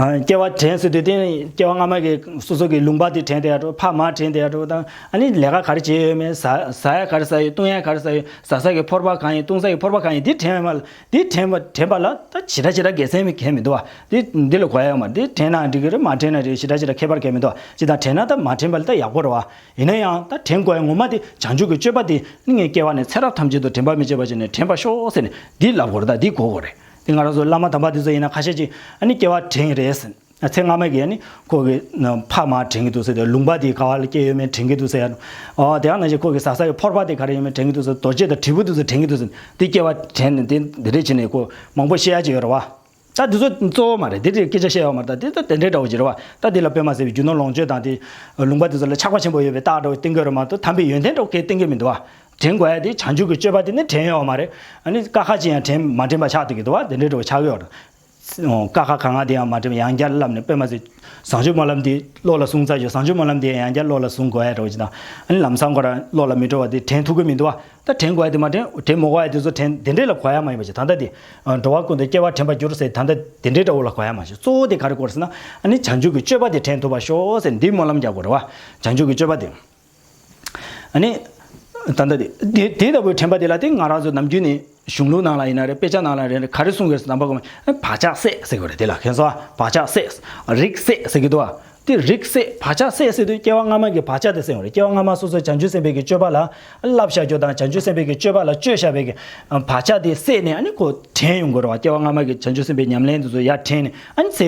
ཨ། སྐྱེ་བ་དྲན་ཟེར་དུས་དེ་སྐྱེ་བ་སྔ་མ་གི་སོ་སོ་གི་ལུང་པ་དེ་དྲན་བསྡད་ཡ་འདྲ་བོ། ཕ་མ་དྲན་བསྡད་ཡ་འདྲ་བོ་དང་། ཨ་ནི་ལས་ཀ་ག་རེ་བྱས་ཡོད་མེད། ཟ་ཟ་ཡ་ག་རེ་ཟ་ཡོད། བཏུང་ཡ་ག་རེ་ཟ་ཡོད། ཟ་ས་གི་ཕོར་པ་གང་ཡིན། བཏུང་ས་གི་ཕོར་པ་གང་ཡིན། འདི་དྲན་པ་ལ། འདི་དྲན་པ་དྲན་པ་ལ་ད་ཞེ་དྲག་ཞེ་དྲག་དགེ་མཚན་མི་གང་མི་འདུག་བ། འདི་འདི་ལ་གོ་ཡ་ཡོད་མ་རེད། འདི་དྲན་ན་འགྲིག་གི་རེད། མ་དྲན་ན་འགྲིག་ཞེ་དྲག་ཞེ་དྲག་ཁྱད་པར་གང་མི་འདུག་བ། ཅི་ལྟར་དྲན་ན་ད་མ་དྲན་པ་ལ་ད་ཡག་པོ་རེད་བ། ཡིན་ན་ཡང་ད་དྲན་དགོས་ཡ་ངོ་མ་དེ་བྱང་ཆུབ་ཀྱི་སྤྱོད་པ་དེ་ནི་ངས་སྐྱེ་བ་ནས་ཚེ་རབས་ཐམས་ཅད་དུ་དྲན་པ་མི་བརྗེད་པ་བྱས་ནས་དྲན་པ་ཤོག་ཟེར་ནས་འདི་ལབ་དགོས་རེད། ད་འདི་གོ་དགོས་རེད། དེ་ང་རང་ཚོ་བླ་མ་དམ་པ་དེ་ཚོ་ཡིན་ན་ཁ་ཤས་ཅིག་ཨ་ནི་སྐྱེ་བ་དྲན་གྱི་རེད་ཟེར། ཚེ་སྔ་མ་གི་ཨ་ནི་ཁོ་གི་ཕ་མ་དྲན་གྱི་འདུག་ཟེར་ཏེ། ལུང་པ་དེ་ག་བ་ལ་སྐྱེས་ཡོད་མེད་དྲན་གྱི་འདུག་ཟེར་ཡ། ཨོ། དེ་ཡང་ནང་བཞིན་ཁོ་གི་ཟ་ས་གི་ཕོར་པ་དེ་ག་རེ་ཡོད་མེད་དྲན་གྱི་འདུག་ཟེར། རྡོ་རྗེ་དང་དྲིལ་བུ་དེ་ཚོ་དྲན་གྱི་འདུག་ཟེར། དེ་སྐྱེ་བ་དྲན་ནས་དེ་འདི་འདྲས་བྱས་ནས་ཁོ་མང་པོ་བཤད་ཡ་ཅིག་ཡོད་རེད་བ། ད་འདི་ཚོ་གཙོ་བོ་མ་རེད། འདི་འདྲས་སྐད་ཆ་བཤད་ཡོད་མ་རེད། ད་འདི་ད་དེ་འདྲས་འདྲ་བོ་ཅིག་རེད་བ། ད་འདི་ལ་དཔེ་མ་སྲིད་པའི་རྒྱུ་ནོར་ལོངས་སྤྱོད་དང་དེ་ལུང་པ་དེ་ཚོ་ལ་ཆགས་པ་ཆེན་པོ་ཡོད་པའི་རྟགས་འདྲ་བོ་བསྟན་གྱི་ཡོད་རེད་མ་གཏོགས། དམ་པའི་ཡོན་ཏན་འདྲ་བོ་གང་ཡང་བསྟན་གྱི་མི་འདུག་བ། དྲན་དགོས་ཡ་དེ་བྱང་ཆུབ་ཀྱི་སྤྱོད་པ་དེ་ནི་དྲན་ཡོད་མ་རེད། ཨ་ནི་ཀ་ཁ་ཅིག་ཡང་དྲན་མ་དྲན་པ་ཆགས་བསྡད་ཀྱི་འདུག་བ། དེ་འདྲའི་འདྲ་བོ་ཆགས་ཀྱི་ཡོད་རེད། ཀ་ཁ་ག་ང་དེ་ཡང་མ་དྲན་པ་ཡང་བསྐྱར་བསླབས་ནས། དཔེ་མ་སྲིད་བྱང་ཆུབ་སྨོན་ལམ་དེ་བློ་ལ་བཟུང་ཚར་ཡོད། བྱང་ཆུབ་སྨོན་ལམ་དེ་ཡང་བསྐྱར་བློ་ལ་བཟུང་དགོས་ཡ་འདྲ་བོ་ཅིག་དང་། ཨ་ནི་ལམ་སང་ཁོ་རང་བློ་ལ་མི་འགྲོ་བ་དེ་དྲན་ཐུབ་ཀྱི་མི་འདུག་བ། ད་དྲན་དགོས་ཡ་དེ་མ་དྲན། དྲན་མི་དགོས་ཡ་དེ་ཚོ་དྲན། དེ་འདྲས་ལ་གོ་ཡ་མ་ཡིན་པ་ཞིག། ད་ལྟ་དེ་འགྲོ་བ་ཀུན་ཏུ་སྐྱེ་བ་དྲན་པར་འགྱུར་ཟེར། ད་ལྟ་དེ་འདྲས་འདྲ་བོ་ལ་གོ་ཡ་མ་ཞིག། གཙོ་བོ་དེ་ག་རེ་དགོས་རེད་ཟེར་ན། ཨ་ནི་བྱང་ཆུབ་ཀྱི་སྤྱོད་པ་དེ་དྲན་ཐུབ་པར་ཤོག་ཟེར་འདི་སྨོན་ལམ་རྒྱག་དགོས་རེད་བ། བྱང་ཆུབ་ཀྱི་སྤྱོད་པ་དེ། ཨ་ནི། ད་ལྟ་དེ་དེ་དེ་ལྟ་བུའི་དྲན་པ་དེ་ལ་དེ་ང་རང་ཚོ་ནམ་རྒྱུན་ནས་གཞུང་ལུགས་ནང་ལ་ཡིན་ན་རེད། དཔེ་ཆ་ནང་ལ་ཡིན་ན་རེད། ག་རེ་གསུང་གི་རེད་ཟེར་ན། བག་ཆགས་སད་ཟེར་གྱི་རེད། དེ་ལ་མཁྱེན་སོང་། བག་ཆགས་སད། རིགས་སད་ཟེར་གྱི་འདུག་བ། དེ་རིགས་སད། བག་ཆགས་སད་ཟེར་དུས་སྐྱེ་བ་སྔ་མ་གི་བག་ཆགས་དེ་སད་ཡོང་རེད། སྐྱེ་བ་སྔ་མ་སོ་སོའི་བྱང་ཆུབ་སེམས་དཔའི་གི་སྤྱོད་པ་ལ་བསླབ་བཞག་རྒྱུ་དང་། བྱང་ཆུབ་སེམས་དཔའི་གི་སྤྱོད་པ་ལ་སྤྱོད་བཞག་པའི་གི་བག་ཆགས་དེ་སད་ནས་ཨ་ནི་ཁོ་དྲན་ཡོང་དགོས་རེད་བ། སྐྱེ་བ་སྔ་མ་གི་བྱང་ཆུབ་སེམས་དཔའི་ཉམས་ལེན་དེ་ཚོ་ཡར་དྲན་ནས། ཨ་ནི་ཚེ་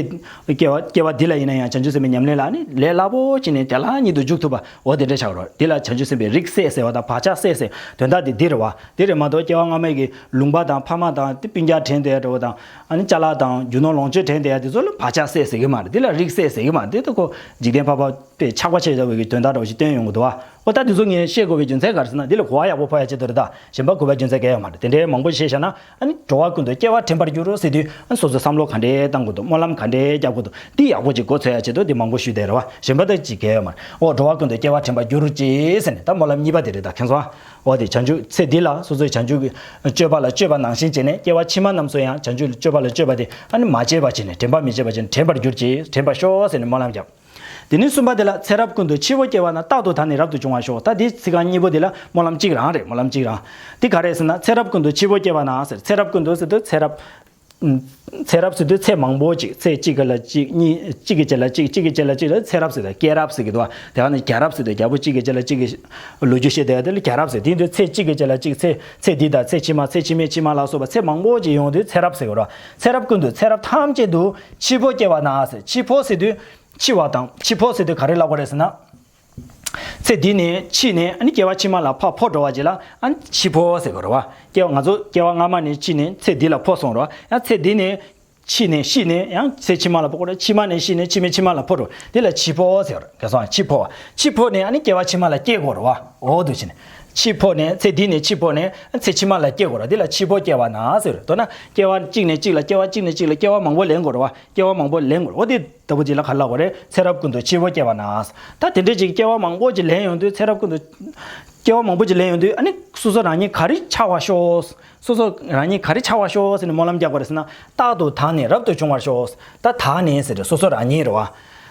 སྐྱེ་བ་སྐྱེ་བ་འདི་ལ་ཡིན་ན་ཡང་བྱང་ཆུབ་སེམས་དཔའི་ཉམས་ལེན་ལ་ཨ་ནི་ལས་སླ་པོ་བྱས་ནས་དེ་ལ་ཉིད་དུ་འཇུག་ཐུབ་པ། འོ་དེ་འདྲ་ཆགས་རོགས། དེ་ལ་བྱང་ཆུབ་སེམས་དཔའི་རིགས་སད་ཟེར་བ་དང་བག་ཆགས་སད་ཟེར་དོན་དག་དེ་འདི་རེད་བ། དེ་རེད་མ་གཏོགས་སྐྱེ་བ་སྔ་མའི་གི་ལུང་པ་དང་ཕ་མ་དང་དེ་སྤུན་ཀྱག་དྲན་བསྡད་ཡ་འདྲ་བོ་དང་། ཨ་ནི་ཅ་ལག་དང་རྒྱུ་ནོར་ལོངས་སྤྱོད་དྲན་བསྡད་ཡ་དེ་ཚོ་ལ་བག་ཆགས་སད་ཟེར་གི་མ་རེད། དེ་ལ་རིགས་སད་ཟེར་གི་མ་རེད། དེ་ད་ཁོ་འཇིག་རྟེན་ཕལ་པ་དཔེ་ཆགས་པ་ཆེ་ཆགས་པའི་གི་དོན་དག་འདྲ་བོ་ཞིག་སྟོན་ཡོང་གི་འདུག་བ། འོ་ད་དེ་ཚོ་ངས་བཤད་དགོས་པའི་རྒྱུ་མཚན་ག་རེ་ཟེར་ན། འདི་ལ་གོ་བ་ཡག་པོ་ཕོག་ཡ་ཆེད་དུ་རེད་ད། གཞན་པ་གོ་བའི་རྒྱུ་མཚན་གང་ཡང་མ་རེད། དེ་འདྲའི་མང་པོ་བཤད་བཞག་ན་ཨ་ནི་འགྲོ་བ་ཀུན་ཏུ་སྐྱེ་བ་དྲན་པར་འགྱུར་ཟེར་དུས། ཨ་ནི་སོ་སོས་བསམ་བློ་ག་འདྲས་བཏང་དགོས་འདུག་སྨོན་ལམ་ག་འདྲས་རྒྱག་དགོས་འདུག་འདི་ཡག་པོ་ཅིག་མགོ་ཚོས་ཡ་ཆེད་དུ་འདི་མང་པོ་ཞུས་བསྡད་རེད་བ། གཞན་པ་ད་ཅིག་གལ་ཡོད་མ་རེད། འོ་འགྲོ་བ་ཀུན་ཏུ་སྐྱེ་བ་དྲན་པར་འགྱུར་ཅིག་ཟེར་ནས་ད་སྨོན་ལམ་གཉིས་པ་དེ་རེད་ད། མཁྱེན་སོང་ཨ། འོ་དེ་བྱང་ཆུབ་ཚེ་འདི་ལ་སོ་སོའི་བྱང་ཆུབ་ཀྱི་སྤྱོད་པ་ལ་སྤྱོད་པ་ནང་བཞིན་བྱས་ནས་སྐྱེ་བ་ཕྱི་མ་རྣམས་སུ་ཡང་བྱང་ཆུབ་སྤྱོད་པ་ལ་སྤྱོད་པ་དེ་ཨ་ནི་མ་བརྗེད་པ་བྱས་ནས། དྲན་པ་མི་བརྗེད་པ་བྱས་ནས་དྲན་པར་གྱུར་ཅིག་དྲན་པར་ཤོག་ཟེར་ནས་སྨོན་ལམ་བརྒྱབ། དེ་ནས་གསུམ་པ་དེ་ལ་ཚེ་རབས་ཀུན་ཏུ་འཆི་བོ་སྐྱེ་བ་ན་རྟག་ཏུ་ད་ནི་རབ་ཏུ་བྱུང་བར་ཤོག་ད་དེ་ཚིག་རྐང་གཉིས་པོ་དེ་ལ་སྨོན་ལམ་གཅིག་རང་རེད། སྨོན་ལམ་གཅིག་རང་། དེ་ག་རེ་ཟེར་ན། ཚེ་རབས་ཀུན་ཏུ་འཆི་བོ་སྐྱེ་བ་ན་ཟེར། ཚེ་རབས་ཀུན་ཏུ་ཟེར་དུས་ཚེ་རབས། ཚེ་རབས་ཟེར་དུས་ཚེ་མང་པོ་ཅིག་ཚེ་གཅིག་གི་ལ་གཅིག་གཉིས། གཅིག་གི་རྗེས་ལ་གཅིག་གཅིག་གི་རྗེས་ལ་གཅིག་ལ་ཚེ་རབས་ཟེར་ཏེ། སྐྱེས་རབས་ཟེར་གི་འདུག་བ། དེ་ག་ནི་རྒྱལ་རབས་ཟེར་དུས་རྒྱལ་པོ་གཅིག་གི་རྗེས་ལ་གཅིག་གི་ལོ་རྒྱུས་བཤད་བསྡད་དེ་ལ་རྒྱལ་རབས་ཟེར། དེ་ཡིན་དུས་ཚེ་གཅིག་གི་རྗེས་ལ་གཅིག་ཚེ་ཚེ་འདི་དང་ཚེ་ཕྱི་མ། ཚེ་ཕྱི་མའི་ཕྱི་མ་ལ་སོགས་པ་ཚེ་མང་པོ་ཅིག་ཡོང་དུས་ཚེ་རབས་ཟེར་གི་རེད། ཚེ་རབས་ཀུན་ཏུ། ཚེ་རབས་ཐམས་ཅད་དུ་འཆི་བོ་སྐྱེ་བ་ན་ཟེར། འཆི་བོ་ཟེར་དུས་འཆི་བ་དང་། འཆི་བོ་ཟེར་དུས་ག་རེ་ལབ་དགོས་རེད་ཟེར་ན། ཚེ་འདི་ནས་འཆི་ནས་ཨ་ནི་སྐྱེ་བ་ཕྱི་མ་ལ་ཕར་འཕོ་འགྲོ་བ་ཅིག་ལ་ཨ་ནི་འཆི་འཕོ་ཟེར་དགོས་རེད་བ། སྐྱེ་བ་ང་ཚོ་སྐྱེ་བ་སྔ་མ་ནས་འཆི་ནས་ཚེ་འདི་ལ་འཕོ་སོང་རེད་བ། ཡང་ཚེ་འདི་ནས་འཆི་ནས། ཤི་ནས་ཡང་ཚེ་ཕྱི་མ་ལ་འཕོ་དགོས་རེད། ཕྱི་མ་ནས་ཤི་ནས་ཕྱི་མའི་ཕྱི་མ་ལ་འཕོ་འགྲོ། འདི་ལ་འཆི་འཕོ་ཟེར་རེད། ག་སོང་འཆི་འཕོ་བ། འཆི་འཕོ་ནས་ཨ་ནི་སྐྱེ་བ་ཕྱི་མ་ལ་སྐྱེ་དགོས་རེད་བ། འོ་འདུག་བྱས་ནས་འཆི་འཕོ་ནས། ཚེ་འདི་ནས་འཆི་འཕོ་ནས་ཚེ་ཕྱི་མ་ལ་སྐྱེ་དགོས་རེད། འདི་ལ་འཆི་འཕོ་སྐྱེ་བ་ན་ཟེར་རེད། མདོར་ན་སྐྱེ་བ་གཅིག་ནས་གཅིག་ལ། སྐྱེ་བ་གཅིག་ནས་གཅིག་ལ་སྐྱེ་བ་མང་པོ་ལེན་དགོས་རེད་བ། སྐྱེ་བ་མང་པོ་ལེན་དགོས་རེད། འོ་དེ་ལྟ་བུ་ཅིག་ལ་ག་རེ་ལབ་དགོས་རེད། ཚེ་རབས་ཀུན་ཏུ་འཆི་བོ་སྐྱེ་བ་ན། ད་དེ་འདྲ་ཅིག་སྐྱེ་བ་མང་པོ་ཅིག་ལེན་ཡོང་དུས། ཚེ་རབས་ཀུན་ཏུ་སྐྱེ་བ་མང་པོ་ཅིག་ལེན་ཡོང་དུས་ཨ་ནི་སོ་སོ་རང་ཉིད་ག་རེ་ཆགས་པར་ཤོག་སོ་སོ་རང་ཉིད་ག་རེ་ཆགས་པར་ཤོག་ཟེར་ནས་སྨོན་ལམ་རྒྱག་དགོས་རེད་ཟེར་ན། རྟག་ཏུ་ད་ནི་རབ་ཏུ་བྱུང་བར་ཤོག་ད་ད་ནི་ཟེར་ཏེ་སོ་སོ་རང་ཉིད་རེད་བ།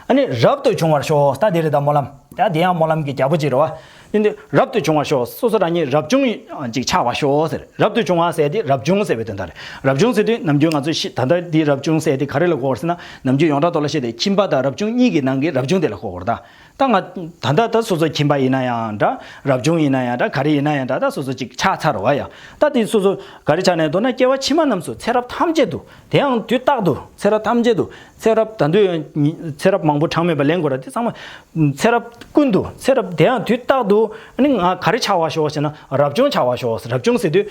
ཨ་ནི་རབ་ཏུ་བྱུང་བར་ཤོག་ད་དེ་རེད་ད་སྨོན་ལམ། ད་དེ་ཡང་སྨོན་ལམ་གྱི་རྒྱལ་པོ་ཅིག་རེད་བ། ཡིན་དུས་རབ་ཏུ་བྱུང་བར་ཤོག་སོ་སོ་རང་ཉིད་རབ་བྱུང་ཅིག་ཆགས་པར་ཤོག་ཟེར། རབ་ཏུ་བྱུང་བ་ཟེར་དེ་རབ་བྱུང་ཟེར་བའི་དོན་དག་རེད། རབ་བྱུང་ཟེར་དུས་ནམ་རྒྱུན་ང་ཚོས་ཤི། ད་ལྟ་འདི་རབ་བྱུང་ཟེར་དེ་ག་རེ་ལ་གོ་དགོས་རེད་ཟེར་ན། ནམ་རྒྱུན་ཡོངས་གྲགས་ཐོག་ལ་བཤད་དེ་ཁྱིམ་པ་དང་རབ་བྱུང་གཉིས་ཀྱི་ནང་གི་རབ་བྱུང་དེ་ལ་གོ་དགོས་རེད་ད། ད་ང་ད་ལྟ་ད་སོ་སོ་ཁྱིམ་པ་ཡིན་ན་ཡང་འདྲ། རབ་བྱུང་ཡིན་ན་ཡང་འདྲ། ག་རེ་ཡིན་ན་ཡང་འདྲ། ད་སོ་སོ་ཅིག་ཆགས་ཚར་བ་ཡ། ད་དེ་སོ་སོ་ག་རེ་ཆགས་ནས། མདོར་ན་སྐྱེ་བ་ཕྱི་མ་རྣམས་སུ་ཚེ་རབས་ཐམས་ཅད་དུ། དེ་ཡང་དུས་རྟག་ཏུ་ཚེ་རབས་ཐམས་ཅད་དུ། ཚེ་རབས་ད་དུང་ཚེ་རབས་མང་པོ་གྲངས་མེད་པ་ལེན་དགོས་ར། དེ་ཚང་མ་ཚེ་རབས་ཀུན་ཏུ། ཚེ་རབས་དེ་ཡང་དུས་རྟག་ཏུ་ཨ་ནི་ང་ག་རེ་ཆགས་པར་ཤོག་ཟེར་ན། རབ་བྱུང་ཆགས་པར་ཤོག་རབ་བྱུང་ཟེར་དུས་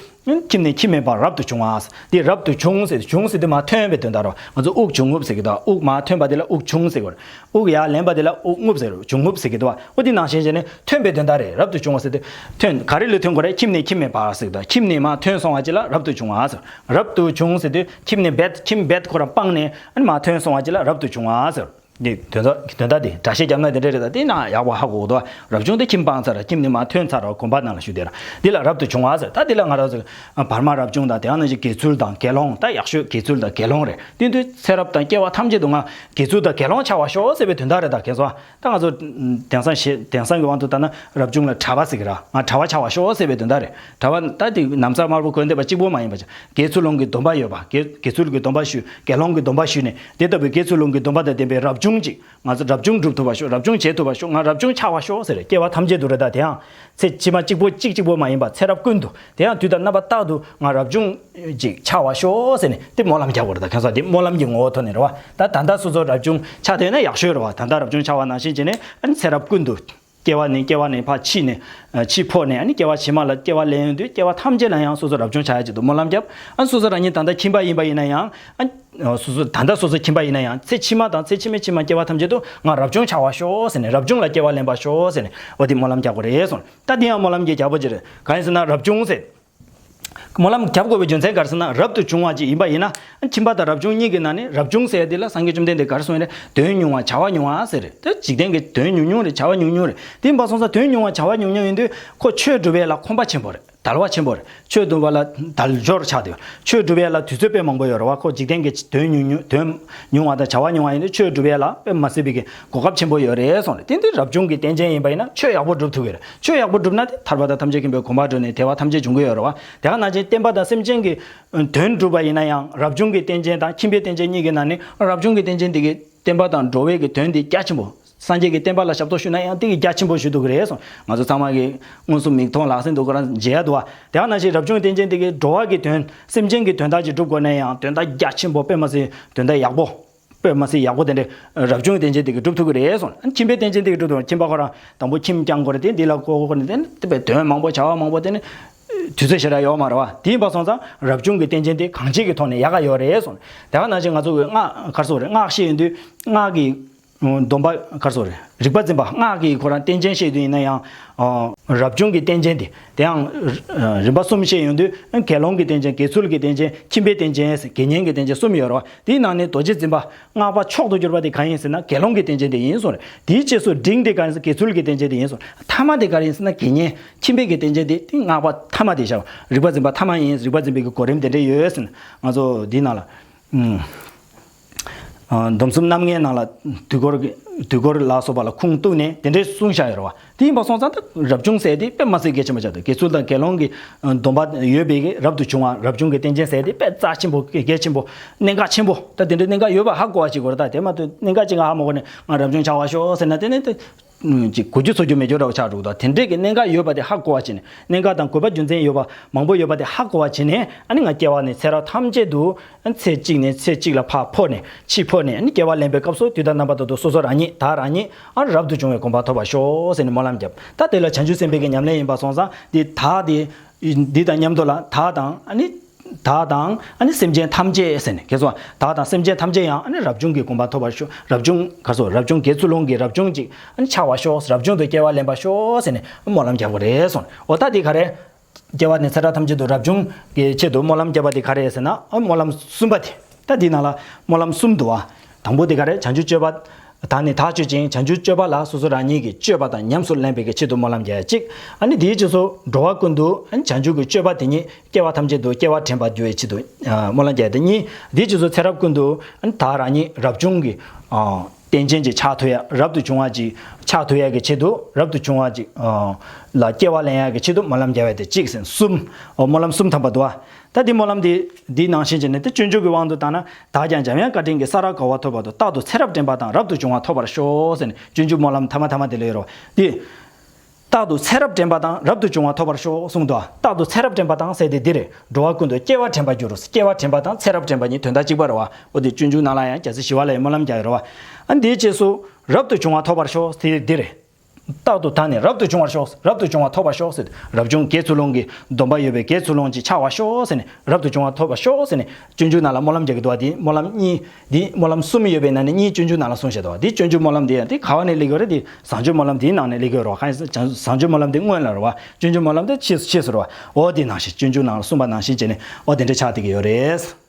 ཁྱིམ་ནས་ཁྱིམ་མེད་པར་རབ་ཏུ་བྱུང་བ། དེ་རབ་ཏུ་བྱུང་ཟེར། བྱུང་ཟེར་དུས་མར་ཐོན་པའི་དོན་དག་རེད། ང་ཚོ་དབུགས་འབྱུང་རྔུབ་ཟེར་གི་འདུག་དབུགས་མར་ཐོན་པ་དེ་ལ་དབུགས་བྱུང་ཟེར་གི་རེད། དབུགས་ཡར་ལེན་པ་དེ་ལ་དབུགས་རྔུབ་ཟེར། འབྱུང་རྔུབ་ཟེར་གི་འདུག་འོ་དེ་ནང་བཞིན་བྱས་ནས་ཐོན་པའི་དོན་དག་རེད། རབ་ཏུ་བྱུང་བ་ཟེར་དུས་ཐོན། ག་རེ་ལ་ཐོན་དགོས་རེད། ཁྱིམ་ནས་ཁྱིམ་མེད་པར་ཟེར་གི་འདུག་ཁྱིམ་ནས་མར་ཐོན་སོང་བ་ཅིག་ལ་རབ་ཏུ་བྱུང་བ་ཟེར། རབ་ཏུ་བྱུང་ཟེར་དུས་ཁྱིམ་ནས་རྦད། ཁྱིམ་རྦད་ཁོ་རང་སྤངས་ནས་ཨ་ནི་མར་ཐོན་སོང་བ་ཅིག་ལ་རབ་ཏུ་བྱུང་བ་ཟེར། འདི་དོན་དག་དོན་དག་འདི་སྒྲ་བཤད་རྒྱབ་ན་དེ་འདྲ་རེད། ད་དེ་ན་ཡག་པོ་ཧ་གོ་གི་འདུག་རབ་བྱུང་དེ་ཁྱིམ་སྤངས་ཚར། ཁྱིམ་ནས་མར་ཐོན་ཚར་བ། དགོན་པ་ནང་ལ་བཞུགས་བསྡད་ར། འདི་ལ་རབ་ཏུ་བྱུང་བ་ཟེར། ད་འདི་ལ་ང་རང་ཚོ་བར་མ་རབ་བྱུང་དང་། དེ་ཡང་ན་ཅིག་དགེ་ཚུལ་དང་དགེ་སློང་། ད་ཡག་ཤོས་དགེ་ཚུལ་དང་དགེ་སློང་རེད། དེ་དུས་ཚེ་རབས་དང་སྐྱེ་བ་ཐམས་ཅད་དུ་ང་དགེ་ཚུལ་དང་དགེ་སློང་ཆགས་པར་ཤོག་ཟེར་བའི་དོན་དག་རེད། ད་མཁྱེན་སོང་ཨ། ད་ང་ཚོ་དེང་སང་ཞེ་དེང་སང་གི་དབང་དུ་བཏང་ན་རབ་བྱུང་ལ་གྲྭ་པ་ཟེར་གི་ར། ང་གྲྭ་པ་ཆགས་པར་ཤོག་ཟེར་བའི་དོན་དག་རེད། གྲྭ་པ་ད་དེ་ན་བཟའ་དམར་པོ་གོན་བསྡད་པ་གཅིག་པོ་མ་ཡིན་པ། དགེ་ཚུལ་སློང་གི་སྡོམ་པ་ཡོད་པ། དགེ་དགེ་ཚུལ་གྱི་སྡོམ་པ་ཞུས། དགེ་སློང་གི་སྡོམ་པ་ཞུས་ནས། དེ་ལྟ་བུའི་དགེ་ཚུལ་སློང་གི་སྡོམ་པ་དང་ལྡན་པའི་རབ་བྱུང་ཅིག་ང་ཚོ་རབ་བྱུང་སྒྲུབ་ཐུབ་པ་ཤོག་རབ་བྱུང་བྱེད་ཐུབ་པ་ཤོག་ང་རབ་བྱུང་ཆགས་པར་ཤོག་ཟེར། སྐྱེ་བ་ཐམས་ཅད་དུ་རེད། ད་དེའང་ཚེ་ཕྱི་མ་གཅིག་པོ་གཅིག་གཅིག་པོ་མ་ཡིན་པ་ཚེ་རབས་ཀུན་ཏུ། དེ་ཡང་དུས་དང་རྣམ་པ་རྟག་ཏུ་ང་རབ་བྱུང་ཅིག་ཆགས་པར་ཤོག་ཟེར་ནས་དེ་སྨོན་ལམ་རྒྱག་དགོས་རེད། ད་མཁྱེན་སོང་། དེ་སྨོན་ལམ་གྱི་ངོ་བོ་ཐོག་ནས་རེད་བ། ད་ད་ལྟ་སོ་སོ་རབ་བྱུང་ཆགས་བསྡད་ན་ཡག་ཤོས་རེད་བ། ད་ལྟ་རབ་བྱུང་ཆགས་པ་ནང་བཞིན་བྱས་ནས་ཨ་ནི་ཚེ་རབས་ཀུན་ཏུ། སྐྱེ་བ་ནས་སྐྱེ་བ་ནས་ཕར་འཆི་ནས། ཨ་འཆི་འཕོ་ནས་ཨ་ནི་སྐྱེ་བ་ཕྱི་མ་ལ་སྐྱེ་བ་ལེན་ཡོང་དུས་སྐྱེ་བ་ཐམས་ཅད་ལ་ཡང་སོ་སོ་རབ་བྱུང་ཆགས་ཡ་ཆེད་དུ་སྨོན་ལམ་བརྒྱབ། ཨ་སོ་སོ་རང་ཉིད་ད་ལྟ་ཁྱིམ་པ་ཡིན་པ་ཡིན་ན་ཡང་། ཨ་སོ་སོ་ད་ལྟ་སོ་སོ་ཁྱིམ་པ་ཡིན་ན་ཡང་ཚེ་ཕྱི་མ་དང་ཚེ་ཕྱི་མའི་ཕྱི་མ་སྐྱེ་བ་ཐམས་ཅད་དུ་ང་རབ་བྱུང་ཆགས་པར་ཤོག་ཟེར་ནས། རབ་བྱུང་ལ་སྐྱེ་བ་ལེན་པར་ཤོག་ཟེར་ནས་འོ་དེ་སྨོན་ལམ་རྒྱག་དགོས་རེད་གསུངས། ད་དེ་ཡང་སྨོན་ལམ་གྱི་རྒྱལ་པོ་ཅིག་རེད། གང་ཡིན་ཟེར་ན་རབ་བྱུང་ཟེར། སྨོན་ལམ་རྒྱབ་དགོས་པའི་རྒྱུ་མཚན་ག་རེ་ཟེར་ན། རབ་ཏུ་བྱུང་བ་ཅིག་ཡིན་པ་ཡིན་ན། ཁྱིམ་པ་དང་རབ་བྱུང་གཉིས་ཀྱི་ནང་ནས་རབ་བྱུང་ཟེར་ཡ་དེ་ལ་སངས་རྒྱས་བཅོམ་ལྡན་འདས་ག་རེ་གསུངས་ཡོད་རེད། དོན་ཉུང་བ་བྱ་བ་ཉུང་བ་ཟེར་རེད། ད་འཇིག་རྟེན་གྱི་དོན་ཉུང་ཉུང་རེད། བྱ་བ་ཉུང་ཉུང་རེད། དེ་ཡིན་པ་སོང་ཙང་དོན་ཉུང་བ་བྱ་བ་ཉུང་ཉུང་ཡིན་དུས་ཁོ་ཆོས་སྒྲུབ་ཡ་ལ་ཁོམ་པ་ཆེན་པོ་རེད། དལ་བ་ཆེན་པོ་རེད། ཆོས་སྒྲུབ་པ་ལ་དལ་འབྱོར་ཆགས་བསྡད་ཡོད། ཆོས་སྒྲུབ་ཡ་ལ་དུས་ཚོད་དཔེ་མང་པོ་ཡོད་རེད་བ། ཁོ་འཇིག་རྟེན་གྱི་དོན་ཉུང་ཉུང་དོན་ཉུང་བ་དང་བྱ་བ་ཉུང་བ་ཡིན་དུས་ཆོས་སྒྲུབ་ཡ་ལ་དཔེ་མ་སྲིད་པའི་གི་གོ་སྐབས་ཆེན་པོ་ཡོད་རེད་གསུངས་རེད། དེ་འདི་རབ་བྱུང་གི་རྟེན་ཅན་ཡིན་པ་ཡིན་ན་ཆོས་ཡག་པོ་སྒྲུབ་ཐུབ་ཀྱི་རེད། ཆོས་ཡག་པོ་སྒྲུབ་ན་དེ་ཐར་པ་དང་ཐམས་ཅད་མཁྱེན་པའི་གོ་འཕང་འགྲོ་ནས་བདེ་བ་ཐམས་ཅད་འབྱུང་གི་ཡོད་རེད་བ། དེ་ག་ནང་བཞིན་བསྟན་པ་དང་སེམས་ཅན་གྱི་དོན་སྒྲུབ་པ་ཡིན་ན་ཡང་རབ་བྱུང་གི་རྟེན་ཅན་དང་ཁྱིམ་པའི་རྟེན་ཅན་གཉིས་ཀྱི་ནང་ནས་རབ་བྱུང་གི་རྟེན་ཅན་དེ་གི་བསྟན་པ་དང་འགྲོ་བའི་གི་དོན་དེ་རྒྱ་ཆེན་པོ། སངས་རྒྱས་ཀྱི་བསྟན་པ་ལ་ཞབས་ཏོག་ཞུ་ན་ཡང་དེ་གི་རྒྱ་ཆེན་པོ་ཞུ་ཐུབ་ཀྱི་རེད་གསུངས། ང་ཚོ་ཚང་མ་གི་མངོན་སུམ་མིག་མཐོང་ལག་ཟིན་དུ་ཁོ་རང་མཇལ་ཡ་འདུག་བ། དེ་ཡང་ན་ཞིག་རབ་བྱུང་གི་རྟེན་ཅན་དེ་གི་འགྲོ་བ་གི་དོན་སེམས་ཅན་གྱི་དོན་དག་ཅིག་སྒྲུབ་དགོས་ན་ཡང་དོན་དག་རྒྱ་ཆེན་པོ་དཔེ་མ་སྲིད་དོན་དག་ཡག་པོ། དཔེ་མ་སྲིད་ཡག་པོ་དེ་འདྲ་རབ་བྱུང་གི་རྟེན་ཅན་དེ་གི་སྒྲུབ་ཐུབ་ཀྱི་རེད་གསུངས། ཁྱིམ་པའི་རྟེན་ཅན་དེ་གི་སྒྲུབ་ཐུབ། ཁྱིམ་པ་ཁོ་རང་དང་པོ་ཁྱིམ་བསྐྱང་དགོས་རེད། དེ་འདི་ལ་བཀོལ་དགོས་རེད། དེ་ནི་དཔེ་དོན་མང་པོ་བྱ་བ་མང་པོ་དེ་ནི་དུས་ཚོད་ཞེ་དྲག་ཡོད་མ་རེད་བ། དེ་ཡིན་པ་སོང་ཙང་རབ་བྱུང་གི་རྟེན་ཅན་དེ་གང་ཅིའི་ཐོག་ནས་ཡག་ག་ཡོད་རེད་གསུངས། དེ་ག་ནང་བཞིན་ང་ཚོ་གི་སྔགས་ག་རེ་ཟེར་དགོས་རེད། སྔགས་ཤེས་ཡོང་དུས་སྔགས་ཀྱི་སྡོམ་པ་ག་རེ་ཟེར་དགོས་རེད། རིག་པ་འཛིན་པ། སྔགས་ཀྱི་ཁོ་རང་རྟེན་ཅན་བཤད་དུས་ཡིན་ན་ཡང་། ཨ། རབ་བྱུང་གི་རྟེན་ཅན་དེ། དེ་ཡང་། ཨ། རིམ་པ་གསུམ་བཤད་ཡོང་དུས་དགེ་སློང་གི་རྟེན་ཅན། དགེ་ཚུལ་གྱི་རྟེན་ཅན། ཁྱིམ་པའི་རྟེན་ཅན། དགེ་བསྙེན་གྱི་རྟེན་ཅན་གསུམ་ཡོད་རེད་བ། དེའི་ནང་ནས་རྡོ་རྗེ་འཛིན་པ་སྔགས་པ་མཆོག་ཏུ་གྱུར་པ་དེ་གང་ཡིན་ཟེར་ན་དགེ་སློང་གི་རྟེན་ཅན་དེ་ཡིན་གསུངས་རེད། དེའི་རྗེས་སུ་འབྲིང་དེ་གང་ཡིན་ཟེར་ན་དགེ་ཚུལ་གྱི་རྟེན་ཅན་དེ་ཡིན་གསུངས། ཐ་མ་དེ་ག་རེ་ཡིན་ཟེར་ན་དགེ་བསྙེན། ཁྱིམ་པའི་གི་རྟེན་ཅན་དེ་དེ་སྔགས་པ་ཐ་མ་དེ་བཞག་རིག་པ་འཛིན་པ་ཐ་མ་ཡིན། རིག་པ་འཛིན་པའི་གི་གོ་རིམ་དེ་འདྲ་ཡོད་ཟེར་ན་ང་ཚོ་འདིའི་ནང་ལ། ཨུམ། ཨ། སྡོམ་གསུམ་རྣམ་ལྔའི་ནང་ལ་དུས་འཁོར་གྱི་དུས་འཁོར་ལ་སོགས་པ་ལ་ཁུངས་གཏུགས་ནས་དེ་འདྲའི་གསུངས་བཞག་ཡོད་རེད་བ། དེ་ཡིན་པ་སོང་ཙང་ད་རབ་བྱུང་ཟེར་དེ་དཔེ་མ་སྲིད་གལ་ཆེན་པོ་ཆགས་འདུག་དགེ་ཚུལ་དང་དགེ་སློང་གི་སྡོམ་པ་ཡོད་པའི་གི་རབ་ཏུ་བྱུང་བ། རབ་བྱུང་གི་རྟེན་ཅན་ཟེར་དེ་དཔེ་རྩ་ཆེན་པོ་གལ་ཆེན་པོ་གནད་འགག་ཆེན་པོ། ད་དེ་འདྲའི་གནད་འགག་ཡོད་པ་ཧ་གོ་བ་ཅིག་དགོས་རེད། ད་དེ་མ་གཏོགས་གནད་འགག་ཅིག་ཧ་མ་གོ་ནས་ང་རབ་བྱུང་ཆགས་པ་ཤོག་ཟེར་ན་དེ་ནི་དེ། ཅིག་གོ་རྒྱུ་ཚོར་རྒྱུ་མེད་རྒྱུ་འདྲ་བོ་ཆགས་འགྲོ་གི་འདུག་དེ་འདྲས་ཀྱི་གནད་འགག་ཡོད་པ་དེ་ཧ་གོ་བ་བྱས་ནས། གནད་འགག་དང་དགོས་པ་རྒྱུ་མཚན་ཡོད་པ་མང་པོ་ཡོད་པ་དེ་ཧ་གོ་བ་བྱས་ནས། ཨ་ནི་ང་སྐྱེ་བ་ནས་ཚེ་རབས་ཐམས་ཅད་དུ་ཚེ་གཅིག་ནས་ཚེ་གཅིག་ལ་ཕར་འཕོ་ནས་ཕྱིར་འཕོ་ནས། ཨ་ནི་སྐྱེ་བ་ལེན་པའི་སྐབས་སུ་དུས་དང་རྣམ་པ་དག་ཏུ་སོ་སོ་རང་ཉིད་བདག་རང་ཉིད་ཨ་རབ་ཏུ་བྱུང་བའི་གོ་འཕང་ཐོབ་པར་ཤོག་ཟེར་ནས་སྨོན་ལམ་བརྒྱབ། ད་དེ་ལ་བྱང་ཆུབ་སེམས་དཔའི་གི་ཉམས་ལེན་ཡིན་པ་སོང་ཙང་དེ་བདག་དེ། འདི་དང་མཉམ་དུ་ལ་བདག་དང་ཨ་ནི། བདག་དང་ཨ་ནི་སེམས་ཅན་ཐམས་ཅད་ཟེར་ནས། གལ་སྲིད་བདག་དང་སེམས་ཅན་ཐམས་ཅད་ཡང་ཨ་ནི་རབ་བྱུང་གི་གོ་འཕང་ཐོབ་པར་ཤོག་རབ་བྱུང་ག་རེ་ཟེར། རབ་བྱུང་དགེ་ཚུལ་སློང་གི་རབ་བྱུང་ཅིག་ཨ་ནི་ཆགས་པར་ཤོག་རབ་བྱུང་དུ་སྐྱེ་བ་ལེན་པར་ཤོག་ཟེར་ནས་སྨོན་ལམ་རྒྱག་དགོས་རེད་གསུངས། འོ་ད་འདི་ག་རེ། སྐྱེ་བ་ནས་ཚེ་རབས་ཐམས་ཅད་དུ་རབ་བྱུང་གི་ཆེད་དུ་སྨོན་ལམ་བརྒྱབ་པ་འདི་ག་རེ་ཟེར་ན། ཨ། སྨོན་ལམ་གསུམ་པ་དེ། ད་འདི་ནང་ལ་སྨོན་ལམ་གསུམ་འདུག་བ། དང་པོ་དེ་ག་རེ། བྱང་ཆུབ་སྤྱོད་པ། བདག་ནི་བདག་སྤྱོད་ཅིང་། བྱང་ཆུབ་སྤྱོད་པ་ལ་སོ་སོ་རང་ཉིད་ཀྱི་སྤྱོད་པ་དང་ཉམས་སུ་ལེན་པའི་གི་ཆེད་དུ་སྨོན་ལམ་རྒྱག་ཡ་གཅིག་ཨ་ནི་དེའི་རྗེས་སུ་འགྲོ་བ་ཀུན་ཏུ་བྱང་ཆུབ་ཀྱི་སྤྱོད་པ་དེ་ཉིད་སྐྱེ་བ་ཐམས་ཅད་དུ་སྐྱེ་བ་དྲན་པར་འགྱུར་བའི་ཆེད་དུ་སྨོན་ལམ་རྒྱག་ཡ་དེ་གཉིས། དེའི་རྗེས་སུ་ཚེ་རབས་ཀུན་ཏུ་བདག་རང་ཉིད་རབ་བྱུང་གི་རྟེན་ཅན་ཅིག་ཆགས་ཐུབ་ཡ། རབ་ཏུ་བྱུང་བ་ཅིག་ཆགས་ཐུབ་ཡ་གི་ཆེད་དུ། རབ་ཏུ་བྱུང་བ་ཅིག་ལ་སྐྱེ་བ་ལེན་ཡ་གི་ཆེད་དུ་སྨོན་ལམ་རྒྱག་ཡ་དེ་གཅིག་ཟེར་གསུམ། སྨོན་ལམ་གསུམ་ཐམ་པ་འདུག་བ། ད་འདི་སྨོན་ལམ་འདི་འདིའི་ནང་བཞིན་བྱས་ནས་དེ་སྤྱོད་འཇུག་གི་དབང་དུ་བཏང་ན། བདག་ཀྱང་འཇམ་དབྱངས་བཀའ་དྲིན་གྱིས། ས་ར་ག་བ་ཐོབ་བར་དུ། རྟག་ཏུ་ཚེ་རབས་དྲན་པ་དང་། རབ་ཏུ་བྱུང་བ་ཐོབ་པར་ཤོག་ཟེར་ནས་སྤྱོད་འཇུག་སྨོན་ལམ་ཐ་མ་ཐ་མ་དེ་ལ་ཡོད་རེད་བ། འདི། རྟག་ཏུ་ཚེ་རབས་དྲན་པ་དང་། རབ་ཏུ་བྱུང་བ་ཐོབ་པར་ཤོག་གསུངས་འདུག་རྟག་ཏུ་ཚེ་རབས་དྲན་པ་དང་ཟེར་དེ་འདི་རེད། འགྲོ་བ་ཀུན་ཏུ་སྐྱེ་བ་དྲན་པར་འགྱུར། སྐྱེ་བ་དྲན་པ་དང་ཚེ་རབས་དྲན་པ་གཉིས་དོན་དག་གཅིག་པ་རེད་བ། འོ་དེ་སྤྱོད་འཇུག་ནང་ལ་ཡང་རྒྱལ་སྲས་ཞི་བ་ལྷས་སྨོན་ལམ་རྒྱག་ཡོད་རེད་བ། ཨ་འདིའི་རྗེས་སུ་རབ་ཏུ་བྱུང་བ་ཐོབ་པར་ཤོག་དེ་འདི་རེད། རྟག་ཏུ་བདག་ནི་རབ་ཏུ་བྱུང་བར་ཤོག་རབ་ཏུ་བྱུང་བ་ཐོབ་པར་ཤོག་ཟེར། རབ་བྱུང་དགེ་ཚུལ་སློང་གི་སྡོམ་པ་ཡོད་པའི་དགེ་ཚུལ་སློང་ཅིག་ཆགས་པར་ཤོག་ཟེར་ནས། རབ་ཏུ་བྱུང་བ་ཐོབ་པར་ཤོག་ཟེར་ནས་སྤྱོད་འཇུག་ནང་ལ་སྨོན་ལམ་རྒྱག་གི་འདུག་བ། དེ་སྨོན་ལམ་གཉིས། དེ་སྨོན་ལམ་གསུམ་ཡོད་པའི་ནང་ནས་གཉིས་སྤྱོད་འཇུག་ནང་ལ་གསུངས་བཞག་འདུག་བ། དེ་སྤྱོད་འཇུག་སྨོན་ལམ་དེ་ཡང་དེ་ག་བ་ནས་སླེབས་ཀྱི་ཡོད་རེད། དེ་བཟང་སྤྱོད་སྨོན་ལམ་དེའི་ནང་ནས་སླེབས་ཀྱི་ཡོད་རེད་བ། གང་ཡིན་ཟེར་ན་བཟང་སྤྱོད་སྨོན་ལམ་དེ་སྔོན་ལ་རེད་བ། སྤྱོད་འཇུག་སྨོན་ལམ་དེ་ཕྱིས་སུ་ཕྱིས་སུ་རེད་བ། འོ་དེ་ནང་བཞིན་སྤྱོད་འཇུག་ནང་ལ་གསུངས་པ་ནང་བཞིན་བྱས་ནས་འོ་དེ་འདྲ་ཆགས་བསྡད་ཀྱི་ཡོད་རེད།